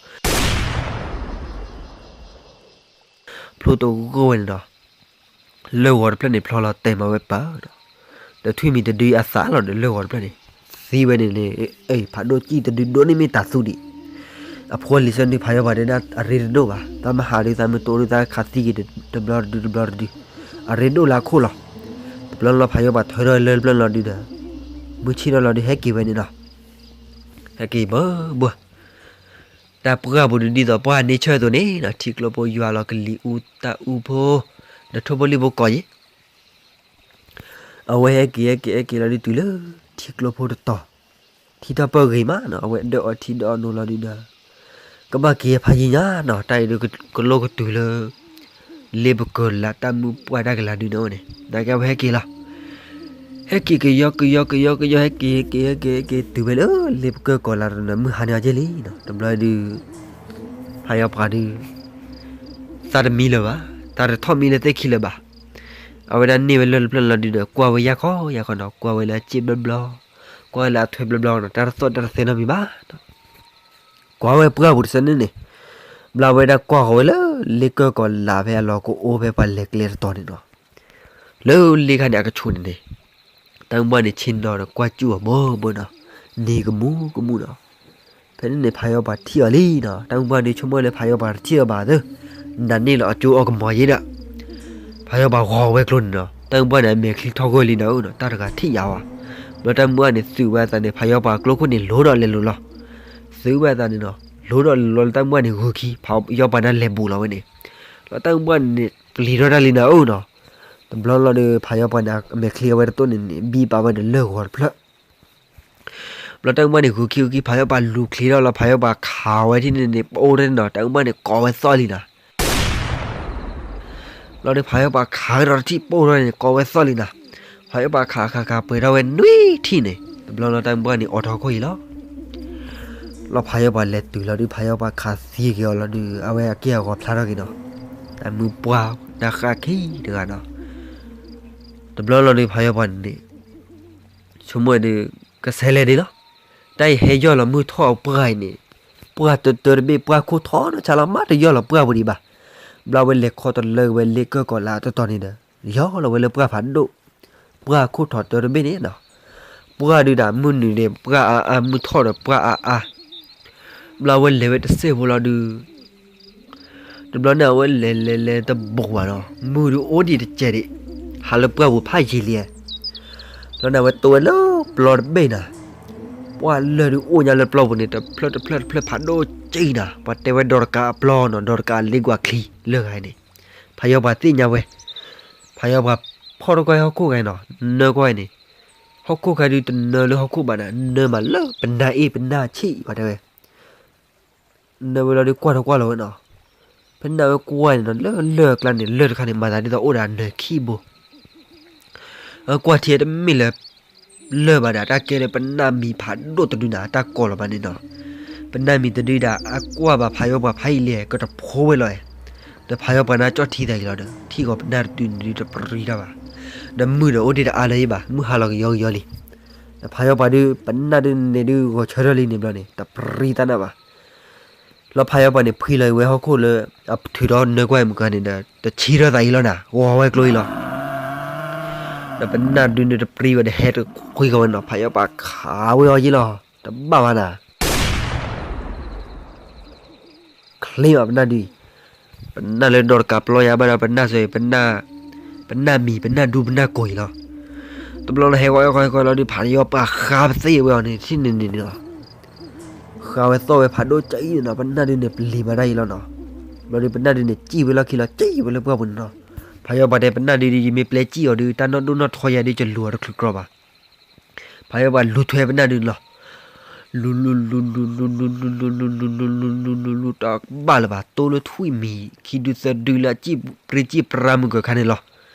ဖျိတဂီၢ်ဝဲန့ၣ်ဒီး လၢၢ်ဂီၤတဖျၢၣ်န့ၣ် ဖျီလီၤတဲာ်မၤဝဲပၢ်ဒီး, ဒီးထွံၣ်မံၤတဒုအသးလီၤဒီး လၢၢ်ဂီၤတဖျၢၣ်န့ၣ် သံဝဲန့ၣ်န့ၣ်, ဖးဒိၣ်ကံၢ်တဒုဒိၣ်န့ၣ်မ့ၢ်တၢ်သူဒံး. အဖိအလံၤဆၢန့ၣ် ဖးယီၤပှၤတဲဒၣ် အရ့တဒိၣ်ဘၣ်, သးမဟးဒုး သးမတိဒုး သးခးသံက့ၤတဘျီတဒုတဘျီတဒု, အရ့ဒိၣ်လၢအခိၣ်လီၤ. တဘျီလီၤဖးယီၤပှၤထၢထီၣ်လၢတဖျၢၣ်လီၤဒုးဒီး မုၢ်ဆ့ၣ်ထီၣ်လီၤဒုး ဟဲက့ၤဝဲန့ၣ်နီၤ. ဟဲက့ၤဘၢဘၢ တၢ်ပှၢ်ပူၤဒုး ဒ်သိးပှၢ်န့ၢ်ဆၢၣ်အသိးန့ၣ်နီၤ, ထံကျိဖိယွၤလီၤ ကလံၤအူတၢ်အူဖိ ဒီးထိၣ်ဖိလံၣ်ဖိကိးယံၤ. အဝဲဟဲက့ၤဟဲက့ၤဟဲက့ၤလီၤဒုးတုၤလၢ ထံကျိဖိတတီၤ, ထံထီၣ်ပၢၢ်ဂ့ၤမးနီၤ, အဝဲဒၢအီထံဒၢအီနိလီၤဒုးဒီး ကဘၣ်က့ၤဖးယံၤညါနီၤ, တၢ်အံၤဒုးကလိၣ်ကတုၤလၢ လ့ပကၢၢ်လးတၢ်မုၢ်ပှၢ်တၢ်ကလၤဒုးန့ၣ်အိၣ်န့ၣ် နာ်က့အဝဲဟဲက့ၤလီၤ. ဟဲက့ၤကယီကယီကယီကယီ ဟဲက့ၤဟဲက့ၤဟဲက့ၤဟဲက့ၤတုၤဝဲလၢ လ့ပကၢၢ်ကီၤလးတနီၤ မုၢ်ဟါန့ၢ်အီၤက့လံနီၤ, တဘျီဒုး ဖးယီပၤဒုး သးတမံလၢၤဘၣ်, သးတထီၣ်မံလၢသ့ၣ်ခံလၢၤဘၣ်. အဝဲဒၣ်န့ၢ်ဝဲလၢၢ်တဖျၢၣ်လီၤဒုးဒီး ကွၢ်ဝဲယၢ်ခီယၢ်ခီနီၤ, ကွၢ်ဝဲလၢအစ့ဘျီဘျီ, ကွၢ်ဝဲလၢအထွဲဘျီဘျီနီၤ, တၢ်တသီၣ်တၢ်တသဲနီတမံၤဘၣ်နီၤ. ကွၢ်ဝဲပှၢ်ပူၤတဆၢန့ၣ်န့ၣ်, ဘျီဝဲဒၣ်ကွၢ်ဃီၤဝဲလၢ လ့ကၢၢ်ကီၤလးဖဲအလီၢ်ကအိၣ်ဖဲပှၤလဲၤကျဲတတီၤန့ၣ်နီၤ, လၢလ့ခါန့ၣ်အကဆူးန့ၣ်န့ၣ်, တၢ်မုၢ်ပှၢ်န့ၣ်ဆ့ၣ်နီၤဒီးကွၢ်စူၣ်အီၤဘၢဘၢနီၤ, န့ၢ်ကမူကမူနီၤ. ဖဲန့ၣ်န့ၣ် ဖးယီပၤထံၣ်အီၤလံနီၤ, တၢ်မုၢ်ပှၢ်ဒုးဆိကမိၣ်လၢဖးယီပၤတထံၣ်အီၤဘၣ်သၢ, နၤန့ၣ်လီၤအကၠိအီၣ်ကမီၤယ့ဒီး ဖးယီပၤဂီၤဝဲကျိန့ၣ်နီၤ, တၢ်မုၢ်ပှၢ်န့ၣ် အမဲာ်ချံထီၣ်ဂၢၢ်လံနီၤ, အနီၤ တၢ်တဂၤထံၣ်ယၤဝဲ. ဘျီတၢ်မုၢ်ပှၢ်န့ၣ် သုးဝဲအသးန့ၣ် ဖးယီပၤကျိခိၣ်န့ၣ် လိၤဒီးလဲၤလိၤလီၤ. သုးဝဲအသးန့ၣ်နီၤ, လိၤဒီးလဲၤလိၤလၢတၢ်မုၢ်ပှၢ်န့ၣ်ဂုာ်ခံ, ဖးယီပၤန့ၣ်လဲၤဘူးလီၤဝဲန့ၣ်, ဘျီတၢ်မုၢ်ပှၢ်န့ၣ် ပျံၤထီၣ်တၢ်လံနီၤအနီၤ. တဘျီလီၤဒီး ဖးယီပၤန့ၣ် အမဲာ်ချံအဝဲတတိၢ်န့ၣ်န့ၣ် ဘံပာ်ဝဲဒီးလၢၢ်ဂီၤတဖျၢၣ် ဘျီတၢ်မုၢ်ပှၢ်န့ၣ် ဂုာ်ခံဂုာ်ခံ ဖးယီပၤလူၤချ့ထီၣ်လီၤ, ဖးယီပၤခးဝဲထံၣ်န့ၣ်န့ၣ် ပိၢ်ထီၣ်န့ၣ်နီၤ, တၢ်မုၢ်ပှၢ်န့ၣ် ကိးဝဲသီၣ်လံနီၤ. ဘျီဒီး ဖးယီပၤခးကဒီးတထံၣ် ပိၢ်ထီၣ်န့ၣ် ကိးဝဲသီၣ်လံနီၤ. ဖးယီပၤခးခးခးပှဲၤထီၣ်ဝဲနွံထံၣ်န့ၣ် တဘျီလီၤ တၢ်မုၢ်ပှၢ်န့ၣ် အိးထီၣ်ဟီၣ်ခိၣ်အံၤလီၤ. ဘျီဖးယီပၤလဲၤတုၤလီၤဒုး ဖးယီပၤခးသံက့ၤအီၤလီၤဒုး အဝဲအက့ၢ်အဂီၤဖျါထီၣ်က့ၤနီၤ, တၢ်မုၢ်ပှၢ် တၢ်ဃၣ်ခံတဂၤနီၤ. တဘျီလီၤဒုး ဖးယီပၤန့ၣ်န့ၣ် ဆိကမိၣ်ဒုး ကဆဲးလဲၤဒံးလီၤ. တၢ်အံၤဟဲယီၢ်လီၤမုၢ်ထီၣ်အပှၢ်အံၤန့ၣ် ပှၢ်တၢတၢတဘ့ၣ် ပှၢ်ခိၣ်ထီၣ်နီၢ်ဆါလီၤ မးတယီၢ်လီၤပှၢ်ပူၤဒံးဘၣ်. ဘျီဝဲလဲၤခီတလၢက့ၤဝဲလ့ကၢၢ်ကီၤလးတတီၤန့ၣ်ဒီး ယီၢ်လီၤဝဲလၢပှၢ်ဖးဒိၣ်, ပှၢ်ခိၣ်ထီၣ်တၢတဘ့ၣ်န့ၣ်နီၤ. ပှၢ်ဒုးဒီးမုၢ်နုာ်န့ၣ် ပှၢ်အါအါ မုၢ်ထီၣ်ဒီးပှၢ်အါအါ. ဘျီဝဲလဲၤဝဲတစဲးဖိလီၤဒုး တဘျီန့ၣ် အဝဲလဲၤလဲၤလဲၤတဘူးဘၣ်နီၤ, မုၢ်ဒုးအိၣ်ဒံးတစဲးဒံး, ဟးလၢပှၢ်ပူၤဖးယံာ်လံ. ဘျီန့ၣ် အဝဲတိၢ်ဝဲလၢပျီတဘ့ၣ်နီၤ, ပှၢ်လၢၢ်ဒုးအိၣ်ညါလၢပျီပူၤန့ၣ် တဖျၢၣ်တဖျၢၣ်တဖျၢၣ်ဖးဒိၣ်ကံနီၤ, ပှၤတဲဝဲဒီးတကးအပျီနီၤ, ဒီးတကးအလ့ကွၢ်ချံလၢဂၤန့ၣ်. ဖးယီပၤသ့ၣ်ညါဝဲ, ဖးယီပၤဖီၣ်ထီၣ်ကွၢ်ဟီၣ်ခိၣ်ဂၤနီၤ, နၢကွၢ်န့ၣ်, ဟီၣ်ခိၣ်ခါဒုးတနၢလၢဟီၣ်ခိၣ်ဘၣ်နီၤ, နၢမးလၢပနၢ်အ့ၣ်ပနၢ်ဆံၣ် ပှၤတဲဝဲ နၢဝဲလီၤဒုးကွၢ်ထီၣ်ကွၢ်လီၤဝဲနီၤ. ဖဲနၢ်ဝဲကွၢ်န့ၣ်နီၤ လၢလၢၢ်အကျါန့ၣ် လၢၢ်တခါန့ၣ် မၤသးဒ်သိးအိၣ်ဒီးအနၢၤခံဘိ. အကွၢ်ထံတမ့ၢ်လၢ လၢၢ်ဘၣ်ဒီး တၢ်ကဲလၢပနၢ်မံၤဖးဒိၣ်တဒုနီၤ တၢ်ကိးလီၤဘၣ်န့ၣ်နီၤ. ပနၢ်မံၤတဒုဒီး အကွၢ်ဘၣ်ဖးယီပၤဖးယံာ်လံ ကတဖိဝဲလီၤ. ဒီးဖးယီပၤန့ၣ်ကၠီၣ်ထံသးအံၤလီၤဒီး ထံၣ်ဂီၤပနၢ်တဒုန့ၣ်ဒုးတပြံတၢ်ဘၣ်. ဒီးမုၢ်ဒီးအိၣ်ဒံးတအါလၢၤဘၣ် မုၢ်ဟါလီၤကယီကယီလံ. ဒီးဖးယီပၤဒုး ပနၢ်ဒုးန့ၣ်ဒုးဂီၤဆၢထၢၣ်လံန့ၣ်ဘျီန့ၣ် တပြံတၢ်နၢ်ဘၣ်. လီၤဖးယီပၤန့ၣ် ဖှံလီၤအံၤဝဲဟီၣ်ခိၣ်လၢ အထုးဒီးနၢကွၢ်အံၤမုၢ်ကန့ၣ်ဒီး တဆံထီၣ်သးအံၤလီၤနၤ ဂီၤဝဲကျိအံၤလီၤ. ဒီးပနၢ်ဒုးန့ၣ်တပြံဝဲဒီးဟဲတကွံဃီဝဲနီၤ ဖးယီပၤခးဝဲအီၤယ့ၣ်လီၤ တဘၣ်ဘၣ်နၤ ချ့ဘၣ်ပနၢ်ဒုးအံၤ, ပနၢ်လၢဒီးတကးပျီယါဘၣ်ဒီး ပနၢ်စၢၤအံၤ ပနၢ်မံၤ ပနၢ်ဒူ ပနၢ်ကိၢ်အံၤလီၤ. တဘျီလၢဟဲဂီၤဟဲဂီၤဟဲဂီၤလီၤဒုး ဖးယီပၤဃါပသ့ၣ်ဝဲအီၤန့ၣ် ထံၣ်န့ၣ်န့ၣ်န့ၣ်လီၤ. ဃါဝဲသီၣ်ဝဲဖးဒိၣ်ကၠီၣ်အံၤန့ၣ်နီၤ ပနၢ်ဒုးန့ၣ်ပလံၤမၤတၢ်အံၤလီၤနီၤ. ဘျီဒုးပနၢ်ဒုးန့ၣ် စံၣ်ဝဲလီၢ်ခံလီၤ စံၣ်ဝဲလၢပှၢ်ပူၤန့ၣ်နီၤ. ဖးယီပၤတဲပနၢ်ဒုးဒုး ယမ့ၢ်ပျဲစံၣ်အီၤဒုး တၢ်နီၢ်ဒိၣ်နီၢ်ထီယၤဒုး ယလူၤအီၤတချုးကြီဘၣ်. ဖးယီပၤလူၤထွဲပနၢ်ဒုးန့ၣ်လီၤ. လူၤလူၤလူၤလူၤလူၤလူၤလူၤလူၤလူၤလူၤလူၤလူၤလူၤလူၤလူၤ တဘၣ်လၢၤဘၣ် တိၢ်လၢထွံၣ်မံၤခံဒုသၢဒုလၢအစံၣ်ပြံစံၣ်ပြါမုၢ်ကၢၤခါန့ၣ်လီၤ.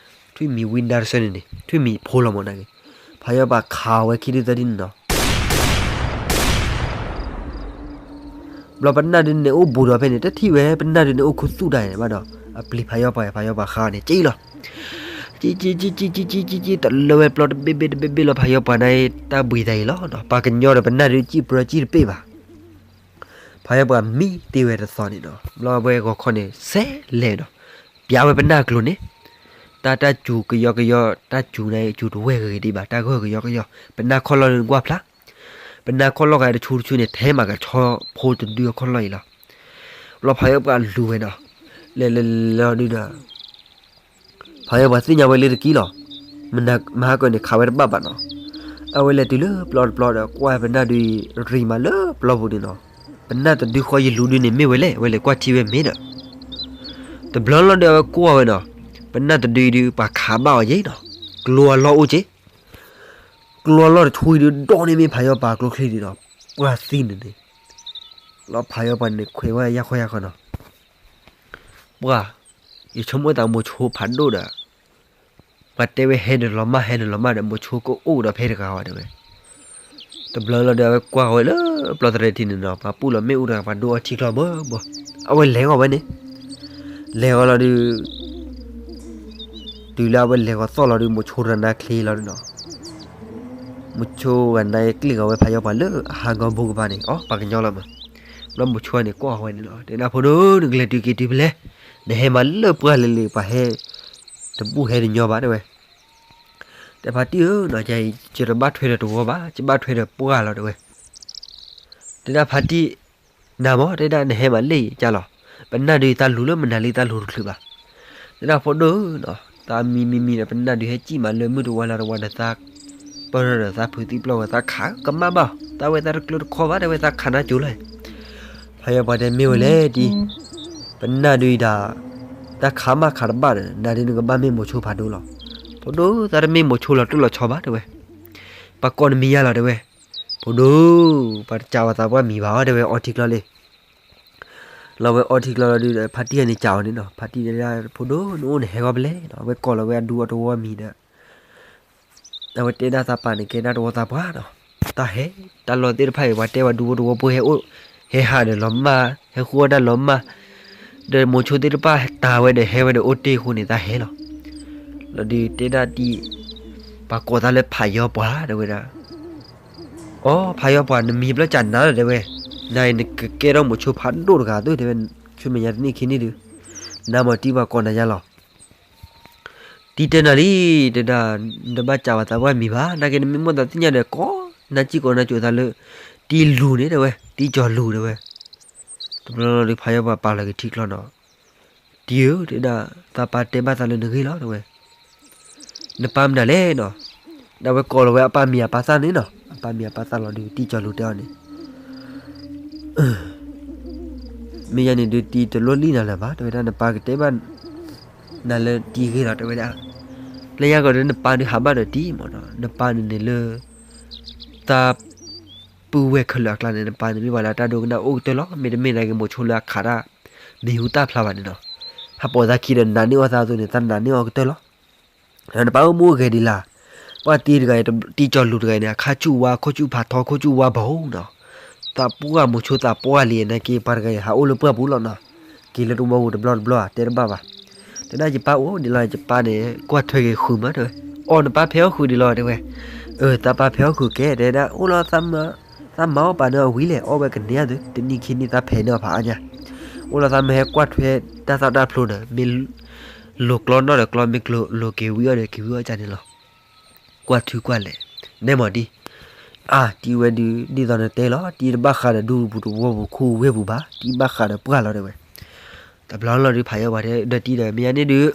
ထွံၣ်မံၤဝံနါတဆၢန့ၣ်န့ၣ် ထွံၣ်မံၤဖိလီၤမးနၤဂ့ၤ. ဖးယီပၤခးဝဲခံဒုသၢဒုန့ၣ်နီၤ. ဘျီပနၢ်ဒုးန့ၣ်အိၣ်ဘူးဒီးဖဲန့ၣ် တထံၣ်ဝဲပနၢ်ဒုးန့ၣ်အိၣ်ခူသူၣ်တၢ်ဘၣ်ဒီး အပျံၤဖးယီပၤ ဖးယီပၤဃါန့ၣ် စံၣ်လီၤ. စံၣ်စံၣ်စံၣ်စံၣ်စံၣ်စံၣ်စံၣ် တလၢဝဲပျီတဘ့ၣ်ဘ့ၣ်တဘ့ၣ်ဘ့ၣ်လီၤ ဖးယီပၤန့ၣ် တၢ်ဘှံးသးအံၤလီၤ. ပှၤကညီဒီးပနၢ်ဒုးစံၣ်ပြၢစံၣ်တဘ့ၣ်ဘၣ်. ဖးယီပၤမံတ့ၢ်ဝဲတသီန့ၣ်နီၤ ဘျီဝဲဂီၤခီန့ၣ် စဲးလဲၤနီၤ ပျးဝဲပနၢ်ကျိၤန့ၣ် တၢ်တၢ်စူၤကယီကယီ တၢ်စူၤန့ၣ် စူၤတဝဲၢ်ဂ့ၤဒံးဘၣ် တၢ်ဂၢၢ်ကယီကယီ ပနၢ်ခီၣ်လီၢ်န့ၣ်ကွၢ်ဖျါ ပနၢ်ခီၣ်လီၢ်ဂၤတဆူတဆူန့ၣ် ထဲမၤကဆီဖိတဒုအခီၣ်လီၢ်အံၤလီၤ. ဘျီဖးယီပၤလူၤဝဲနီၤ လဲၤလဲၤလဲၤလီၤဒုးဒီး ဖးယီပၤသ့ၣ်ညါဝဲလၢတကံလီၤ. မဟါကၢန့ၣ်ခးဝဲတဘၣ်ဘၣ်နီၤ. အဝဲလဲၤတုၤလၢပျီတပျီဒီး ကွၢ်ပနၢ်ဒုးအံၤ ရံမးလၢပျီပူၤန့ၣ်နီၤ. ပနၢ်တဒုဃီယလူၤဒုးန့ၣ်မ့ၢ်ဝဲလဲၣ် အဝဲလဲၤကွၢ်ထံဝဲမ့ၢ်ဒီး တဘျီလီၤဒီးအဝဲကွၢ်ဝဲနီၤ. ပနၢ်တဒုအံၤဒုး ပှၤခးဘၣ်အီၤယ့ၣ်နီၤ. ကျိအလီၢ်အိၣ်က့ၤ ကျီလီၢ်တဆူအံၤဒုး ဒိၣ်န့ၢ်မ့ၢ်ဖးယီၤပၤကျိချံဒုးနီၤ, ပှၢ်သံန့ၣ်န့ၣ်, လီၤဖးယီၤပၤန့ၣ်ခွဲးဝဲယၢ်ခီယၢ်ခီနီၤ, ပှၢ်, ယဆိကမိၣ်သးမိၤဆိဖးဒိၣ်ဒီး ပှၤတဲဝဲဟဲဒီးလီၤမၢ် ဟဲဒီးလီၤမၢ်ဒီး မိၤဆိကအိၣ်ဒီးဖဲတဂၤဝဲတဲဝဲ, တဘျီလီၤဒီး အဝဲကွၢ်ဃီၤဝဲလၢပျီတရဲထံန့ၣ်နီၤ, ပှၤပူၣ်လီၤမ့ၣ်အူတဂၤ ပှၤဒိအီထံချီဘၢဘၢ, အဝဲလဲၤဃီၤဝဲန့ၣ်, လဲၤဃီၤလီၤဒုး တုၤလၢအဝဲလဲၤဃီၤသီၣ်လီၤဒုး မိၤဆိတနါချ့လီၤဒုးနီၤ, မိၤဆိဂၤနါအံၤကျ့ၣ်ဃီၤဝဲဖးယီၤပှၤလၢအဟးဂီၤဘိကပၤန့ၣ်, အီ ပှၤကညီလီၤမး, ဘျီမိၤဆိန့ၣ်ကွၢ်ဃီၤဝဲန့ၣ်လီၤ, တဲဒၣ်ဖိဒိၣ် နကလဲၤတုၤက့ၤတုၤဖဲလဲၣ်, နဟဲမးလၢပှၢ်လၢလၢပှၤဟဲ တဘူၣ်ဟဲတညီဘၣ်တဲဝဲ, တဲဖါတံၢ်ဧၢနီၤ, ယတဘၣ်ထွဲဒီးတဝီဘၣ်, ယဘၣ်ထွဲဒီးပှၢ်လီၤတဲဝဲ, တဲဒၣ်ဖါတံၢ် နၤမး တဲဒၣ်နဟဲမးလၢယကၢ်လီၤ, ပနၢ်ဒုးတၢ်လူၤလၢမနုၤလၢတၢ်လူၤတချုးဘၣ်, တဲဒၣ်ဖိဒိၣ်ဧၢနီၤ, တၢ်မံမံမံဒီး ပနၢ်ဒုးဟဲစံၣ်မးလၢမုၢ်တဝါလါတဝါဒီး သးပၢၢ်ထီၣ်ဒီးသးဖုးသံပျီၢ်ဝဲ သးခးကမၣ်ဘၣ်, တၢ်ဝဲသးတကျၢတခီဘၣ် တဲဝဲ သးခးနါစိၤလီၤ, ဖးယီၤပှၤတဲမ့ၢ်ဝဲလဲၣ်တံၢ်, ပနၢ်ဒုးအံၤဒၣ် တၢ်ခးမးခးတဘၣ်ဒီး နၤဒုးနကဘၣ်မ့ၢ်မိၤဆိဖးဒိၣ်လီၤ, ဖိဒိၣ် သးတမ့ၢ်မိၤဆိလီၤတိၢ်လီၤဆီဘၣ်တဲဝဲ, ပှၤကိးနမံၤယါလီၤတဲဝဲ, ဖိဒိၣ် ပှၤတကးဝဲသးပှၢ်မံၤဘၣ်အီၤတဲဝဲ အီထံကျီလံ လီၤဝဲအီထံကျီလီၤဒုးဒီး ဖါတံၢ်န့ၣ်ကးအီၤန့ၣ်နီၤ, ဖါတံၢ်တဲဒၣ် ဖိဒိၣ် နအိၣ်န့ၣ်ဟဲဂီၤဖဲလဲၣ်နီၤ, အဝဲကိးလီၤဝဲအဒူအတဝီမံၤဒီး အဝဲတဲဒၣ်သးပၢ်န့ၣ် ကဲဒၣ်တဝီသးပှၢ်နီၤ, တၢ်ဟဲ တၢ်လီၢ်သ့ၣ်တဖၣ်အံၤ ပှၤတဲဝဲဒူဖိတဝီဖိဟဲအိၣ် ဟဲဟးဒီးလီၤမၢ် ဟဲဃုအီၣ်တၢ်လီၤမၢ် ဒီးမိၤဆိသ့ၣ်တဖၣ်တၢ်ဝဲဒီး ဟဲဝဲဒီးအိၣ်တ့ၢ်အဃိန့ၣ် တၢ်ဟဲလီၤ, လီၤဒုးတဲဒၣ်တံၢ် ပှၤကိးသးလၢဖးယီၤပှၤတဲဝဲဒၣ် အိ ဖးယီၤပှၤ နမံၤဘျီကးနၤလီၤတဲဝဲ, နၤအံၤနကကဲထီၣ်မိၤဆိဖးဒိၣ်တဂၤသုတဲဝဲ, ဆူမဲာ်ညါတနံၣ်ခံနံၣ်ဒုး, နၤမ့ၢ်တံၢ်ပှၤကိးနၤယါလီၤ, တံၢ်တဲနၤလံ, တဲဒၣ်, နတဘၣ်ကးပှၤသးပှၢ်မံၤဘၣ်, နာ်က့နမ့ၢ်မိၣ်သးသ့ၣ်ညါဒီး ကိးနၤစံၣ်ကိးနၤစိၤသးလၢ တံၢ်လူၤန့ၣ်တဲဝဲ, တံၢ်ကၠီၤလူၤတဲဝဲ, တဘျီလီၤဒုး ဖးယီၤပှၤပာ်လီၤက့ၤထံကျီနီၤ, တံၢ်ဧၢ တဲဒၣ်, သးပၢ်တဲဘၣ်သးလၢနဂ့ၢ်လီၤတဲဝဲ, နပၢ်မနုၤလဲၣ်နီၤ, ဒီးအဝဲကိးလီၤဝဲအပၢ်မံၤအပၢ်သၣ်န့ၣ်နီၤ, အပၢ်မံၤအပၢ်သၣ်လီၤဒုး တံၢ်ကၠီၤလူၤတဲအီၤန့ၣ် မ့ၢ်ယါန့ၣ်ဒုး တံၢ်တလိၣ်လံနၤလၢၤဘၣ်, တဲဝဲဒၣ် နပၢ်ကတဲဘၣ်နၤလၢတံၢ်ဂ့ၢ်လီၤ တဲဝဲဒၣ်, လၢယၤကီးဒီး နပၢ်ဒုးဟးဘၣ်ဒီးတံၢ်မ့ၢ်နီၤ, နပၢ်န့ၣ်န့ၣ်လၢ သးပုၢ်ဝဲၢ်ခဲလၢာ်အကျါန့ၣ် နပၢ်န့ၣ်မ့ၢ်ပှၤလၢအတၢ်ဒိကနၣ်အိၣ်ကတၢၢ်လီၤ, မ့တမ့ၢ်နာ်က့ မိၤဆိလၢအခးတၢ် မံၤဟူသၣ်ဖျါဘၣ်န့ၣ်နီၤ, ဟးပိာ်သးခံဒီးနးန့ၢ်အီၣ်သးအသိးန့ၣ် သးနးန့ၢ်အီၣ်ကတၢၢ်လီၤ နပၢ်အိၣ်မူဂဲၤဒ်လဲၣ်, ပှၤတံၢ်တဂၤအံၤ တံၢ်ကၠီၤလူၤတဂၤအံၤန့ၣ် အခါဆူၣ်ဝါ ခိၣ်ဆူၣ်ဖးထီ ခိၣ်ဆူၣ်ဝါဘီနီၤ, သးပှၢ်မိၤဆိသးပှၢ်လံနာ်က့ ပှၤတဂၤအံၤ ဟးအိၣ်လၢပှၢ်ပူၤလီၤနီၤ, က့ၤလၢတဝီပူၤတဘျီတဘျီ တဲတဘၣ်ဘၣ်, တဲဒၣ်ယပၢ်အိၣ်ဒ်လဲၣ် ယပၢ်န့ၣ် ကွၢ်ထွဲက့ၤဃုာ်မးတဲဝဲ, အိ နပၢ်ဖဲအီၣ်ဃုာ်ဒ်လဲၣ်တဲဝဲ, အၢ သးပၢ်ဖဲအီၣ်ဃုာ်ကဲ တဲဒၣ် အိၣ်လီၤ သးမၤအီၣ်ပာ်န့ၢ်အီၤဝံၤလဲၣ် အီၣ်ဝဲကန့ၢ်အသု တနံၣ်ခံနံၣ်သးဖဲးန့ၢ်အီၤဖးအါညါ, အိၣ်လီၤ သးမ့ၢ်ဟဲကွၢ်ထွဲတၢ်သီတၢ်ဖျိဒီး မ့ၢ်လိၤကျီနီၣ်ဒီးကျီ မ့ၢ်လိၤက့ၤဝံအီၣ်ဒီးက့ၤဝံအီၣ်ကန့ၣ်လီၤ, ကွၢ်ထုကွၢ်လဲၤ, နဲမၤတံၢ်, အါ တံၢ်ဝဲဒုး ဒ်သိးနတဲလီၤ တံၢ်တဘၣ်ဃးဒီးဒူပူၤတဝီပူၤခူဝ့ၢ်ပူၤဘၣ် တံၢ်ဘၣ်ဃးဒီးပှၢ်လီၤတဲဝဲ, တဘျီလီၤဒုး ဖးယီၤပှၤတဲဒီးတံၢ်ဒီး မ့ၢ်ယါန့ၣ်ဒုး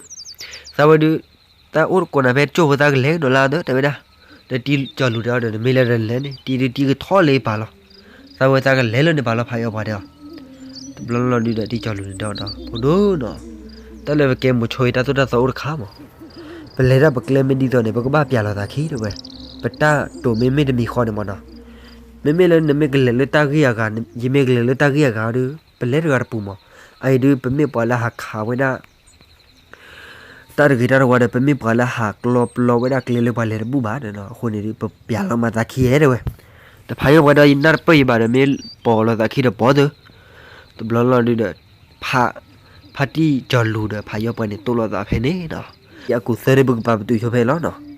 သးဝဲဒုး သးအိၣ်တကိးနၤဖဲကၠိၣ်ဖိသးကလဲၤနီၤလၢအသိး တဲဝဲဒၣ်, ဒီးတံၢ်ကၠီၤလူၤတဲအီၤဒီး နမ့ၢ်လဲၤဒီးနလဲၤန့ၣ် တံၢ်ဒုးတံၢ်ကထီၣ်လၢပၢ်လီၤ, သးဝဲသးကလဲၤလၢန့ၣ်ပၢ်လီၤ ဖးယီၤပှၤတဲအီၤ, တဘျီလီၤဒုးဒီးတံၢ်ကၠီၤလူၤန့ၣ်ဒီး ဖိဒိၣ်နီၤ, တၢ်လၢပကဲမိၤဆိအံၤ တၢ်သိၣ်တၢ်သီအိၣ်တခါမး, ပလဲၤတၢ်ပကျဲမ့ၢ်ဒ်သိးန့ၣ် ပကဘၣ်ပျၢ်လီၤသးခံတဲဝဲ, ပတၢ်တိာ်မ့ၢ်မ့ၢ်တမံၤဃီန့ၣ်မးနီၤ, မ့မ့ၢ်လၢနမ့ၢ်ကလဲၤလၢတၢ်ဂ့ၢ်အဂၤ ယမ့ၢ်ကလဲၤလၢတၢ်ဂ့ၢ်အဂၤဒီး ပလဲၤတဂၤတပူၤမး, အအံၤဒုး ပမ့ၢ်ပှၤလၢဟးခးဝဲဒၣ် တၢ်တဂ့ၤတၢ်တဝါဒီး ပမ့ၢ်ပှၤလၢဟးကျီပျီဝဲဒၣ်ကျဲလၢပှၤလဲၤတဘူၣ်ဘၣ်ဒီးနီၤ, အဃိန့ၣ်ဒုး ပပျၢ်လီၤမးသးခံဧဲတဲဝဲ, ဒီးဖးယီၤပှၤဒီး ယနၢ်တပၢၢ်ယဘၣ်ဒီး မ့ၢ်ပိာ်လီၤသးခံဒီးပိာ်သု, တဘျီလီၤဒုးဒီး ဖါ ဖါတံၢ်ကၠီၤလူၤဒီးဖးယီၤပှၤန့ၣ် တိၢ်လိာ်သးဖဲန့ၣ်နီၤ, ယအကူၣ်သၢဒုး ပကပာ်ပတုာ်ဆိဖဲလီၤနီၤ,